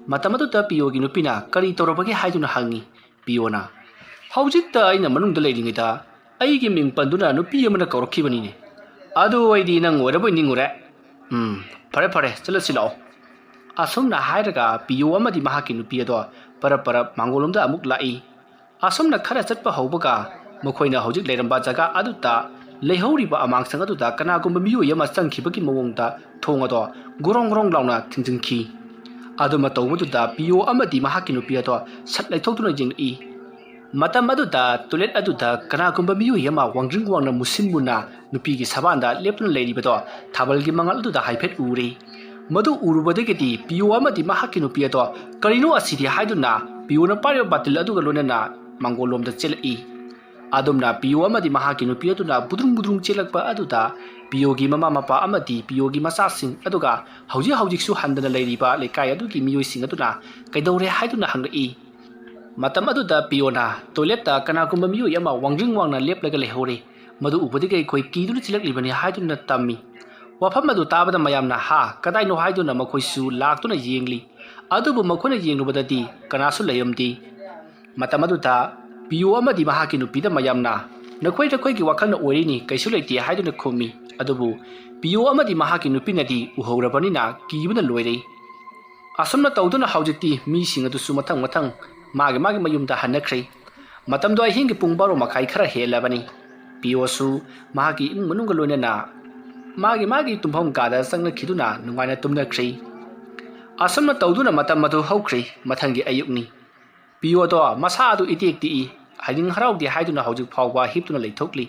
ꯃꯇꯝ ꯑꯗꯨꯗ ꯄꯤꯌꯣꯒꯤ ꯅꯨꯄꯤꯅ "ꯀꯔꯤ ꯇꯧꯔꯕꯒꯦ?" ꯍꯥꯏꯗꯨꯅ ꯍꯪꯉꯤ꯫ ꯄꯤꯌꯣꯅ "ꯍꯧꯖꯤꯛꯇ ꯑꯩꯅ ꯃꯅꯨꯡꯗ ꯂꯩꯔꯤꯉꯩꯗ ꯑꯩꯒꯤ ꯃꯤꯡ ꯄꯟꯗꯨꯅ ꯅꯨꯄꯤ ꯑꯃꯅ ꯀꯧꯔꯛꯈꯤꯕꯅꯤꯅꯦ꯫ ꯑꯗꯨ ꯑꯩꯗꯤ ꯅꯪ ꯑꯣꯏꯔꯕꯣꯏ ꯅꯤꯡꯉꯨꯔꯦ꯫ ꯎꯝ, ꯐꯔꯦ ꯐꯔꯦ, ꯆꯠꯂꯁꯤ ꯂꯥꯛꯑꯣ"꯫ ꯑꯁꯨꯝꯅ ꯍꯥꯏꯔꯒ ꯄꯤꯌꯣ ꯑꯃꯗꯤ ꯃꯍꯥꯛꯀꯤ ꯅꯨꯄꯤ ꯑꯗꯣ ꯄꯔꯞ ꯄꯔꯞ ꯃꯥꯡꯒꯣꯜꯂꯣꯝꯗ ꯑꯃꯨꯛ ꯂꯥꯛꯏ꯫ ꯑꯁꯨꯝꯅ ꯈꯔ ꯆꯠꯄ ꯍꯧꯕꯒ ꯃꯈꯣꯏꯅ ꯍꯧꯖꯤꯛ ꯂꯩꯔꯝꯕ ꯖꯒꯥ ꯑꯗꯨꯗ ꯂꯩꯍꯧꯔꯤꯕ ꯑꯃꯥꯡꯁꯪ ꯑꯗꯨꯗ ꯀꯅꯥꯒꯨꯝꯕ ꯃꯤꯑꯣꯏ ꯑꯃ ꯆꯪꯈꯤꯕꯒꯤ ꯃꯑꯣꯡꯗ ꯊꯣꯡ ꯑꯗꯣ ꯒ꯭ꯔꯣꯡ ꯒ꯭ꯔꯣꯡ ꯂꯥꯎꯅ ꯊꯤꯡꯖꯤꯟꯈꯤ꯫ ꯑꯗꯨꯃ ꯇꯧꯕꯗꯨꯗ ꯄꯤꯌꯣ ꯑꯃꯗꯤ ꯃꯍꯥꯛꯀꯤ ꯅꯨꯄꯤ ꯑꯗꯣ ꯁꯠ ꯂꯩꯊꯣꯛꯇꯨꯅ ꯌꯦꯡꯂꯛꯏ꯫ ꯃꯇꯝ ꯑꯗꯨꯗ ꯇꯣꯏꯂꯦꯠ ꯑꯗꯨꯗ ꯀꯅꯥꯒꯨꯝꯕ ꯃꯤꯑꯣꯏ ꯑꯃ ꯋꯥꯡꯗ꯭ꯔꯤꯡ ꯋꯥꯡꯅ ꯃꯨꯁꯤꯟ ꯃꯨꯟꯅ ꯅꯨꯄꯤꯒꯤ ꯁꯕꯥꯟꯗ ꯂꯦꯞꯇꯨꯅ ꯂꯩꯔꯤꯕꯗꯣ ꯊꯥꯕꯜꯒꯤ ꯃꯉꯥꯜ ꯑꯗꯨꯗ ꯍꯥꯏꯐꯦꯠ ꯎꯔꯦ꯫ ꯃꯗꯨ ꯎꯔꯨꯕꯗꯒꯤꯗꯤ ꯄꯤꯌꯣ ꯑꯃꯗꯤ ꯃꯍꯥꯛꯀꯤ ꯅꯨꯄꯤ ꯑꯗꯣ "ꯀꯔꯤꯅꯣ ꯑꯁꯤꯗꯤ?" ꯍꯥꯏꯗꯨꯅ ꯄꯤꯌꯣꯅ ꯄꯥꯏꯔꯤꯕ ꯕꯥꯇꯤꯜ ꯑꯗꯨꯒ ꯂꯣꯏꯅꯅ ꯃꯥꯡꯒꯣꯜꯂꯣꯝꯗ ꯆꯦꯜꯂꯛꯏ꯫ ꯑꯗꯨꯝꯅ ꯄꯤꯌꯣ ꯑꯃꯗꯤ ꯃꯍꯥꯛꯀꯤ ꯅꯨꯄꯤ ꯑꯗꯨꯅ ꯕꯨꯗ꯭ꯔꯨꯡ ꯕꯨꯗ꯭ꯔꯨꯡ ꯆꯦꯜꯂꯛꯄ ꯑꯗꯨꯗ ꯄꯤꯌꯣꯒꯤ ꯃꯃꯥ ꯃꯄꯥ ꯑꯃꯗꯤ ꯄꯤꯌꯣꯒꯤ ꯃꯆꯥꯁꯤꯡ, ꯑꯗꯨꯒ ꯍꯧꯖꯤꯛ ꯍꯧꯖꯤꯛꯁꯨ ꯍꯟꯗꯅ ꯂꯩꯔꯤꯕ ꯂꯩꯀꯥꯏ ꯑꯗꯨꯒꯤ ꯃꯤꯑꯣꯏꯁꯤꯡ ꯑꯗꯨꯅ ꯀꯩꯗꯧꯔꯦ ꯍꯥꯏꯗꯨꯅ ꯍꯪꯂꯛꯏ꯫ ꯃꯇꯝ ꯑꯗꯨꯗ ꯄꯤꯌꯣꯅ ꯇꯣꯏꯂꯦꯠꯇ ꯀꯅꯥꯒꯨꯝꯕ ꯃꯤꯑꯣꯏ ꯑꯃ ꯋꯥꯡꯖꯤꯡ ꯋꯥꯡꯅ ꯂꯦꯞꯂꯒ ꯂꯩꯍꯧꯔꯦ꯫ ꯃꯗꯨ ꯎꯕꯗꯒꯤ ꯑꯩꯈꯣꯏ ꯀꯤꯗꯨꯅ ꯆꯦꯜꯂꯛꯂꯤꯕꯅꯤ ꯍꯥꯏꯗꯨꯅ ꯇꯝꯃꯤ꯫ ꯋꯥꯐꯝ ꯑꯗꯨ ꯇꯥꯕꯗ ꯃꯌꯥꯝꯅ "ꯍꯥ, ꯀꯗꯥꯏꯅꯣ?" ꯍꯥꯏꯗꯨꯅ ꯃꯈꯣꯏꯁꯨ ꯂꯥꯛꯇꯨꯅ ꯌꯦꯡꯂꯤ꯫ ꯑꯗꯨꯕꯨ ꯃꯈꯣꯏꯅ ꯌꯦꯡꯂꯨꯕꯗꯗꯤ ꯀꯅꯥꯁꯨ ꯂꯩꯔꯝꯗꯦ꯫ ꯃꯇꯝ ꯑꯗꯨꯗ ꯄꯤꯌꯣ ꯑꯃꯗꯤ ꯃꯍꯥꯛꯀꯤ ꯅꯨꯄꯤꯗ ꯃꯌꯥꯝꯅ "ꯅꯈꯣꯏ ꯅꯈꯣꯏꯒꯤ ꯋꯥꯈꯜꯅ ꯑꯣꯏꯔꯤꯅꯤ, ꯀꯩꯁꯨ ꯂꯩꯇꯦ" ꯍꯥꯏꯗꯨꯅ ꯈꯨꯝꯃꯤ꯫ ꯑꯗꯨꯕꯨ ꯄꯤꯌꯣ ꯑꯃꯗꯤ ꯃꯍꯥꯛꯀꯤ ꯅꯨꯄꯤꯅꯗꯤ ꯎꯍꯧꯔꯕꯅꯤꯅ ꯀꯤꯕꯅ ꯂꯣꯏꯔꯦ꯫ ꯑꯁꯨꯝꯅ ꯇꯧꯗꯨꯅ ꯍꯧꯖꯤꯛꯇꯤ ꯃꯤꯁꯤꯡ ꯑꯗꯨꯁꯨ ꯃꯊꯪ ꯃꯊꯪ ꯃꯥꯒꯤ ꯃꯥꯒꯤ ꯃꯌꯨꯝꯗ ꯍꯟꯅꯈ꯭ꯔꯦ꯫ ꯃꯇꯝꯗꯣ ꯑꯍꯤꯡꯒꯤ ꯄꯨꯡ ꯕꯥꯔꯣ ꯃꯈꯥꯏ ꯈꯔ ꯍꯦꯜꯂꯕꯅꯤ꯫ ꯄꯤꯌꯣꯁꯨ ꯃꯍꯥꯛꯀꯤ ꯏꯃꯨꯡ ꯃꯅꯨꯡꯒ ꯂꯣꯏꯅꯅ ꯃꯥꯒꯤ ꯃꯥꯒꯤ ꯇꯨꯝꯐꯝ ꯀꯥꯗ ꯆꯪꯅꯈꯤꯗꯨꯅ ꯅꯨꯡꯉꯥꯏꯅ ꯇꯨꯝꯅꯈ꯭ꯔꯦ꯫ ꯑꯁꯨꯝꯅ ꯇꯧꯗꯨꯅ ꯃꯇꯝ ꯑꯗꯨ ꯍꯧꯈ꯭ꯔꯦ꯫ ꯃꯊꯪꯒꯤ ꯑꯌꯨꯛꯅꯤ꯫ ꯄꯤꯌꯣꯗꯣ ꯃꯁꯥ ꯑꯗꯨ ꯏꯇꯦꯛ ꯇꯦꯛꯏ, ꯍꯥꯏꯅꯤꯡ ꯍꯔꯥꯎꯗꯦ ꯍꯥꯏꯗꯨꯅ ꯍꯧꯖꯤꯛ ꯐꯥꯎꯕ ꯍꯤꯞꯇꯨꯅ ꯂꯩꯊꯣꯛꯂꯤ꯫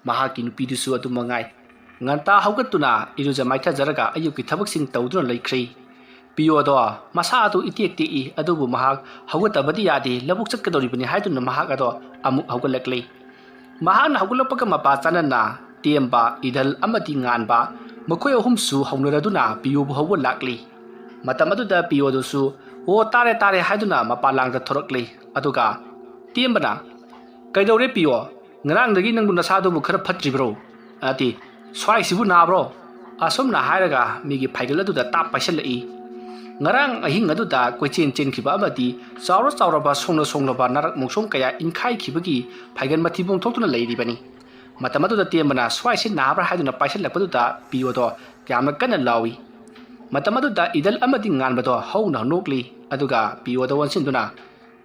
ꯃꯍꯥꯛꯀꯤ ꯅꯨꯄꯤꯗꯨꯁꯨ ꯑꯗꯨ ꯃꯉꯥꯏ꯫ ꯉꯟꯇꯥ ꯍꯧꯒꯠꯇꯨꯅ ꯏꯔꯨꯖ ꯃꯥꯏꯊꯖꯔꯒ ꯑꯌꯨꯛꯀꯤ ꯊꯕꯛꯁꯤꯡ ꯇꯧꯗꯨꯅ ꯂꯩꯈ꯭ꯔꯦ꯫ ꯄꯤꯌꯣꯗꯣ ꯃꯁꯥ ꯑꯗꯨ ꯏꯇꯦꯛ ꯇꯦꯛꯏ, ꯑꯗꯨꯕꯨ ꯃꯍꯥꯛ ꯍꯧꯒꯠꯇꯕꯗꯤ ꯌꯥꯗꯦ, ꯂꯧꯕꯨꯛ ꯆꯠꯀꯗꯧꯔꯤꯕꯅꯤ ꯍꯥꯏꯗꯨꯅ ꯃꯍꯥꯛ ꯑꯗꯣ ꯑꯃꯨꯛ ꯍꯧꯒꯠꯂꯛꯂꯦ꯫ ꯃꯍꯥꯛꯅ ꯍꯧꯒꯠꯂꯛꯄꯒ ꯃꯄꯥ ꯆꯥꯅꯅ ꯇꯦꯝꯕ, ꯏꯗꯜ ꯑꯃꯗꯤ ꯉꯥꯟꯕ ꯃꯈꯣꯏ ꯑꯍꯨꯝꯁꯨ ꯍꯧꯅꯔꯗꯨꯅ ꯄꯤꯌꯣꯕꯨ ꯍꯧꯕ ꯂꯥꯛꯂꯤ꯫ ꯃꯇꯝ ꯑꯗꯨꯗ ꯄꯤꯌꯣꯗꯨꯁꯨ "ꯑꯣ, ꯇꯥꯔꯦ, ꯇꯥꯔꯦ" ꯍꯥꯏꯗꯨꯅ ꯃꯄꯥꯟꯂꯥꯡꯗ ꯊꯣꯔꯛꯂꯤ꯫ ꯑꯗꯨꯒ ꯇꯦꯝꯕꯅ, "ꯀꯩꯗꯧꯔꯦ ꯄꯤꯌꯣ? ꯉꯔꯥꯡꯗꯒꯤ ꯅꯪꯕꯨ ꯅꯁꯥꯗꯨꯕꯨ ꯈꯔ ꯐꯠꯇ꯭ꯔꯤꯕ꯭ꯔꯣ? ꯅꯠꯇꯦ, ꯁ꯭ꯋꯥꯏꯁꯤꯕꯨ ꯅꯥꯕ꯭ꯔꯣ?" ꯑꯁꯨꯝꯅ ꯍꯥꯏꯔꯒ ꯃꯤꯒꯤ ꯐꯥꯏꯒꯜ ꯑꯗꯨꯗ ꯇꯥꯞ ꯄꯥꯏꯁꯤꯜꯂꯛꯏ꯫ ꯉꯔꯥꯡ ꯑꯍꯤꯡ ꯑꯗꯨꯗ ꯀꯣꯏꯆꯦꯟ ꯆꯦꯟꯈꯤꯕ ꯑꯃꯗꯤ ꯆꯥꯎꯔ ꯆꯥꯎꯔꯕ ꯁꯣꯡꯅ ꯁꯣꯡꯂꯕ ꯅꯥꯔꯛ ꯃꯣꯡꯁꯣꯡ ꯀꯌꯥ ꯏꯟꯈꯥꯏꯈꯤꯕꯒꯤ ꯐꯥꯏꯒꯜ ꯃꯊꯤꯕꯣꯡ ꯊꯣꯛꯇꯨꯅ ꯂꯩꯔꯤꯕꯅꯤ꯫ ꯃꯇꯝ ꯑꯗꯨꯗ ꯇꯦꯝꯕꯅ "ꯁ꯭ꯋꯥꯏꯁꯤ ꯅꯥꯕ꯭ꯔꯥ?" ꯍꯥꯏꯗꯨꯅ ꯄꯥꯏꯁꯤꯜꯂꯛꯄꯗꯨꯗ ꯄꯤꯌꯣꯗꯣ ꯌꯥꯝꯅ ꯀꯟꯅ ꯂꯥꯎꯏ꯫ ꯃꯇꯝ ꯑꯗꯨꯗ ꯏꯗꯜ ꯑꯃꯗꯤ ꯉꯥꯟꯕꯗꯣ ꯍꯧꯅ ꯅꯣꯛꯂꯤ꯫ ꯑꯗꯨꯒ ꯄꯤꯌꯣꯗ ꯑꯣꯟꯁꯤꯟꯗꯨꯅ,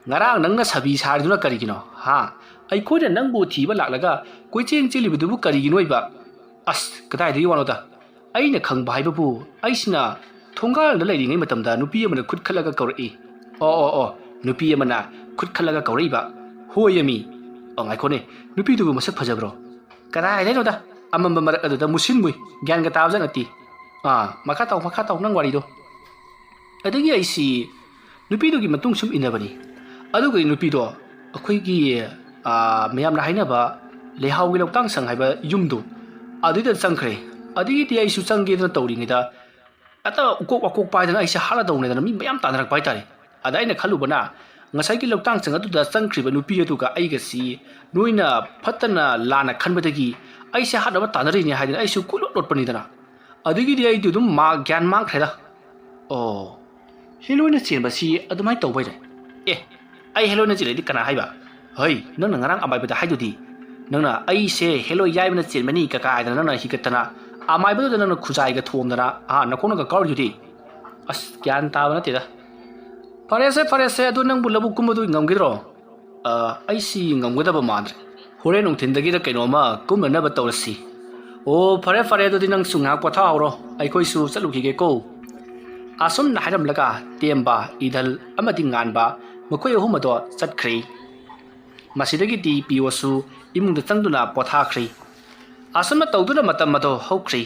"ꯉꯔꯥꯡ ꯅꯪꯅ ꯁꯥꯕꯤ ꯁꯥꯔꯤꯗꯨꯅ ꯀꯔꯤꯒꯤꯅꯣ? ꯍꯥ? ꯑꯩꯈꯣꯏꯅ ꯅꯪꯕꯨ ꯊꯤꯕ ꯂꯥꯛꯂꯒ ꯀꯣꯏꯆꯦꯟ ꯆꯦꯜꯂꯤꯕꯗꯨꯕꯨ ꯀꯔꯤꯒꯤꯅꯣ ꯑꯣꯏꯕ?" "ꯑꯁ, ꯀꯗꯥꯏꯗꯒꯤ ꯋꯥꯅꯣꯗ? ꯑꯩꯅ ꯈꯪꯕ ꯍꯥꯏꯕꯕꯨ ꯑꯩꯁꯤꯅ ꯊꯣꯡꯒꯥꯜꯗ ꯂꯩꯔꯤꯉꯩ ꯃꯇꯝꯗ ꯅꯨꯄꯤ ꯑꯃꯅ ꯈꯨꯠ ꯈꯠꯂꯒ ꯀꯧꯔꯛꯏ꯫" "ꯑꯣ, ꯑꯣ, ꯑꯣ, ꯅꯨꯄꯤ ꯑꯃꯅ ꯈꯨꯠ ꯈꯠꯂꯒ ꯀꯧꯔꯛꯏꯕ? ꯍꯣꯏ, ꯑꯃꯤ꯫ ꯑꯣ, ꯉꯥꯏꯈꯣꯅꯦ, ꯅꯨꯄꯤꯗꯨꯕꯨ ꯃꯁꯛ ꯐꯖꯕ꯭ꯔꯣ?" "ꯀꯗꯥꯏꯗꯩꯅꯣꯗ? ꯑꯃꯝꯕ ꯃꯔꯛ ꯑꯗꯨꯗ ꯃꯨꯁꯤꯟ ꯃꯨꯏ, ꯒ꯭ꯌꯥꯟꯒ ꯇꯥꯕꯖꯥꯠ ꯅꯠꯇꯦ꯫" "ꯑꯥ, ꯃꯈꯥ ꯇꯥꯎ, ꯃꯈꯥ ꯇꯥꯎ, ꯅꯪ ꯋꯥꯔꯤꯗꯣ꯫" ꯑꯗꯒꯤ ꯑꯩꯁꯤ ꯅꯨꯄꯤꯗꯨꯒꯤ ꯃꯇꯨꯡ ꯁꯨꯝ ꯏꯟꯅꯕꯅꯤ꯫ ꯑꯗꯨꯒ ꯅꯨꯄꯤꯗꯣ ꯑꯩꯈꯣꯏꯒꯤ ꯃꯌꯥꯝꯅ ꯍꯥꯏꯅꯕ ꯂꯩꯍꯥꯎꯒꯤ ꯂꯧꯇꯥꯡ ꯁꯪ ꯍꯥꯏꯕ ꯌꯨꯝꯗꯨ, ꯑꯗꯨꯏꯗ ꯆꯪꯈ꯭ꯔꯦ꯫ ꯑꯗꯒꯤꯗꯤ ꯑꯩꯁꯨ ꯆꯪꯒꯦꯗꯅ ꯇꯧꯔꯤꯉꯩꯗ, ꯍꯦꯛꯇ ꯎꯀꯣꯛ ꯋꯥꯀꯣꯛ ꯄꯥꯏꯗꯅ ꯑꯩꯁꯦ ꯍꯥꯠꯂꯗꯧꯅꯦꯗꯅ ꯃꯤ ꯃꯌꯥꯝ ꯇꯥꯟꯅꯔꯛꯄ ꯍꯥꯏꯇꯥꯔꯦ꯫ ꯑꯗ ꯑꯩꯅ ꯈꯜꯂꯨꯕꯅ, ꯉꯁꯥꯏꯒꯤ ꯂꯧꯇꯥꯡ ꯁꯪ ꯑꯗꯨꯗ ꯆꯪꯈ꯭ꯔꯤꯕ ꯅꯨꯄꯤ ꯑꯗꯨꯒ ꯑꯩꯒꯁꯤ ꯅꯣꯏꯅ ꯐꯠꯇꯅ ꯂꯥꯟꯅ ꯈꯟꯕꯗꯒꯤ ꯑꯩꯁꯦ ꯍꯥꯠꯅꯕ ꯇꯥꯟꯅꯔꯤꯅꯦ ꯍꯥꯏꯗꯅ ꯑꯩꯁꯨ ꯀꯣꯏꯂꯣꯠ ꯂꯣꯠꯄꯅꯤꯗꯅ꯫ ꯑꯗꯒꯤꯗꯤ ꯑꯩꯗꯤ ꯑꯗꯨꯝ ꯃꯥ ꯒ꯭ꯌꯥꯟ ꯃꯥꯡꯈ꯭ꯔꯦꯗ꯫ ꯑꯣ, ꯍꯦꯂꯣꯏꯅ ꯆꯦꯟꯕꯁꯤ ꯑꯗꯨꯃꯥꯏꯅ ꯇꯧꯕꯩꯔꯦ? ꯑꯦ, ꯑꯩ ꯍꯦꯂꯣꯏꯅ ꯆꯦꯜꯂꯗꯤ ꯀꯅꯥ ꯍꯥꯏꯕ? ꯍꯩ, ꯅꯪꯅ ꯉꯔꯥꯡ ꯑꯃꯥꯏꯕꯗ ꯍꯥꯏꯗꯨꯗꯤ, ꯅꯪꯅ "ꯑꯩꯁꯦ ꯍꯦꯂꯣꯏ ꯌꯥꯏꯕꯅ ꯆꯦꯟꯕꯅꯤ" ꯀꯀꯥ ꯍꯥꯏꯗꯅ ꯅꯪꯅ ꯍꯤꯒꯠꯇꯅ, ꯑꯃꯥꯏꯕꯗꯨꯗ ꯅꯪꯅ ꯈꯨꯖꯥꯏꯒ ꯊꯣꯝꯗꯅ, ꯑꯥ, ꯅꯈꯣꯡꯅꯒ ꯀꯥꯎꯔꯤꯗꯨꯗꯤ꯫ ꯑꯁ, ꯒ꯭ꯌꯥꯟ ꯇꯥꯕ ꯅꯠꯇꯦꯗ꯫ ꯐꯔꯦꯁꯦ, ꯐꯔꯦꯁꯦ, ꯑꯗꯨ ꯅꯪꯕꯨ ꯂꯧꯕꯨꯛ ꯀꯨꯝꯕꯗꯨ ꯉꯝꯈꯤꯗ꯭ꯔꯣ? ꯑ, ꯑꯩꯁꯤ ꯉꯝꯒꯗꯕ ꯃꯥꯟꯗ꯭ꯔꯦ꯫ ꯍꯣꯔꯦꯟ ꯅꯨꯡꯊꯤꯟꯗꯒꯤꯔ ꯀꯩꯅꯣꯝꯃ ꯀꯨꯝꯅꯅꯕ ꯇꯧꯔꯁꯤ꯫ ꯑꯣ, ꯐꯔꯦ, ꯐꯔꯦ, ꯑꯗꯨꯗꯤ ꯅꯪꯁꯨ ꯉꯥꯏꯍꯥꯛ ꯄꯣꯊꯥꯍꯧꯔꯣ, ꯑꯩꯈꯣꯏꯁꯨ ꯆꯠꯂꯨꯈꯤꯒꯦꯀꯣ꯫ ꯑꯁꯨꯝꯅ ꯍꯥꯏꯔꯝꯂꯒ ꯇꯦꯝꯕ, ꯏꯗꯜ ꯑꯃꯗꯤ ꯉꯥꯟꯕ ꯃꯈꯣꯏ ꯑꯍꯨꯝ ꯑꯗꯣ ꯆꯠꯈ꯭ꯔꯦ꯫ ꯃꯁꯤꯗꯒꯤꯗꯤ ꯄꯤꯌꯣꯁꯨ ꯏꯃꯨꯡꯗ ꯆꯪꯗꯨꯅ ꯄꯣꯊꯥꯈ꯭ꯔꯦ꯫ ꯑꯁꯨꯝꯅ ꯇꯧꯗꯨꯅ ꯃꯇꯝ ꯑꯗꯣ ꯍꯧꯈ꯭ꯔꯦ꯫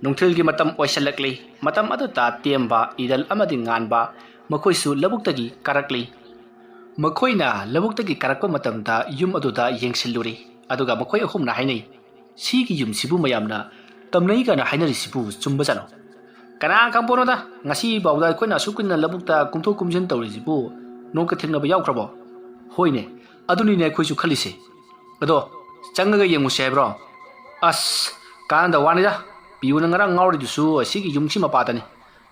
ꯅꯨꯡꯊꯤꯜꯒꯤ ꯃꯇꯝ ꯑꯣꯏꯁꯜꯂꯛꯂꯦ꯫ ꯃꯇꯝ ꯑꯗꯨꯗ ꯇꯦꯝꯕ, ꯏꯗꯜ ꯑꯃꯗꯤ ꯉꯥꯟꯕ ꯃꯈꯣꯏꯁꯨ ꯂꯧꯕꯨꯛꯇꯒꯤ ꯀꯥꯔꯛꯂꯤ꯫ ꯃꯈꯣꯏꯅ ꯂꯧꯕꯨꯛꯇꯒꯤ ꯀꯥꯔꯛꯄ ꯃꯇꯝꯗ ꯌꯨꯝ ꯑꯗꯨꯗ ꯌꯦꯡꯁꯤꯜꯂꯨꯔꯦ꯫ ꯑꯗꯨꯒ ꯃꯈꯣꯏ ꯑꯍꯨꯝꯅ ꯍꯥꯏꯅꯩ, "ꯁꯤꯒꯤ ꯌꯨꯝꯁꯤꯕꯨ ꯃꯌꯥꯝꯅ ꯇꯝꯅꯩ ꯀꯥꯏꯅ ꯍꯥꯏꯅꯔꯤꯁꯤꯕꯨ ꯆꯨꯝꯕꯖꯥꯠꯂꯣ? ꯀꯅꯥ ꯈꯪꯕꯅꯣꯗ, ꯉꯁꯤ ꯐꯥꯎꯗ ꯑꯩꯈꯣꯏꯅ ꯑꯁꯨꯛ ꯀꯨꯏꯅ ꯂꯧꯕꯨꯛꯇ ꯀꯨꯝꯊꯣꯛ ꯀꯨꯝꯁꯤꯟ ꯇꯧꯔꯤꯁꯤꯕꯨ ꯅꯣꯡꯇ ꯊꯦꯡꯅꯕ ꯌꯥꯎꯈ꯭ꯔꯕꯣ?" "ꯍꯣꯏꯅꯦ, ꯑꯗꯨꯅꯤꯅꯦ ꯑꯩꯈꯣꯏꯁꯨ ꯈꯜꯂꯤꯁꯦ꯫ ꯑꯗꯣ ꯆꯪꯉꯒ ꯌꯦꯡꯉꯨꯁꯦ ꯍꯥꯏꯕ꯭ꯔꯣ?" "ꯑꯁ, ꯀꯥꯟꯅꯗ ꯋꯥꯅꯤꯗ꯫ ꯄꯤꯌꯨꯅ ꯉꯔꯥꯡ ꯉꯥꯎꯔꯤꯗꯨꯁꯨ ꯑꯁꯤꯒꯤ ꯌꯨꯝꯁꯤ ꯃꯄꯥꯗꯅꯤ꯫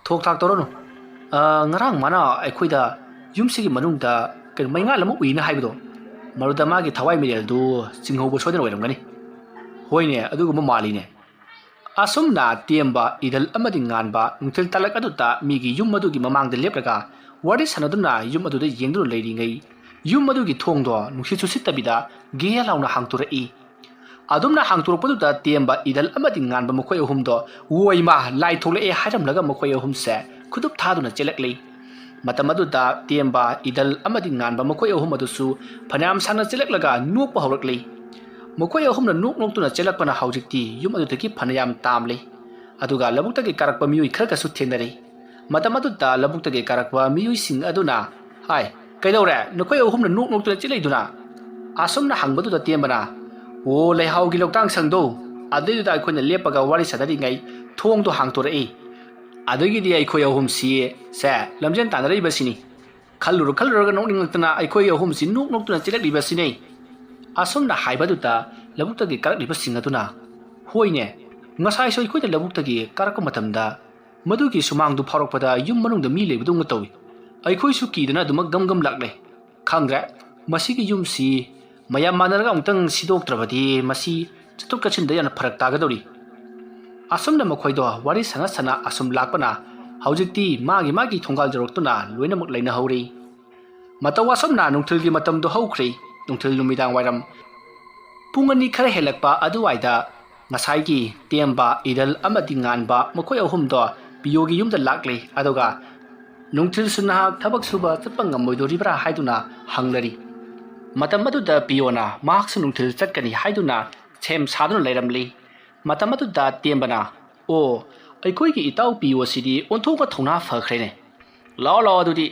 ꯊꯣꯛ ꯊꯥꯛ ꯇꯧꯔꯅꯨ꯫ ꯑ, ꯉꯔꯥꯡ ꯃꯥꯅ ꯑꯩꯈꯣꯏꯗ ꯌꯨꯝꯁꯤꯒꯤ ꯃꯅꯨꯡꯗ ꯀꯩꯅꯣ ꯃꯩꯉꯥꯜ ꯑꯃ ꯎꯏꯅ ꯍꯥꯏꯕꯗꯣ, ꯃꯗꯨꯗ ꯃꯥꯒꯤ ꯊꯋꯥꯏ ꯃꯤꯔꯦꯜꯗꯨ ꯆꯤꯡꯍꯧꯕ ꯁꯣꯏꯗꯅ ꯑꯣꯏꯔꯝꯒꯅꯤ꯫ ꯍꯣꯏꯅꯦ, ꯑꯗꯨꯒꯨꯝꯕ ꯃꯥꯜꯂꯤꯅꯦ꯫ ꯑꯁꯨꯝꯅ ꯇꯦꯝꯕ, ꯏꯗꯜ ꯑꯃꯗꯤ ꯉꯥꯟꯕ ꯅꯨꯡꯊꯤꯜ ꯇꯥꯂꯛ ꯑꯗꯨꯗ ꯃꯤꯒꯤ ꯌꯨꯝ ꯑꯗꯨꯒꯤ ꯃꯃꯥꯡꯗ ꯂꯦꯞꯂꯒ ꯋꯥꯔꯤ ꯁꯥꯟꯅꯗꯨꯅ ꯌꯨꯝ ꯑꯗꯨꯗ ꯌꯦꯡꯗꯨꯅ ꯂꯩꯔꯤꯉꯩ, ꯌꯨꯝ ꯑꯗꯨꯒꯤ ꯊꯣꯡꯗꯣ ꯅꯨꯡꯁꯤꯠꯁꯨ ꯁꯤꯠꯇꯕꯤꯗ ꯒꯦ ꯂꯥꯎꯅ ꯍꯥꯡꯇꯣꯔꯛꯏ꯫ ꯑꯗꯨꯝꯅ ꯍꯥꯡꯇꯣꯔꯛꯄꯗꯨꯗ ꯇꯦꯝꯕ, ꯏꯗꯜ ꯑꯃꯗꯤ ꯉꯥꯟꯕ ꯃꯈꯣꯏ ꯑꯍꯨꯝꯗꯣ, "ꯋꯣꯏꯃꯥ, ꯂꯥꯏ ꯊꯣꯛꯂꯛꯑꯦ" ꯍꯥꯏꯔꯝꯂꯒ ꯃꯈꯣꯏ ꯑꯍꯨꯝꯁꯦ ꯈꯨꯗꯨꯞ ꯊꯥꯗꯨꯅ ꯆꯦꯜꯂꯛꯂꯤ꯫ ꯃꯇꯝ ꯑꯗꯨꯗ ꯇꯦꯝꯕ, ꯏꯗꯜ ꯑꯃꯗꯤ ꯉꯥꯟꯕ ꯃꯈꯣꯏ ꯑꯍꯨꯝ ꯑꯗꯨꯁꯨ ꯐꯅꯌꯥꯝ ꯁꯥꯡꯅ ꯆꯦꯜꯂꯛꯂꯒ ꯅꯣꯛꯄ ꯍꯧꯔꯛꯂꯤ꯫ ꯃꯈꯣꯏ ꯑꯍꯨꯝꯅ ꯅꯣꯛ ꯅꯣꯛꯇꯨꯅ ꯆꯦꯜꯂꯛꯄꯅ ꯍꯧꯖꯤꯛꯇꯤ ꯌꯨꯝ ꯑꯗꯨꯗꯒꯤ ꯐꯅꯌꯥꯝ ꯇꯥꯝꯂꯤ꯫ ꯑꯗꯨꯒ ꯂꯧꯕꯨꯛꯇꯒꯤ ꯀꯥꯔꯛꯄ ꯃꯤꯑꯣꯏ ꯈꯔꯒꯁꯨ ꯊꯦꯡꯅꯔꯤ꯫ ꯃꯇꯝ ꯑꯗꯨꯗ ꯂꯧꯕꯨꯛꯇꯒꯤ ꯀꯥꯔꯛꯄ ꯃꯤꯑꯣꯏꯁꯤꯡ ꯑꯗꯨꯅ ꯍꯥꯏ, "ꯀꯩꯗꯧꯔꯦ? ꯅꯈꯣꯏ ꯑꯍꯨꯝꯅ ꯅꯣꯛ ꯅꯣꯛꯇꯨꯅ ꯆꯦꯜꯂꯛꯏꯗꯨꯅ?" ꯑꯁꯨꯝꯅ ꯍꯪꯕꯗꯨꯗ ꯇꯦꯝꯕꯅ, "ꯑꯣ, ꯂꯩꯍꯥꯎꯒꯤ ꯂꯧꯇꯥꯡ ꯁꯪꯗꯣ, ꯑꯗꯨꯏꯗꯨꯗ ꯑꯩꯈꯣꯏꯅ ꯂꯦꯞꯄꯒ ꯋꯥꯔꯤ ꯁꯥꯟꯅꯔꯤꯉꯩ ꯊꯣꯡꯗꯣ ꯍꯥꯡꯇꯣꯔꯛꯏ꯫ ꯑꯗꯒꯤꯗꯤ ꯑꯩꯈꯣꯏ ꯑꯍꯨꯝꯁꯤ, ꯁꯦ, ꯂꯝꯖꯦꯟ ꯇꯥꯟꯅꯔꯛꯏꯕꯁꯤꯅꯤ꯫ ꯈꯜꯂꯨꯔ ꯈꯜꯂꯨꯔꯒ ꯅꯣꯛꯅꯤꯡꯂꯛꯇꯅ ꯑꯩꯈꯣꯏ ꯑꯍꯨꯝꯁꯤ ꯅꯣꯛ ꯅꯣꯛꯇꯨꯅ ꯆꯦꯜꯂꯛꯂꯤꯕꯁꯤꯅꯤ"꯫ ꯑꯁꯨꯝꯅ ꯍꯥꯏꯕꯗꯨꯗ ꯂꯧꯕꯨꯛꯇꯒꯤ ꯀꯥꯔꯛꯂꯤꯕꯁꯤꯡ ꯑꯗꯨꯅ, "ꯍꯣꯏꯅꯦ, ꯉꯁꯥꯏꯁꯨ ꯑꯩꯈꯣꯏꯅ ꯂꯧꯕꯨꯛꯇꯒꯤ ꯀꯥꯔꯛꯄ ꯃꯇꯝꯗ ꯃꯗꯨꯒꯤ ꯁꯨꯃꯥꯡꯗꯨ ꯐꯥꯎꯔꯛꯄꯗ ꯌꯨꯝ ꯃꯅꯨꯡꯗ ꯃꯤ ꯂꯩꯕꯗꯧꯅ ꯇꯧꯏ꯫ ꯑꯩꯈꯣꯏꯁꯨ ꯀꯤꯗꯅ ꯑꯗꯨꯃꯛ ꯒꯝ ꯒꯝ ꯂꯥꯛꯂꯦ꯫ ꯈꯪꯗ꯭ꯔꯦ, ꯃꯁꯤꯒꯤ ꯌꯨꯝꯁꯤ ꯃꯌꯥꯝ ꯃꯥꯟꯅꯔꯒ ꯑꯃꯨꯛꯇꯪ ꯁꯤꯗꯣꯛꯇ꯭ꯔꯕꯗꯤ ꯃꯁꯤ ꯆꯠꯊꯣꯛ ꯆꯠꯁꯤꯟꯗ ꯌꯥꯝꯅ ꯐꯔꯛ ꯇꯥꯒꯗꯧꯔꯤ"꯫ ꯑꯁꯨꯝꯅ ꯃꯈꯣꯏꯗꯣ ꯋꯥꯔꯤ ꯁꯥꯟꯅ ꯁꯥꯟꯅ ꯑꯁꯨꯝ ꯂꯥꯛꯄꯅ ꯍꯧꯖꯤꯛꯇꯤ ꯃꯥꯒꯤ ꯃꯥꯒꯤ ꯊꯣꯡꯒꯥꯜ ꯌꯧꯔꯛꯇꯨꯅ ꯂꯣꯏꯅꯃꯛ ꯂꯩꯅꯍꯧꯔꯤ꯫ ꯃꯇꯧ ꯑꯁꯨꯝꯅ ꯅꯨꯡꯊꯤꯜꯒꯤ ꯃꯇꯝꯗꯣ ꯍꯧꯈ꯭ꯔꯦ꯫ ꯅꯨꯡꯊꯤꯜ ꯅꯨꯃꯤꯗꯥꯡ ꯋꯥꯏꯔꯝ ꯄꯨꯡ ꯑꯅꯤ ꯈꯔ ꯍꯦꯜꯂꯛꯄ ꯑꯗꯨꯋꯥꯏꯗ ꯉꯁꯥꯏꯒꯤ ꯇꯦꯝꯕ, ꯏꯔꯜ ꯑꯃꯗꯤ ꯉꯥꯟꯕ ꯃꯈꯣꯏ ꯑꯍꯨꯝꯗꯣ ꯄꯤꯌꯣꯒꯤ ꯌꯨꯝꯗ ꯂꯥꯛꯂꯦ꯫ ꯑꯗꯨꯒ ꯅꯨꯡꯊꯤꯜꯁꯨ ꯅꯍꯥꯛ ꯊꯕꯛ ꯁꯨꯕ ꯆꯠꯄ ꯉꯝꯃꯣꯏꯗꯣꯔꯤꯕ꯭ꯔꯥ ꯍꯥꯏꯗꯨꯅ ꯍꯪꯅꯔꯤ꯫ ꯃꯇꯝ ꯑꯗꯨꯗ ꯄꯤꯌꯣꯅ ꯃꯍꯥꯛꯁꯨ ꯅꯨꯡꯊꯤꯜ ꯆꯠꯀꯅꯤ ꯍꯥꯏꯗꯨꯅ ꯁꯦꯝ ꯁꯥꯗꯨꯅ ꯂꯩꯔꯝꯂꯤ꯫ ꯃꯇꯝ ꯑꯗꯨꯗ ꯇꯦꯝꯕꯅ, "ꯑꯣ, ꯑꯩꯈꯣꯏꯒꯤ ꯏꯇꯥꯎ ꯄꯤꯌꯣꯁꯤꯗꯤ ꯑꯣꯟꯊꯣꯛꯅ ꯊꯧꯅꯥ ꯐꯈ꯭ꯔꯦꯅꯦ꯫ ꯂꯥꯛꯑꯣ, ꯂꯥꯛꯑꯣ, ꯑꯗꯨꯗꯤ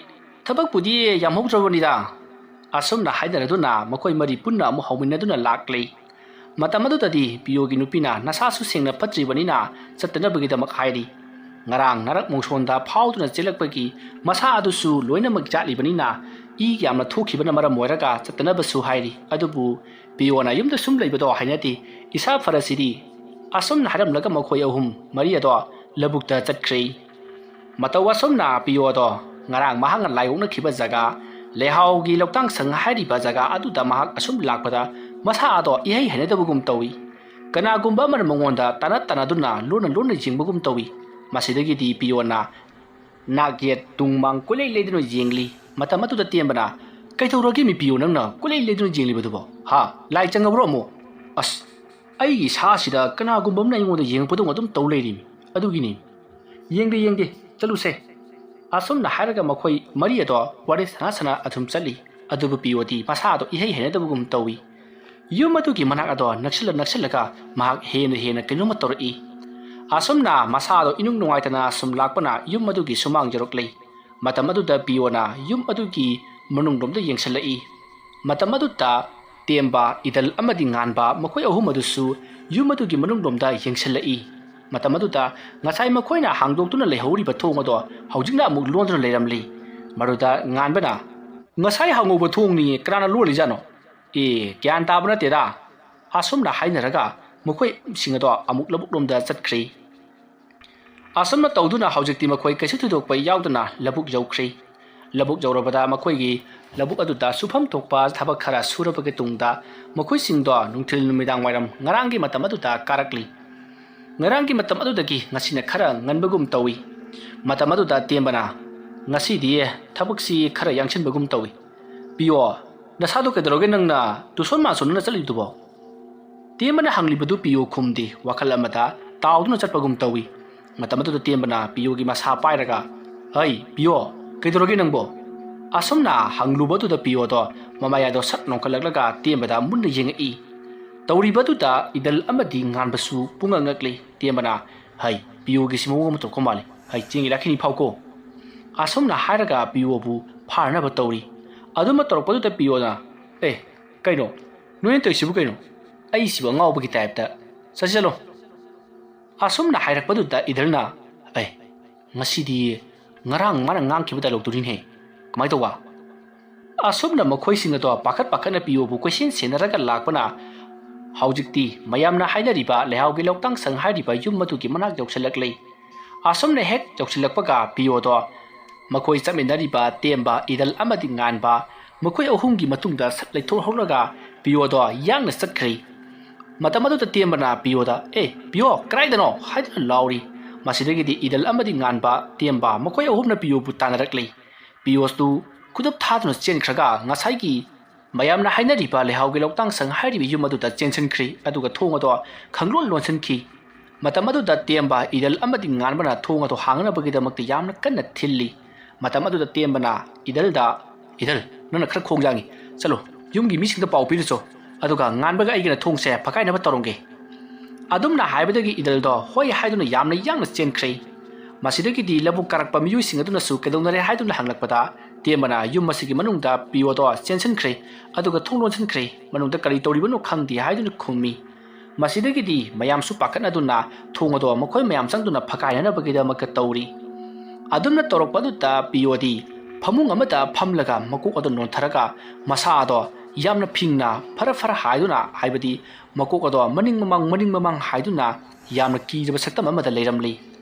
ꯊꯕꯛꯄꯨꯗꯤ ꯌꯥꯝꯍꯧꯗ꯭ꯔꯕꯅꯤꯗ"꯫ ꯑꯁꯨꯝꯅ ꯍꯥꯏꯅꯔꯗꯨꯅ ꯃꯈꯣꯏ ꯃꯔꯤ ꯄꯨꯟꯅ ꯑꯃꯨꯛ ꯍꯧꯃꯤꯟꯅꯗꯨꯅ ꯂꯥꯛꯂꯤ꯫ ꯃꯇꯝ ꯑꯗꯨꯗꯗꯤ ꯄꯤꯌꯣꯒꯤ ꯅꯨꯄꯤꯅ ꯅꯁꯥꯁꯨ ꯁꯦꯡꯅ ꯐꯠꯇ꯭ꯔꯤꯕꯅꯤꯅ ꯆꯠꯇꯅꯕꯒꯤꯗꯃꯛ ꯍꯥꯏꯔꯤ꯫ ꯉꯔꯥꯡ ꯅꯔꯛ ꯃꯣꯡꯁꯣꯟꯗ ꯐꯥꯎꯗꯨꯅ ꯆꯦꯜꯂꯛꯄꯒꯤ ꯃꯁꯥ ꯑꯗꯨꯁꯨ ꯂꯣꯏꯅꯃꯛ ꯌꯥꯠꯂꯤꯕꯅꯤꯅ ꯏ ꯌꯥꯝꯅ ꯊꯣꯛꯈꯤꯕꯅ ꯃꯔꯝ ꯑꯣꯏꯔꯒ ꯆꯠꯇꯅꯕꯁꯨ ꯍꯥꯏꯔꯤ꯫ ꯑꯗꯨꯕꯨ ꯄꯤꯌꯣꯅ ꯌꯨꯝꯗ ꯁꯨꯝ ꯂꯩꯕꯗꯣ ꯍꯩꯅꯗꯦ꯫ "ꯏꯁꯥ ꯐꯔꯁꯤꯗꯤ"꯫ ꯑꯁꯨꯝꯅ ꯍꯥꯏꯔꯝꯂꯒ ꯃꯈꯣꯏ ꯑꯍꯨꯝ ꯃꯔꯤ ꯑꯗꯣ ꯂꯧꯕꯨꯛꯇ ꯆꯠꯈ꯭ꯔꯦ꯫ ꯃꯇꯧ ꯑꯁꯨꯝꯅ ꯄꯤꯌꯣꯗꯣ ꯉꯔꯥꯡ ꯃꯍꯥꯛꯅ ꯂꯥꯏ ꯑꯣꯛꯅꯈꯤꯕ ꯖꯒꯥ, ꯂꯩꯍꯥꯎꯒꯤ ꯂꯧꯇꯥꯡ ꯁꯪ ꯍꯥꯏꯔꯤꯕ ꯖꯒꯥ ꯑꯗꯨꯗ ꯃꯍꯥꯛ ꯑꯁꯨꯝ ꯂꯥꯛꯄꯗ ꯃꯁꯥ ꯑꯗꯣ ꯏꯍꯩ ꯍꯩꯅꯗꯕꯒꯨꯝ ꯇꯧꯏ꯫ ꯀꯅꯥꯒꯨꯝꯕ ꯑꯃꯅ ꯃꯉꯣꯟꯗ ꯇꯥꯟꯅ ꯇꯥꯟꯅꯗꯨꯅ ꯂꯣꯟꯅ ꯂꯣꯟꯅ ꯌꯦꯡꯕꯒꯨꯝ ꯇꯧꯏ꯫ ꯃꯁꯤꯗꯒꯤꯗꯤ ꯄꯤꯌꯣꯅ ꯅꯥꯛ ꯌꯦꯠ ꯇꯨꯡ ꯃꯥꯡ ꯀꯣꯏꯂꯩ ꯂꯩꯗꯨꯅ ꯌꯦꯡꯂꯤ꯫ ꯃꯇꯝ ꯑꯗꯨꯗ ꯇꯦꯝꯕꯅ, "ꯀꯩꯗꯧꯔꯒꯦ ꯃꯤ ꯄꯤꯌꯣ, ꯅꯪꯅ ꯀꯣꯏꯂꯩ ꯂꯩꯗꯨꯅ ꯌꯦꯡꯂꯤꯕꯗꯨꯕꯣ? ꯍꯥ? ꯂꯥꯏ ꯆꯪꯉꯕ꯭ꯔꯣ ꯑꯃꯨꯛ? ꯑꯁ, ꯑꯩꯒꯤ ꯏꯁꯥꯁꯤꯗ ꯀꯅꯥꯒꯨꯝꯕ ꯑꯃꯅ ꯑꯩꯉꯣꯟꯗ ꯌꯦꯡꯉꯛꯄꯗꯧꯅ ꯑꯗꯨꯝ ꯇꯧ ꯂꯩꯔꯤꯃꯤ꯫ ꯑꯗꯨꯒꯤꯅꯤ"꯫ "ꯌꯦꯡꯗꯦ, ꯌꯦꯡꯗꯦ, ꯆꯠꯂꯨꯁꯦ"꯫ ꯑꯁꯨꯝꯅ ꯍꯥꯏꯔꯒ ꯃꯈꯣꯏ ꯃꯔꯤ ꯑꯗꯣ ꯋꯥꯔꯤ ꯁꯥꯟꯅ ꯁꯥꯟꯅ ꯑꯗꯨꯝ ꯆꯠꯂꯤ꯫ ꯑꯗꯨꯕꯨ ꯄꯤꯌꯣꯗꯤ ꯃꯁꯥ ꯑꯗꯣ ꯏꯍꯩ ꯍꯩꯅꯗꯕꯒꯨꯝ ꯇꯧꯏ꯫ ꯌꯨꯝ ꯑꯗꯨꯒꯤ ꯃꯅꯥꯛ ꯑꯗꯣ ꯅꯛꯁꯤꯜꯂ ꯅꯛꯁꯤꯜꯂꯒ ꯃꯍꯥꯛ ꯍꯦꯟꯅ ꯍꯦꯟꯅ ꯀꯩꯅꯣꯝꯃ ꯇꯧꯔꯛꯏ꯫ ꯑꯁꯨꯝꯅ ꯃꯁꯥ ꯑꯗꯣ ꯏꯅꯨꯡ ꯅꯨꯡꯉꯥꯏꯇꯅ ꯁꯨꯝ ꯂꯥꯛꯄꯅ ꯌꯨꯝ ꯑꯗꯨꯒꯤ ꯁꯨꯃꯥꯡ ꯌꯧꯔꯛꯂꯦ꯫ ꯃꯇꯝ ꯑꯗꯨꯗ ꯄꯤꯌꯣꯅ ꯌꯨꯝ ꯑꯗꯨꯒꯤ ꯃꯅꯨꯡꯂꯣꯝꯗ ꯌꯦꯡꯁꯤꯜꯂꯛꯏ꯫ ꯃꯇꯝ ꯑꯗꯨꯗ ꯇꯦꯝꯕ, ꯏꯗꯜ ꯑꯃꯗꯤ ꯉꯥꯟꯕ ꯃꯈꯣꯏ ꯑꯍꯨꯝ ꯑꯗꯨꯁꯨ ꯌꯨꯝ ꯑꯗꯨꯒꯤ ꯃꯅꯨꯡꯂꯣꯝꯗ ꯌꯦꯡꯁꯤꯜꯂꯛꯏ꯫ ꯃꯇꯝ ꯑꯗꯨꯗ ꯉꯁꯥꯏ ꯃꯈꯣꯏꯅ ꯍꯥꯡꯗꯣꯛꯇꯨꯅ ꯂꯩꯍꯧꯔꯤꯕ ꯊꯣꯡ ꯑꯗꯣ ꯍꯧꯖꯤꯛꯅ ꯑꯃꯨꯛ ꯂꯣꯟꯗꯨꯅ ꯂꯩꯔꯝꯂꯤ꯫ ꯃꯗꯨꯗ ꯉꯥꯟꯕꯅ, "ꯉꯁꯥꯏ ꯍꯥꯡꯍꯧꯕ ꯊꯣꯡꯅꯤ, ꯀꯅꯥꯅ ꯂꯣꯜꯂꯤꯖꯥꯠꯅꯣ?" "ꯑꯦ, ꯒ꯭ꯌꯥꯟ ꯇꯥꯕ ꯅꯠꯇꯦꯗ"꯫ ꯑꯁꯨꯝꯅ ꯍꯥꯏꯅꯔꯒ ꯃꯈꯣꯏꯁꯤꯡ ꯑꯗꯣ ꯑꯃꯨꯛ ꯂꯧꯕꯨꯛꯂꯣꯝꯗ ꯆꯠꯈ꯭ꯔꯤ꯫ ꯑꯁꯨꯝꯅ ꯇꯧꯗꯨꯅ ꯍꯧꯖꯤꯛꯇꯤ ꯃꯈꯣꯏ ꯀꯩꯁꯨ ꯊꯣꯏꯗꯣꯛꯄ ꯌꯥꯎꯗꯅ ꯂꯧꯕꯨꯛ ꯌꯧꯈ꯭ꯔꯤ꯫ ꯂꯧꯕꯨꯛ ꯌꯧꯔꯕꯗ ꯃꯈꯣꯏꯒꯤ ꯂꯧꯕꯨꯛ ꯑꯗꯨꯗ ꯁꯨꯐꯝ ꯊꯣꯛꯄ ꯊꯕꯛ ꯈꯔ ꯁꯨꯔꯕꯒꯤ ꯇꯨꯡꯗ ꯃꯈꯣꯏꯁꯤꯡꯗꯣ ꯅꯨꯡꯊꯤꯜ ꯅꯨꯃꯤꯗꯥꯡ ꯋꯥꯏꯔꯝ ꯉꯔꯥꯡꯒꯤ ꯃꯇꯝ ꯑꯗꯨꯗ ꯀꯥꯔꯛꯂꯤ꯫ ꯉꯔꯥꯡꯒꯤ ꯃꯇꯝ ꯑꯗꯨꯗꯒꯤ ꯉꯁꯤꯅ ꯈꯔ ꯉꯟꯕꯒꯨꯝ ꯇꯧꯏ꯫ ꯃꯇꯝ ꯑꯗꯨꯗ ꯇꯦꯝꯕꯅ, "ꯉꯁꯤꯗꯤ ꯊꯕꯛꯁꯤ ꯈꯔ ꯌꯥꯡꯁꯤꯟꯕꯒꯨꯝ ꯇꯧꯏ꯫ ꯄꯤꯌꯣ, ꯅꯁꯥꯗꯣ ꯀꯩꯗꯧꯔꯒꯦ ꯅꯪꯅ ꯇꯨꯁꯣꯟ ꯃꯥꯁꯣꯟꯅꯅ ꯆꯠꯂꯤꯗꯨꯕꯣ?" ꯇꯦꯝꯕꯅ ꯍꯪꯂꯤꯕꯗꯨ ꯄꯤꯌꯣ ꯈꯨꯝꯗꯦ, ꯋꯥꯈꯜ ꯑꯃꯗ ꯇꯥꯎꯗꯨꯅ ꯆꯠꯄꯒꯨꯝ ꯇꯧꯏ꯫ ꯃꯇꯝ ꯑꯗꯨꯗ ꯇꯦꯝꯕꯅ ꯄꯤꯌꯣꯒꯤ ꯃꯁꯥ ꯄꯥꯏꯔꯒ, "ꯍꯩ, ꯄꯤꯌꯣ, ꯀꯩꯗꯧꯔꯒꯦ ꯅꯪꯕꯣ?" ꯑꯁꯨꯝꯅ ꯍꯪꯂꯨꯕꯗꯨꯗ ꯄꯤꯌꯣꯗꯣ ꯃꯃꯥꯌꯥꯗꯣ ꯁꯠ ꯅꯣꯡꯈꯠꯂꯛꯂꯒ ꯇꯦꯝꯕꯗ ꯃꯨꯟꯅ ꯌꯦꯡꯉꯛꯏ꯫ ꯇꯧꯔꯤꯕꯗꯨꯗ ꯏꯗꯜ ꯑꯃꯗꯤ ꯉꯥꯟꯕꯁꯨ ꯄꯨꯡꯉꯛ ꯉꯛꯂꯤ꯫ ꯇꯦꯝꯕꯅ, "ꯍꯩ, ꯄꯤꯌꯣꯒꯤꯁꯤ ꯃꯑꯣꯡ ꯑꯃ ꯇꯧꯔꯛꯄ ꯃꯥꯜꯂꯤ꯫ ꯍꯩ, ꯆꯦꯡꯒꯤ ꯂꯥꯛꯈꯤꯅꯤ ꯐꯥꯎꯀꯣ"꯫ ꯑꯁꯨꯝꯅ ꯍꯥꯏꯔꯒ ꯄꯤꯌꯣꯕꯨ ꯐꯥꯅꯅꯕ ꯇꯧꯔꯤ꯫ ꯑꯗꯨꯝꯅ ꯇꯧꯔꯛꯄꯗꯨꯗ ꯄꯤꯌꯣꯅ, "ꯑꯦ, ꯀꯩꯅꯣ? ꯅꯣꯏꯅ ꯇꯧꯔꯤꯁꯤꯕꯨ ꯀꯩꯅꯣ? ꯑꯩꯁꯤꯕꯨ ꯑꯉꯥꯎꯕꯒꯤ ꯇꯥꯏꯞꯇ꯫ ꯆꯠꯁꯤ ꯆꯠꯂꯣ"꯫ ꯑꯁꯨꯝꯅ ꯍꯥꯏꯔꯛꯄꯗꯨꯗ ꯏꯗꯜꯅ, "ꯑꯦ, ꯉꯁꯤꯗꯤ ꯉꯔꯥꯡ ꯃꯥꯅ ꯉꯥꯡꯈꯤꯕ ꯗꯥꯏꯂꯣꯛꯇꯨꯅꯤꯅꯦ꯫ ꯀꯃꯥꯏꯅ ꯇꯧꯕ?" ꯑꯁꯨꯝꯅ ꯃꯈꯣꯏꯁꯤꯡ ꯑꯗꯣ ꯄꯥꯈꯠ ꯄꯥꯈꯠꯅ ꯄꯤꯌꯣꯕꯨ ꯀꯣꯏꯁꯦꯟ ꯁꯦꯟꯅꯔꯒ ꯂꯥꯛꯄꯅ ꯍꯧꯖꯤꯛꯇꯤ ꯃꯌꯥꯝꯅ ꯍꯥꯏꯅꯔꯤꯕ ꯂꯩꯍꯥꯎꯒꯤ ꯂꯧꯇꯥꯡ ꯁꯪ ꯍꯥꯏꯔꯤꯕ ꯌꯨꯝ ꯑꯗꯨꯒꯤ ꯃꯅꯥꯛ ꯌꯧꯁꯤꯜꯂꯛꯂꯦ꯫ ꯑꯁꯨꯝꯅ ꯍꯦꯛ ꯌꯧꯁꯤꯜꯂꯛꯄꯒ ꯄꯤꯌꯣꯗꯣ ꯃꯈꯣꯏ ꯆꯠꯃꯤꯟꯅꯔꯤꯕ ꯇꯦꯝꯕ, ꯏꯗꯜ ꯑꯃꯗꯤ ꯉꯥꯟꯕ ꯃꯈꯣꯏ ꯑꯍꯨꯝꯒꯤ ꯃꯇꯨꯡꯗ ꯁꯠ ꯂꯩꯊꯣꯛꯍꯧꯔꯒ ꯄꯤꯌꯣꯗꯣ ꯌꯥꯡꯅ ꯆꯠꯈ꯭ꯔꯦ꯫ ꯃꯇꯝ ꯑꯗꯨꯗ ꯇꯦꯝꯕꯅ ꯄꯤꯌꯣꯗ, "ꯑꯦ, ꯄꯤꯌꯣ, ꯀꯗꯥꯏꯗꯅꯣ?" ꯍꯥꯏꯗꯨꯅ ꯂꯥꯎꯔꯤ꯫ ꯃꯁꯤꯗꯒꯤꯗꯤ ꯏꯗꯜ ꯑꯃꯗꯤ ꯉꯥꯟꯕ, ꯇꯦꯝꯕ ꯃꯈꯣꯏ ꯑꯍꯨꯝꯅ ꯄꯤꯌꯣꯕꯨ ꯇꯥꯟꯅꯔꯛꯂꯤ꯫ ꯄꯤꯌꯣꯁꯇꯨ ꯈꯨꯗꯞ ꯊꯥꯗꯨꯅ ꯆꯦꯟꯈ꯭ꯔꯒ ꯉꯁꯥꯏꯒꯤ ꯃꯌꯥꯝꯅ ꯍꯥꯏꯅꯔꯤꯕ ꯂꯩꯍꯥꯎꯒꯤ ꯂꯧꯇꯥꯡ ꯁꯪ ꯍꯥꯏꯔꯤꯕ ꯌꯨꯝ ꯑꯗꯨꯗ ꯆꯦꯟꯁꯤꯟꯈ꯭ꯔꯤ, ꯑꯗꯨꯒ ꯊꯣꯡ ꯑꯗꯣ ꯈꯪꯂꯣꯟ ꯂꯣꯟꯁꯤꯟꯈꯤ꯫ ꯃꯇꯝ ꯑꯗꯨꯗ ꯇꯦꯝꯕ, ꯏꯗꯜ ꯑꯃꯗꯤ ꯉꯥꯟꯕꯅ ꯊꯣꯡ ꯑꯗꯨ ꯍꯥꯡꯅꯕꯒꯤꯗꯃꯛꯇ ꯌꯥꯝꯅ ꯀꯟꯅ ꯊꯤꯜꯂꯤ꯫ ꯃꯇꯝ ꯑꯗꯨꯗ ꯇꯦꯝꯕꯅ ꯏꯗꯜꯗ, "ꯏꯗꯜ, ꯅꯪꯅ ꯈꯔ ꯈꯣꯡ ꯌꯥꯡꯉꯤ꯫ ꯆꯠꯂꯣ, ꯌꯨꯝꯒꯤ ꯃꯤꯁꯤꯡꯗ ꯄꯥꯎ ꯄꯤꯔꯨꯆꯣ꯫ ꯑꯗꯨꯒ ꯉꯥꯟꯕꯒ ꯑꯩꯒꯅ ꯊꯣꯡꯁꯦ ꯐꯛꯀꯥꯏꯅꯕ ꯇꯧꯔꯝꯒꯦ"꯫ ꯑꯗꯨꯝꯅ ꯍꯥꯏꯕꯗꯒꯤ ꯏꯗꯜꯗꯣ ꯍꯣꯏ ꯍꯥꯏꯗꯨꯅ ꯌꯥꯝꯅ ꯌꯥꯡꯅ ꯆꯦꯟꯈ꯭ꯔꯦ꯫ ꯃꯁꯤꯗꯒꯤꯗꯤ ꯂꯧꯕꯨꯛ ꯀꯥꯔꯛꯄ ꯃꯤꯑꯣꯏꯁꯤꯡ ꯑꯗꯨꯅꯁꯨ ꯀꯩꯗꯧꯅꯔꯦ ꯍꯥꯏꯗꯨꯅ ꯍꯪꯂꯛꯄꯗ, ꯇꯦꯝꯕꯅ ꯌꯨꯝ ꯑꯁꯤꯒꯤ ꯃꯅꯨꯡꯗ ꯄꯤꯌꯣꯗꯣ ꯆꯦꯟꯁꯤꯟꯈ꯭ꯔꯦ, ꯑꯗꯨꯒ ꯊꯣꯡ ꯂꯣꯟꯁꯤꯟꯈ꯭ꯔꯦ, ꯃꯅꯨꯡꯗ ꯀꯔꯤ ꯇꯧꯔꯤꯕꯅꯣ ꯈꯪꯗꯦ ꯍꯥꯏꯗꯨꯅ ꯈꯨꯝꯃꯤ꯫ ꯃꯁꯤꯗꯒꯤꯗꯤ ꯃꯌꯥꯝꯁꯨ ꯄꯥꯈꯠꯅꯗꯨꯅ ꯊꯣꯡ ꯑꯗꯣ ꯃꯈꯣꯏ ꯃꯌꯥꯝ ꯆꯪꯗꯨꯅ ꯐꯀꯥꯏꯅꯅꯕꯒꯤꯗꯃꯛꯇ ꯇꯧꯔꯤ꯫ ꯑꯗꯨꯝꯅ ꯇꯧꯔꯛꯄ ꯑꯗꯨꯗ ꯄꯤꯌꯣꯗꯤ ꯐꯃꯨꯡ ꯑꯃꯗ ꯐꯝꯂꯒ ꯃꯀꯣꯛ ꯑꯗꯨ ꯅꯣꯟꯊꯔꯒ ꯃꯁꯥ ꯑꯗꯣ ꯌꯥꯝꯅ ꯐꯤꯡꯅ ꯐꯔ ꯐꯔ ꯍꯥꯏꯗꯨꯅ, ꯍꯥꯏꯕꯗꯤ ꯃꯀꯣꯛ ꯑꯗꯣ ꯃꯅꯤꯡ ꯃꯃꯥꯡ ꯃꯅꯤꯡ ꯃꯃꯥꯡ ꯍꯥꯏꯗꯨꯅ ꯌꯥꯝꯅ ꯀꯤꯖꯕ ꯁꯛꯇꯝ ꯑꯃꯗ ꯂꯩꯔꯝꯂꯤ꯫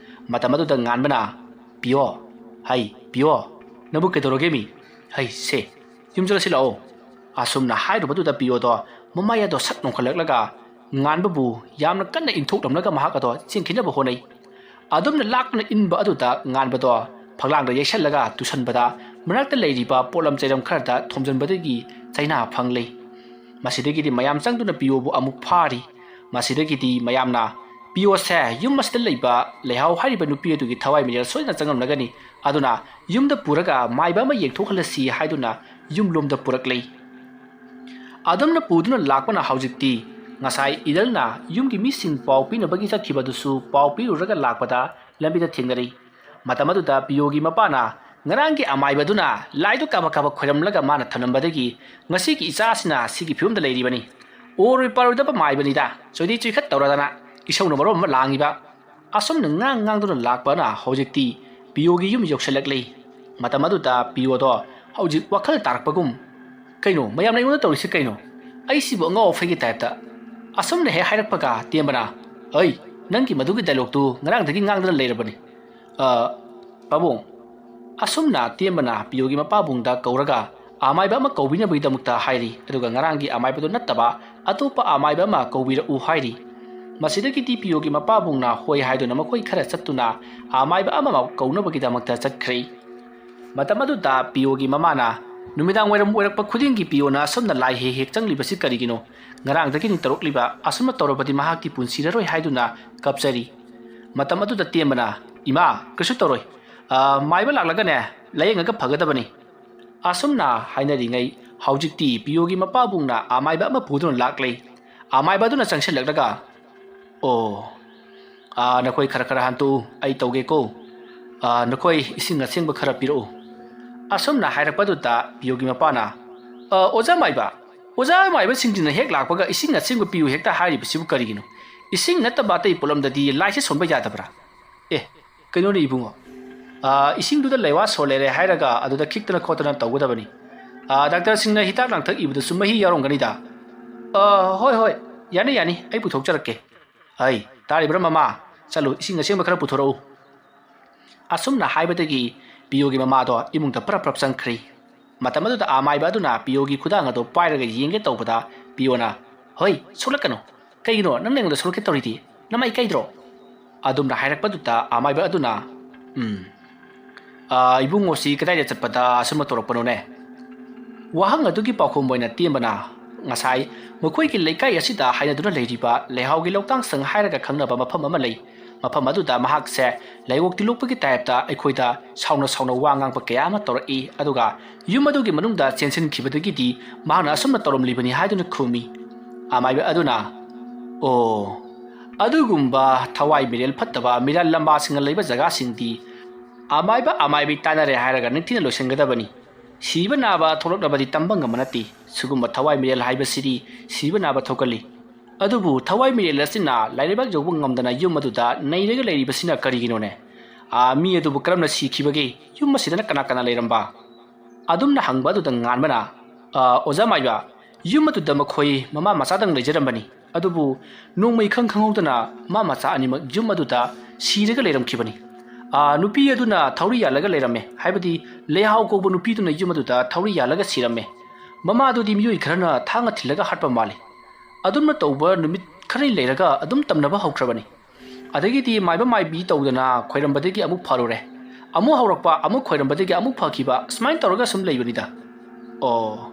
ꯃꯇꯝ ꯑꯗꯨꯗ ꯉꯥꯟꯕꯅ, "ꯄꯤꯌꯣ, ꯍꯩ ꯄꯤꯌꯣ, ꯅꯕꯨ ꯀꯩꯗꯧꯔꯒꯦ ꯃꯤ? ꯍꯩ ꯁꯦ, ꯌꯨꯝ ꯆꯠꯂꯁꯤ ꯂꯥꯛꯑꯣ"꯫ ꯑꯁꯨꯝꯅ ꯍꯥꯏꯔꯨꯕꯗꯨꯗ ꯄꯤꯌꯣꯗꯣ ꯃꯃꯥꯏ ꯑꯗꯣ ꯁꯠ ꯅꯣꯟꯈꯠꯂꯛꯂꯒ ꯉꯥꯟꯕꯕꯨ ꯌꯥꯝꯅ ꯀꯟꯅ ꯏꯟꯊꯣꯛꯂꯝꯂꯒ ꯃꯍꯥꯛ ꯑꯗꯣ ꯆꯦꯟꯈꯤꯅꯕ ꯍꯣꯠꯅꯩ꯫ ꯑꯗꯨꯝꯅ ꯂꯥꯛꯇꯨꯅ ꯏꯟꯕ ꯑꯗꯨꯗ ꯉꯥꯟꯕꯗꯣ ꯐꯛꯂꯥꯡꯗ ꯌꯩꯁꯜꯂꯒ ꯇꯨꯁꯟꯕꯗ ꯃꯅꯥꯛꯇ ꯂꯩꯔꯤꯕ ꯄꯣꯠꯂꯝ ꯆꯩꯔꯝ ꯈꯔꯗ ꯊꯣꯝꯖꯤꯟꯕꯗꯒꯤ ꯆꯩꯅꯥ ꯐꯪꯂꯤ꯫ ꯃꯁꯤꯗꯒꯤꯗꯤ ꯃꯌꯥꯝ ꯆꯪꯗꯨꯅ ꯄꯤꯌꯣꯕꯨ ꯑꯃꯨꯛ ꯐꯥꯔꯤ꯫ ꯃꯁꯤꯗꯒꯤꯗꯤ ꯃꯌꯥꯝꯅ ꯄꯤꯌꯣꯁꯦ ꯌꯨꯝ ꯑꯁꯤꯗ ꯂꯩꯕ ꯂꯩꯍꯥꯎ ꯍꯥꯏꯔꯤꯕ ꯅꯨꯄꯤ ꯑꯗꯨꯒꯤ ꯊꯋꯥꯏ ꯃꯤꯔꯦꯜ ꯁꯣꯏꯗꯅ ꯆꯪꯉꯝꯂꯒꯅꯤ, ꯑꯗꯨꯅ ꯌꯨꯝꯗ ꯄꯨꯔꯒ ꯃꯥꯏꯕ ꯑꯃ ꯌꯦꯡꯊꯣꯛꯍꯜꯂꯁꯤ ꯍꯥꯏꯗꯨꯅ ꯌꯨꯝꯂꯣꯝꯗ ꯄꯨꯔꯛꯂꯤ꯫ ꯑꯗꯨꯝꯅ ꯄꯨꯗꯨꯅ ꯂꯥꯛꯄꯅ ꯍꯧꯖꯤꯛꯇꯤ ꯉꯁꯥꯏ ꯏꯗꯜꯅ ꯌꯨꯝꯒꯤ ꯃꯤꯁꯤꯡ ꯄꯥꯎ ꯄꯤꯅꯕꯒꯤ ꯆꯠꯈꯤꯕꯗꯨꯁꯨ ꯄꯥꯎ ꯄꯤꯔꯨꯔꯒ ꯂꯥꯛꯄꯗ ꯂꯝꯕꯤꯗ ꯊꯦꯡꯅꯔꯤ꯫ ꯃꯇꯝ ꯑꯗꯨꯗ ꯄꯤꯌꯣꯒꯤ ꯃꯄꯥꯅ ꯉꯔꯥꯡꯒꯤ ꯑꯃꯥꯏꯕꯗꯨꯅ ꯂꯥꯏꯗꯨ ꯀꯥꯕꯛ ꯀꯥꯕꯛ ꯈꯣꯏꯔꯝꯂꯒ ꯃꯥꯅ ꯊꯝꯂꯝꯕꯗꯒꯤ ꯉꯁꯤꯒꯤ ꯏꯆꯥꯁꯤꯅ ꯁꯤꯒꯤ ꯐꯤꯕꯝꯗ ꯂꯩꯔꯤꯕꯅꯤ꯫ ꯑꯣꯔꯣꯏ ꯄꯥꯔꯣꯏꯗꯕ ꯃꯥꯏꯕꯅꯤꯗ, ꯆꯣꯏꯗꯤ ꯆꯨꯏꯈꯠ ꯇꯧꯔꯗꯅ ꯏꯁꯧꯅ ꯃꯔꯣꯝ ꯑꯃ ꯂꯥꯡꯉꯤꯕ꯫ ꯑꯁꯨꯝꯅ ꯉꯥꯡ ꯉꯥꯡꯗꯨꯅ ꯂꯥꯛꯄꯅ ꯍꯧꯖꯤꯛꯇꯤ ꯄꯤꯌꯣꯒꯤ ꯌꯨꯝ ꯌꯧꯁꯤꯜꯂꯛꯂꯤ꯫ ꯃꯇꯝ ꯑꯗꯨꯗ ꯄꯤꯌꯣꯗꯣ ꯍꯧꯖꯤꯛ ꯋꯥꯈꯜ ꯇꯥꯔꯛꯄꯒꯨꯝ, "ꯀꯩꯅꯣ ꯃꯌꯥꯝꯅ ꯑꯩꯉꯣꯟꯗ ꯇꯧꯔꯤꯁꯤ ꯀꯩꯅꯣ? ꯑꯩꯁꯤꯕꯨ ꯑꯉꯥꯎ ꯑꯐꯩꯒꯤ ꯇꯥꯏꯞꯇ?" ꯑꯁꯨꯝꯅ ꯍꯦꯛ ꯍꯥꯏꯔꯛꯄꯒ ꯇꯦꯝꯕꯅ, "ꯑꯩ, ꯅꯪꯒꯤ ꯃꯗꯨꯒꯤ ꯗꯥꯏꯂꯣꯛꯇꯨ ꯉꯔꯥꯡꯗꯒꯤ ꯉꯥꯡꯗꯅ ꯂꯩꯔꯕꯅꯤ꯫ ꯑ, ꯄꯥꯕꯨꯡ"꯫ ꯑꯁꯨꯝꯅ ꯇꯦꯝꯕꯅ ꯄꯤꯌꯣꯒꯤ ꯃꯄꯥꯕꯨꯡꯗ ꯀꯧꯔꯒ ꯑꯃꯥꯏꯕ ꯑꯃ ꯀꯧꯕꯤꯅꯕꯒꯤꯗꯃꯛꯇ ꯍꯥꯏꯔꯤ, ꯑꯗꯨꯒ ꯉꯔꯥꯡꯒꯤ ꯑꯃꯥꯏꯕꯗꯨ ꯅꯠꯇꯕ ꯑꯇꯣꯞꯄ ꯑꯃꯥꯏꯕ ꯑꯃ ꯀꯧꯕꯤꯔꯛꯎ ꯍꯥꯏꯔꯤ꯫ ꯃꯁꯤꯗꯒꯤꯗꯤ ꯄꯤꯌꯣꯒꯤ ꯃꯄꯥꯕꯨꯡꯅ ꯍꯣꯏ ꯍꯥꯏꯗꯨꯅ ꯃꯈꯣꯏ ꯈꯔ ꯆꯠꯇꯨꯅ ꯑꯃꯥꯏꯕ ꯑꯃ ꯀꯧꯅꯕꯒꯤꯗꯃꯛꯇ ꯆꯠꯈ꯭ꯔꯦ꯫ ꯃꯇꯝ ꯑꯗꯨꯗ ꯄꯤꯌꯣꯒꯤ ꯃꯃꯥꯅ ꯅꯨꯃꯤꯗꯥꯡ ꯋꯥꯏꯔꯝ ꯑꯣꯏꯔꯛꯄ ꯈꯨꯗꯤꯡꯒꯤ ꯄꯤꯌꯣꯅ ꯑꯁꯨꯝꯅ ꯂꯥꯏ ꯍꯦꯛ ꯍꯦꯛ ꯆꯪꯂꯤꯕꯁꯤ ꯀꯔꯤꯒꯤꯅꯣ? ꯉꯔꯥꯡꯗꯒꯤꯅꯤ ꯇꯧꯔꯛꯂꯤꯕ, ꯑꯁꯨꯝꯅ ꯇꯧꯔꯕꯗꯤ ꯃꯍꯥꯛꯇꯤ ꯄꯨꯟꯁꯤꯔꯔꯣꯏ ꯍꯥꯏꯗꯨꯅ ꯀꯞꯆꯔꯤ꯫ ꯃꯇꯝ ꯑꯗꯨꯗ ꯇꯦꯝꯕꯅ, "ꯏꯃꯥ, ꯀꯩꯁꯨ ꯇꯧꯔꯣꯏ꯫ ꯑ, ꯃꯥꯏꯕ ꯂꯥꯛꯂꯒꯅꯦ, ꯂꯥꯏꯌꯦꯡꯉꯒ ꯐꯒꯗꯕꯅꯤ"꯫ ꯑꯁꯨꯝꯅ ꯍꯥꯏꯅꯔꯤꯉꯩ ꯍꯧꯖꯤꯛꯇꯤ ꯄꯤꯌꯣꯒꯤ ꯃꯄꯥꯕꯨꯡꯅ ꯑꯃꯥꯏꯕ ꯑꯃ ꯄꯨꯗꯨꯅ ꯂꯥꯛꯂꯦ꯫ ꯑꯃꯥꯏꯕ ꯑꯗꯨꯅ ꯆꯪꯁꯤꯜꯂꯛꯂꯒ, "ꯑꯣ, ꯑꯥ, ꯅꯈꯣꯏ ꯈꯔ ꯈꯔ ꯍꯟꯇꯣꯛꯎ, ꯑꯩ ꯇꯧꯒꯦꯀꯣ꯫ ꯑꯥ, ꯅꯈꯣꯏ ꯏꯁꯤꯡ ꯑꯁꯦꯡꯕ ꯈꯔ ꯄꯤꯔꯛꯎ"꯫ ꯑꯁꯨꯝꯅ ꯍꯥꯏꯔꯛꯄꯗꯨꯗ ꯄꯤꯌꯣꯒꯤ ꯃꯄꯥꯅ, "ꯑ, ꯑꯣꯖꯥ ꯃꯥꯏꯕ, ꯑꯣꯖꯥ ꯃꯥꯏꯕꯁꯤꯡꯁꯤꯅ ꯍꯦꯛ ꯂꯥꯛꯄꯒ ꯏꯁꯤꯡ ꯑꯁꯦꯡꯕ ꯄꯤꯌꯨ ꯍꯦꯛꯇ ꯍꯥꯏꯔꯤꯕꯁꯤꯕꯨ ꯀꯔꯤꯒꯤꯅꯣ? ꯏꯁꯤꯡ ꯅꯠꯇꯕ ꯑꯇꯩ ꯄꯣꯠꯂꯝꯗꯗꯤ ꯂꯥꯏꯁꯦ ꯁꯣꯟꯕ ꯌꯥꯗꯕ꯭ꯔꯥ?" "ꯑꯦ, ꯀꯩꯅꯣꯅꯦ ꯏꯕꯨꯡꯉꯣ, ꯑ, ꯏꯁꯤꯡꯗꯨꯗ ꯂꯩꯋꯥ ꯁꯣꯜꯂꯦꯔꯦ ꯍꯥꯏꯔꯒ ꯑꯗꯨꯗ ꯈꯤꯛꯇꯅ ꯈꯣꯠꯇꯅ ꯇꯧꯒꯗꯕꯅꯤ꯫ ꯑ, ꯗꯥꯛꯇꯔꯁꯤꯡꯅ ꯍꯤꯗꯥꯛ ꯂꯥꯡꯊꯛ ꯏꯕꯗꯁꯨ ꯃꯍꯤ ꯌꯥꯎꯔꯝꯒꯅꯤꯗ꯫" "ꯑ, ꯍꯣꯏ, ꯍꯣꯏ, ꯌꯥꯅꯤ, ꯌꯥꯅꯤ, ꯑꯩ ꯄꯨꯊꯣꯛꯆꯔꯛꯀꯦ꯫ ꯍꯩ, ꯇꯥꯔꯤꯕ꯭ꯔꯥ ꯃꯃꯥ? ꯆꯠꯂꯨ, ꯏꯁꯤꯡ ꯑꯁꯦꯡꯕ ꯈꯔ ꯄꯨꯊꯣꯔꯛꯎ꯫" ꯑꯁꯨꯝꯅ ꯍꯥꯏꯕꯗꯒꯤ ꯄꯤꯌꯣꯒꯤ ꯃꯃꯥꯗꯣ ꯏꯃꯨꯡꯗ ꯄ꯭ꯔꯞ ꯄ꯭ꯔꯞ ꯆꯪꯈ꯭ꯔꯤ꯫ ꯃꯇꯝ ꯑꯗꯨꯗ ꯑꯃꯥꯏꯕ ꯑꯗꯨꯅ ꯄꯤꯌꯣꯒꯤ ꯈꯨꯗꯥꯡ ꯑꯗꯨ ꯄꯥꯏꯔꯒ ꯌꯦꯡꯒꯦ ꯇꯧꯕꯗ ꯄꯤꯌꯣꯅ, "ꯍꯣꯏ, ꯁꯣꯛꯂꯛꯀꯅꯨ꯫ ꯀꯩꯒꯤꯅꯣ ꯅꯪꯅ ꯑꯩꯉꯣꯟꯗ ꯁꯣꯛꯂꯛꯀꯦ ꯇꯧꯔꯤꯗꯤ? ꯅꯃꯥꯏ ꯀꯩꯗ꯭ꯔꯣ?" ꯑꯗꯨꯝꯅ ꯍꯥꯏꯔꯛꯄꯗꯨꯗ ꯑꯃꯥꯏꯕ ꯑꯗꯨꯅ, "ꯎꯝ, ꯑ, ꯏꯕꯨꯡꯉꯣꯁꯤ ꯀꯗꯥꯏꯗ ꯆꯠꯄꯗ ꯑꯁꯨꯝꯅ ꯇꯧꯔꯛꯄꯅꯣꯅꯦ?" ꯋꯥꯍꯪ ꯑꯗꯨꯒꯤ ꯄꯥꯎꯈꯨꯝ ꯑꯣꯏꯅ ꯇꯦꯝꯕꯅ, "ꯉꯁꯥꯏ ꯃꯈꯣꯏꯒꯤ ꯂꯩꯀꯥꯏ ꯑꯁꯤꯗ ꯍꯥꯏꯅꯗꯨꯅ ꯂꯩꯔꯤꯕ ꯂꯩꯍꯥꯎꯒꯤ ꯂꯧꯇꯥꯡꯁꯪ ꯍꯥꯏꯔꯒ ꯈꯪꯅꯕ ꯃꯐꯝ ꯑꯃ ꯂꯩ꯫ ꯃꯐꯝ ꯑꯗꯨꯗ ꯃꯍꯥꯛꯁꯦ ꯂꯥꯏꯑꯣꯛ ꯇꯤꯂꯣꯛꯄꯒꯤ ꯇꯥꯏꯞꯇ ꯑꯩꯈꯣꯏꯗ ꯁꯥꯎꯅ ꯁꯥꯎꯅ ꯋꯥ ꯉꯥꯡꯕ ꯀꯌꯥ ꯑꯃ ꯇꯧꯔꯛꯏ, ꯑꯗꯨꯒ ꯌꯨꯝ ꯑꯗꯨꯒꯤ ꯃꯅꯨꯡꯗ ꯆꯦꯟꯁꯤꯟꯈꯤꯕꯗꯒꯤꯗꯤ ꯃꯍꯥꯛꯅ ꯑꯁꯨꯝꯅ ꯇꯧꯔꯝꯂꯤꯕꯅꯤ" ꯍꯥꯏꯗꯨꯅ ꯈꯨꯝꯃꯤ꯫ ꯑꯃꯥꯏꯕ ꯑꯗꯨꯅ, "ꯑꯣ, ꯑꯗꯨꯒꯨꯝꯕ ꯊꯋꯥꯏ ꯃꯤꯔꯦꯜ ꯐꯠꯇꯕ ꯃꯤꯔꯥꯜ ꯂꯝꯕꯥꯁꯤꯡꯅ ꯂꯩꯕ ꯖꯒꯥꯁꯤꯡꯗꯤ ꯑꯃꯥꯏꯕ ꯑꯃꯥꯏꯕꯤ ꯇꯥꯟꯅꯔꯦ ꯍꯥꯏꯔꯒ ꯅꯤꯡꯊꯤꯅ ꯂꯣꯏꯁꯤꯟꯒꯗꯕꯅꯤ꯫ ꯁꯤꯕ ꯅꯥꯕ ꯊꯣꯛꯂꯛꯂꯕꯗꯤ ꯇꯝꯕ ꯉꯝꯕ ꯅꯠꯇꯦ꯫ ꯁꯤꯒꯨꯝꯕ ꯊꯋꯥꯏ ꯃꯤꯔꯦꯜ ꯍꯥꯏꯕꯁꯤꯗꯤ ꯁꯤꯕ ꯅꯥꯕ ꯊꯣꯛꯀꯜꯂꯤ꯫ ꯑꯗꯨꯕꯨ ꯊꯋꯥꯏ ꯃꯤꯔꯦꯜ ꯑꯁꯤꯅ ꯂꯥꯏꯔꯩꯕꯥꯛ ꯌꯧꯕ ꯉꯝꯗꯅ ꯌꯨꯝ ꯑꯗꯨꯗ ꯅꯩꯔꯒ ꯂꯩꯔꯤꯕꯁꯤꯅ ꯀꯔꯤꯒꯤꯅꯣꯅꯦ? ꯑꯥ, ꯃꯤ ꯑꯗꯨꯕꯨ ꯀꯔꯝꯅ ꯁꯤꯈꯤꯕꯒꯦ? ꯌꯨꯝ ꯑꯁꯤꯗꯅ ꯀꯅꯥ ꯀꯅꯥ ꯂꯩꯔꯝꯕ?" ꯑꯗꯨꯝꯅ ꯍꯪꯕ ꯑꯗꯨꯗ ꯉꯥꯟꯕꯅ, "ꯑ, ꯑꯣꯖꯥ ꯃꯥꯏꯕ, ꯌꯨꯝ ꯑꯗꯨꯗ ꯃꯈꯣꯏ ꯃꯃꯥ ꯃꯆꯥꯗꯪ ꯂꯩꯖꯔꯝꯕꯅꯤ꯫ ꯑꯗꯨꯕꯨ ꯅꯣꯡꯃ ꯏꯈꯪ ꯈꯪꯍꯧꯗꯅ ꯃꯃꯥ ꯃꯆꯥ ꯑꯅꯤꯃꯛ ꯌꯨꯝ ꯑꯗꯨꯗ ꯁꯤꯔꯒ ꯂꯩꯔꯝꯈꯤꯕꯅꯤ꯫ ꯑ, ꯅꯨꯄꯤ ꯑꯗꯨꯅ ꯊꯧꯔꯤ ꯌꯥꯜꯂꯒ ꯂꯩꯔꯝꯃꯦ, ꯍꯥꯏꯕꯗꯤ ꯂꯩꯍꯥꯎ ꯀꯧꯕ ꯅꯨꯄꯤꯗꯨꯅ ꯌꯨꯝ ꯑꯗꯨꯗ ꯊꯧꯔꯤ ꯌꯥꯜꯂꯒ ꯁꯤꯔꯝꯃꯦ꯫ ꯃꯃꯥꯗꯨꯗꯤ ꯃꯤꯑꯣꯏ ꯈꯔꯅ ꯊꯥꯡꯅ ꯊꯤꯜꯂꯒ ꯍꯥꯠꯄ ꯃꯥꯜꯂꯤ꯫ ꯑꯗꯨꯝꯅ ꯇꯧꯕ ꯅꯨꯃꯤꯠ ꯈꯔꯅꯤ ꯂꯩꯔꯒ ꯑꯗꯨꯝ ꯇꯝꯅꯕ ꯍꯧꯈ꯭ꯔꯕꯅꯤ꯫ ꯑꯗꯒꯤꯗꯤ ꯃꯥꯏꯕ ꯃꯥꯏꯕꯤ ꯇꯧꯗꯅ ꯈꯣꯏꯔꯝꯕꯗꯒꯤ ꯑꯃꯨꯛ ꯐꯔꯨꯔꯦ꯫ ꯑꯃꯨꯛ ꯍꯧꯔꯛꯄ, ꯑꯃꯨꯛ ꯈꯣꯏꯔꯝꯕꯗꯒꯤ ꯑꯃꯨꯛ ꯐꯈꯤꯕ, ꯁꯨꯃꯥꯏꯅ ꯇꯧꯔꯒ ꯁꯨꯝ ꯂꯩꯕꯅꯤꯗ꯫" "ꯑꯣ,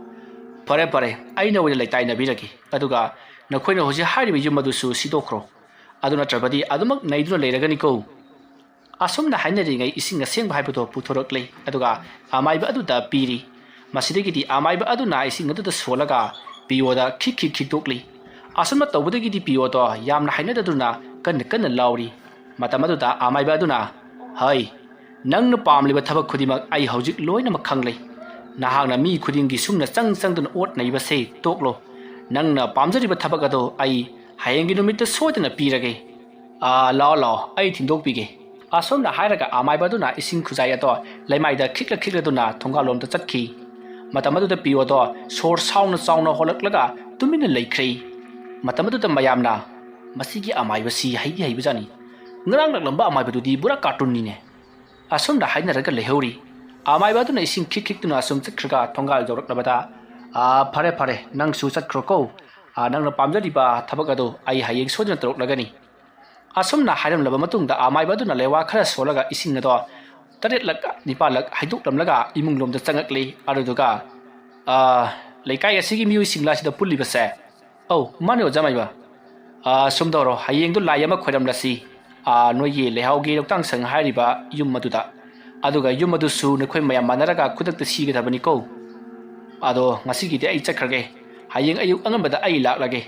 ꯐꯔꯦ, ꯐꯔꯦ, ꯑꯩꯅ ꯑꯣꯏꯅ ꯂꯩꯇꯥꯏꯅꯕꯤꯔꯒꯦ꯫ ꯑꯗꯨꯒ ꯅꯈꯣꯏꯅ ꯍꯧꯖꯤꯛ ꯍꯥꯏꯔꯤꯕ ꯌꯨꯝ ꯑꯗꯨꯁꯨ ꯁꯤꯗꯣꯛꯈ꯭ꯔꯣ꯫ ꯑꯗꯨ ꯅꯠꯇ꯭ꯔꯕꯗꯤ ꯑꯗꯨꯃꯛ ꯅꯩꯗꯨꯅ ꯂꯩꯔꯒꯅꯤꯀꯣ꯫" ꯑꯁꯨꯝꯅ ꯍꯥꯏꯅꯔꯤꯉꯩ ꯏꯁꯤꯡ ꯑꯁꯦꯡꯕ ꯍꯥꯏꯕꯗꯣ ꯄꯨꯊꯣꯔꯛꯂꯦ, ꯑꯗꯨꯒ ꯑꯃꯥꯏꯕ ꯑꯗꯨꯗ ꯄꯤꯔꯤ꯫ ꯃꯁꯤꯗꯒꯤꯗꯤ ꯑꯃꯥꯏꯕ ꯑꯗꯨꯅ ꯏꯁꯤꯡ ꯑꯗꯨꯗ ꯁꯣꯜꯂꯒ ꯄꯤꯌꯣꯗ ꯈꯤꯛ ꯈꯤꯛ ꯈꯤꯛꯇꯣꯛꯂꯤ꯫ ꯑꯁꯨꯝꯅ ꯇꯧꯕꯗꯒꯤꯗꯤ ꯄꯤꯌꯣꯗꯣ ꯌꯥꯝꯅ ꯍꯩꯅꯗꯗꯨꯅ ꯀꯟꯅ ꯀꯟꯅ ꯂꯥꯎꯔꯤ꯫ ꯃꯇꯝ ꯑꯗꯨꯗ ꯑꯃꯥꯏꯕ ꯑꯗꯨꯅ, "ꯍꯩ, "ꯅꯪꯅ ꯄꯥꯝꯂꯤꯕ ꯊꯕꯛ ꯈꯨꯗꯤꯡꯃꯛ ꯑꯩ ꯍꯧꯖꯤꯛ ꯂꯣꯏꯅꯃꯛ ꯈꯪꯂꯦ꯫ ꯅꯍꯥꯛꯅ ꯃꯤ ꯈꯨꯗꯤꯡꯒꯤ ꯁꯨꯝꯅ ꯆꯪ ꯆꯪꯗꯨꯅ ꯑꯣꯠ ꯅꯩꯕꯁꯦ ꯇꯣꯛꯂꯣ꯫ ꯅꯪꯅ ꯄꯥꯝꯖꯔꯤꯕ ꯊꯕꯛ ꯑꯗꯣ ꯑꯩ ꯍꯌꯦꯡꯒꯤ ꯅꯨꯃꯤꯠꯇ ꯁꯣꯏꯗꯅ ꯄꯤꯔꯒꯦ꯫ ꯑꯥ, ꯂꯥꯛꯑꯣ, ꯂꯥꯛꯑꯣ, ꯑꯩ ꯊꯤꯟꯗꯣꯛꯄꯤꯒꯦ"꯫ ꯑꯁꯨꯝꯅ ꯍꯥꯏꯔꯒ ꯑꯃꯥꯏꯕ ꯑꯗꯨꯅ ꯏꯁꯤꯡ ꯈꯨꯖꯥꯏ ꯑꯗꯣ ꯂꯩꯃꯥꯏꯗ ꯈꯤꯛꯂ ꯈꯤꯛꯂꯗꯨꯅ ꯊꯣꯡꯒꯥꯜꯂꯣꯝꯗ ꯆꯠꯈꯤ꯫ ꯃꯇꯝ ꯑꯗꯨꯗ ꯄꯤꯌꯣꯗꯣ ꯁꯣꯔ ꯁꯥꯎꯅ ꯆꯥꯎꯅ ꯍꯣꯜꯂꯛꯂꯒ ꯇꯨꯃꯤꯟꯅ ꯂꯩꯈ꯭ꯔꯦ꯫ ꯃꯇꯝ ꯑꯗꯨꯗ ꯃꯌꯥꯝꯅ, "ꯃꯁꯤꯒꯤ ꯑꯃꯥꯏꯕꯁꯤ ꯍꯩꯗꯤ ꯍꯩꯕꯖꯥꯠꯅꯤ꯫ ꯉꯔꯥꯡ ꯂꯥꯛꯂꯝꯕ ꯑꯃꯥꯏꯕꯗꯨꯗꯤ ꯄꯨꯔꯥ ꯀꯥꯔꯇꯨꯟꯅꯤꯅꯦ"꯫ ꯑꯁꯨꯝꯅ ꯍꯥꯏꯅꯔꯒ ꯂꯩꯍꯧꯔꯤ꯫ ꯑꯃꯥꯏꯕ ꯑꯗꯨꯅ ꯏꯁꯤꯡ ꯈꯤꯛ ꯈꯤꯛꯇꯨꯅ ꯑꯁꯨꯝ ꯆꯠꯈ꯭ꯔꯒ ꯊꯣꯡꯒꯥꯜ ꯌꯧꯔꯛꯂꯕꯗ, "ꯑꯥ, ꯐꯔꯦ, ꯐꯔꯦ, ꯅꯪꯁꯨ ꯆꯠꯈ꯭ꯔꯣꯀꯣ꯫ ꯑꯥ, ꯅꯪꯅ ꯄꯥꯝꯖꯔꯤꯕ ꯊꯕꯛ ꯑꯗꯣ ꯑꯩ ꯍꯌꯦꯡ ꯁꯣꯏꯗꯅ ꯇꯧꯔꯛꯂꯒꯅꯤ"꯫ ꯑꯁꯨꯝꯅ ꯍꯥꯏꯔꯝꯂꯕ ꯃꯇꯨꯡꯗ ꯑꯃꯥꯏꯕ ꯑꯗꯨꯅ ꯂꯩꯋꯥ ꯈꯔ ꯁꯣꯜꯂꯒ ꯏꯁꯤꯡ ꯑꯗꯣ ꯇꯔꯦꯠꯂꯛ ꯅꯤꯄꯥꯜꯂꯛ ꯍꯩꯗꯣꯛꯂꯝꯂꯒ ꯏꯃꯨꯡꯂꯣꯝꯗ ꯆꯪꯉꯛꯂꯤ꯫ ꯑꯗꯨꯗꯨꯒ, "ꯑꯥ, ꯂꯩꯀꯥꯏ ꯑꯁꯤꯒꯤ ꯃꯤꯑꯣꯏꯁꯤꯡꯂꯥ ꯁꯤꯗ ꯄꯨꯜꯂꯤꯕꯁꯦ?" "ꯑꯧ, ꯃꯥꯅꯦ ꯑꯣꯖꯥ ꯃꯥꯏꯕ꯫ ꯑꯥ, ꯁꯨꯝ ꯇꯧꯔꯣ, ꯍꯌꯦꯡꯗꯣ ꯂꯥꯏ ꯑꯃ ꯈꯣꯏꯔꯝꯂꯁꯤ, ꯑꯥ, ꯅꯣꯏꯒꯤ ꯂꯩꯍꯥꯎꯒꯤ ꯂꯧꯇꯥꯡꯁꯪ ꯍꯥꯏꯔꯤꯕ ꯌꯨꯝ ꯑꯗꯨꯗ꯫ ꯑꯗꯨꯒ ꯌꯨꯝ ꯑꯗꯨꯁꯨ ꯅꯈꯣꯏ ꯃꯌꯥꯝ ꯃꯥꯟꯅꯔꯒ ꯈꯨꯗꯛꯇ ꯁꯤꯒꯗꯕꯅꯤꯀꯣ꯫ ꯑꯗꯣ ꯉꯁꯤꯒꯤꯗꯤ ꯑꯩ ꯆꯠꯈ꯭ꯔꯒꯦ, ꯍꯌꯦꯡ ꯑꯌꯨꯛ ꯑꯉꯟꯕꯗ ꯑꯩ ꯂꯥꯛꯂꯒꯦ"꯫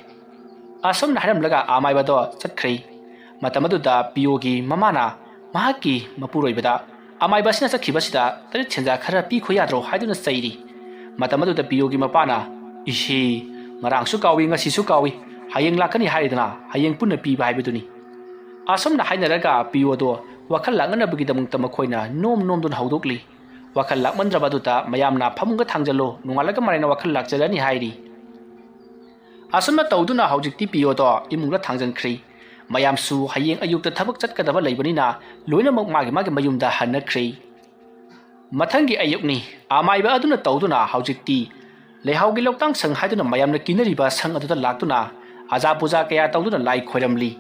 ꯑꯁꯨꯝꯅ ꯍꯥꯏꯔꯝꯂꯒ ꯑꯃꯥꯏꯕꯗꯣ ꯆꯠꯈ꯭ꯔꯦ꯫ ꯃꯇꯝ ꯑꯗꯨꯗ ꯄꯤꯌꯣꯒꯤ ꯃꯃꯥꯅ ꯃꯍꯥꯛꯀꯤ ꯃꯄꯨꯔꯣꯏꯕꯗ, "ꯑꯃꯥꯏꯕ ꯑꯁꯤꯅ ꯆꯠꯈꯤꯕꯁꯤꯗ ꯇꯔꯦꯠ ꯁꯦꯟꯖꯥ ꯈꯔ ꯄꯤꯈꯣ ꯌꯥꯗ꯭ꯔꯣ?" ꯍꯥꯏꯗꯨꯅ ꯆꯩꯔꯤ꯫ ꯃꯇꯝ ꯑꯗꯨꯗ ꯄꯤꯌꯣꯒꯤ ꯃꯄꯥꯅ, "ꯏꯍꯦ, ꯉꯔꯥꯡꯁꯨ ꯀꯥꯎꯏ, ꯉꯁꯤꯁꯨ ꯀꯥꯎꯏ, ꯍꯌꯦꯡ ꯂꯥꯛꯀꯅꯤ ꯍꯥꯏꯔꯤꯗꯅ, ꯍꯌꯦꯡ ꯄꯨꯟꯅ ꯄꯤꯕ ꯍꯥꯏꯕꯗꯨꯅꯤ"꯫ ꯑꯁꯨꯝꯅ ꯍꯥꯏꯅꯔꯒ ꯄꯤꯌꯣꯗꯣ ꯋꯥꯈꯜ ꯂꯥꯛꯅꯅꯕꯒꯤꯗꯃꯛꯇ ꯃꯈꯣꯏꯅ ꯅꯣꯝ ꯅꯣꯝꯗꯨꯅ ꯍꯧꯗꯣꯛꯂꯤ꯫ ꯋꯥꯈꯜ ꯂꯥꯛꯃꯟꯗ꯭ꯔꯕ ꯑꯗꯨꯗ ꯃꯌꯥꯝꯅ ꯐꯃꯨꯡꯗ ꯊꯥꯡꯖꯜꯂꯣ, ꯅꯣꯡꯉꯥꯜꯂꯒ ꯃꯔꯥꯏꯅ ꯋꯥꯈꯜ ꯂꯥꯛꯆꯔꯅꯤ ꯍꯥꯏꯔꯤ꯫ ꯑꯁꯨꯝꯅ ꯇꯧꯗꯨꯅ ꯍꯧꯖꯤꯛꯇꯤ ꯄꯤꯌꯣꯗꯣ ꯏꯃꯨꯡꯗ ꯊꯥꯡꯖꯟꯈ꯭ꯔꯦ꯫ ꯃꯌꯥꯝꯁꯨ ꯍꯌꯦꯡ ꯑꯌꯨꯛꯇ ꯊꯕꯛ ꯆꯠꯀꯗꯕ ꯂꯩꯕꯅꯤꯅ ꯂꯣꯏꯅꯃꯛ ꯃꯥꯒꯤ ꯃꯥꯒꯤ ꯃꯌꯨꯝꯗ ꯍꯟꯅꯈ꯭ꯔꯦ꯫ ꯃꯊꯪꯒꯤ ꯑꯌꯨꯛꯅꯤ꯫ ꯑꯃꯥꯏꯕ ꯑꯗꯨꯅ ꯇꯧꯗꯨꯅ ꯍꯧꯖꯤꯛꯇꯤ ꯂꯩꯍꯥꯎꯒꯤ ꯂꯧꯇꯥꯡ ꯁꯪ ꯍꯥꯏꯗꯨꯅ ꯃꯌꯥꯝꯅ ꯀꯤꯅꯔꯤꯕ ꯁꯪ ꯑꯗꯨꯗ ꯂꯥꯛꯇꯨꯅ ꯑꯖꯥ ꯄꯨꯖꯥ ꯀꯌꯥ ꯇꯧꯗꯨꯅ ꯂꯥꯏ ꯈꯣꯏꯔꯝꯂꯤ꯫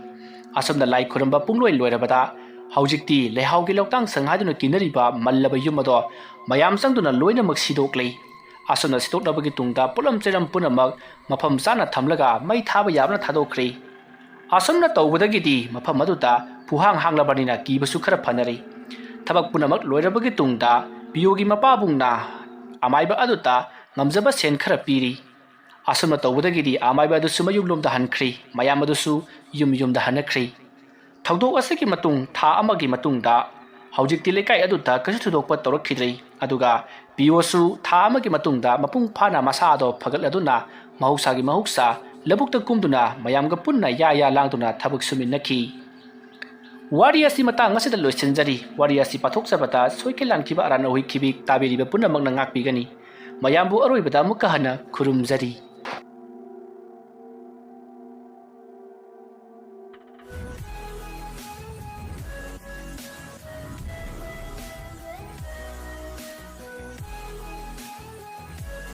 ꯑꯁꯨꯝꯅ ꯂꯥꯏ ꯈꯣꯏꯔꯝꯕ ꯄꯨꯡꯂꯣꯏ ꯂꯣꯏꯔꯕꯗ ꯍꯧꯖꯤꯛꯇꯤ ꯂꯩꯍꯥꯎꯒꯤ ꯂꯧꯇꯥꯡ ꯁꯪ ꯍꯥꯏꯗꯨꯅ ꯀꯤꯅꯔꯤꯕ ꯃꯜꯂꯕ ꯌꯨꯝ ꯑꯗꯣ ꯃꯌꯥꯝ ꯆꯪꯗꯨꯅ ꯂꯣꯏꯅꯃꯛ ꯁꯤꯗꯣꯛꯂꯦ꯫ ꯑꯁꯨꯝꯅ ꯁꯤꯗꯣꯛꯂꯕꯒꯤ ꯇꯨꯡꯗ ꯄꯣꯠꯂꯝ ꯆꯩꯔꯝ ꯄꯨꯝꯅꯃꯛ ꯃꯐꯝ ꯆꯥꯅ ꯊꯝꯂꯒ ꯃꯩ ꯊꯥꯕ ꯌꯥꯕꯅ ꯊꯥꯗꯣꯛꯈ꯭ꯔꯦ꯫ ꯑꯁꯨꯝꯅ ꯇꯧꯕꯗꯒꯤꯗꯤ ꯃꯐꯝ ꯑꯗꯨꯗ ꯄꯨꯍꯥꯡ ꯍꯥꯡꯂꯕꯅꯤꯅ ꯀꯤꯕꯁꯨ ꯈꯔ ꯐꯅꯔꯦ꯫ ꯊꯕꯛ ꯄꯨꯝꯅꯃꯛ ꯂꯣꯏꯔꯕꯒꯤ ꯇꯨꯡꯗ ꯄꯤꯌꯣꯒꯤ ꯃꯄꯥꯕꯨꯡꯅ ꯑꯃꯥꯏꯕ ꯑꯗꯨꯗ ꯉꯝꯖꯕ ꯁꯦꯟ ꯈꯔ ꯄꯤꯔꯤ꯫ ꯑꯁꯨꯝꯅ ꯇꯧꯕꯗꯒꯤꯗꯤ ꯑꯃꯥꯏꯕ ꯑꯗꯨꯁꯨ ꯃꯌꯨꯝꯂꯣꯝꯗ ꯍꯟꯈ꯭ꯔꯦ, ꯃꯌꯥꯝ ꯑꯗꯨꯁꯨ ꯌꯨꯝ ꯌꯨꯝꯗ ꯍꯟꯅꯈ꯭ꯔꯦ꯫ ꯊꯧꯗꯣꯛ ꯑꯁꯤꯒꯤ ꯃꯇꯨꯡ ꯊꯥ ꯑꯃꯒꯤ ꯃꯇꯨꯡꯗ ꯍꯧꯖꯤꯛꯇꯤ ꯂꯩꯀꯥꯏ ꯑꯗꯨꯗ ꯀꯩꯁꯨ ꯊꯣꯏꯗꯣꯛꯄ ꯇꯧꯔꯛꯈꯤꯗ꯭ꯔꯦ꯫ ꯑꯗꯨꯒ ꯄꯤꯌꯣꯁꯨ ꯊꯥ ꯑꯃꯒꯤ ꯃꯇꯨꯡꯗ ꯃꯄꯨꯡ ꯐꯥꯅ ꯃꯁꯥꯗꯣ ꯐꯒꯠꯂꯗꯨꯅ ꯃꯍꯧꯁꯥꯒꯤ ꯃꯍꯧꯁꯥ ꯂꯧꯕꯨꯛꯇ ꯀꯨꯝꯗꯨꯅ ꯃꯌꯥꯝꯒ ꯄꯨꯟꯅ ꯌꯥ ꯌꯥ ꯂꯥꯡꯗꯨꯅ ꯊꯕꯛ ꯁꯨꯃꯤꯟꯅꯈꯤ꯫ ꯋꯥꯔꯤ ꯑꯁꯤ ꯃꯇꯥꯡ ꯑꯁꯤꯗ ꯂꯣꯏꯁꯤꯟꯖꯔꯤ꯫ ꯋꯥꯔꯤ ꯑꯁꯤ ꯄꯥꯊꯣꯛꯆꯕꯗ ꯁꯣꯏꯈꯤ ꯂꯥꯟꯈꯤꯕ ꯑꯔꯥꯟ ꯑꯍꯣꯏꯈꯤꯕꯤ ꯇꯥꯕꯤꯔꯤꯕ ꯄꯨꯝꯅꯃꯛꯅ ꯉꯥꯛꯄꯤꯒꯅꯤ꯫ ꯃꯌꯥꯝꯕꯨ ꯑꯔꯣꯏꯕꯗ ꯑꯃꯨꯛꯀ ꯍꯟꯅ ꯈꯨꯔꯨꯝꯖꯔꯤ꯫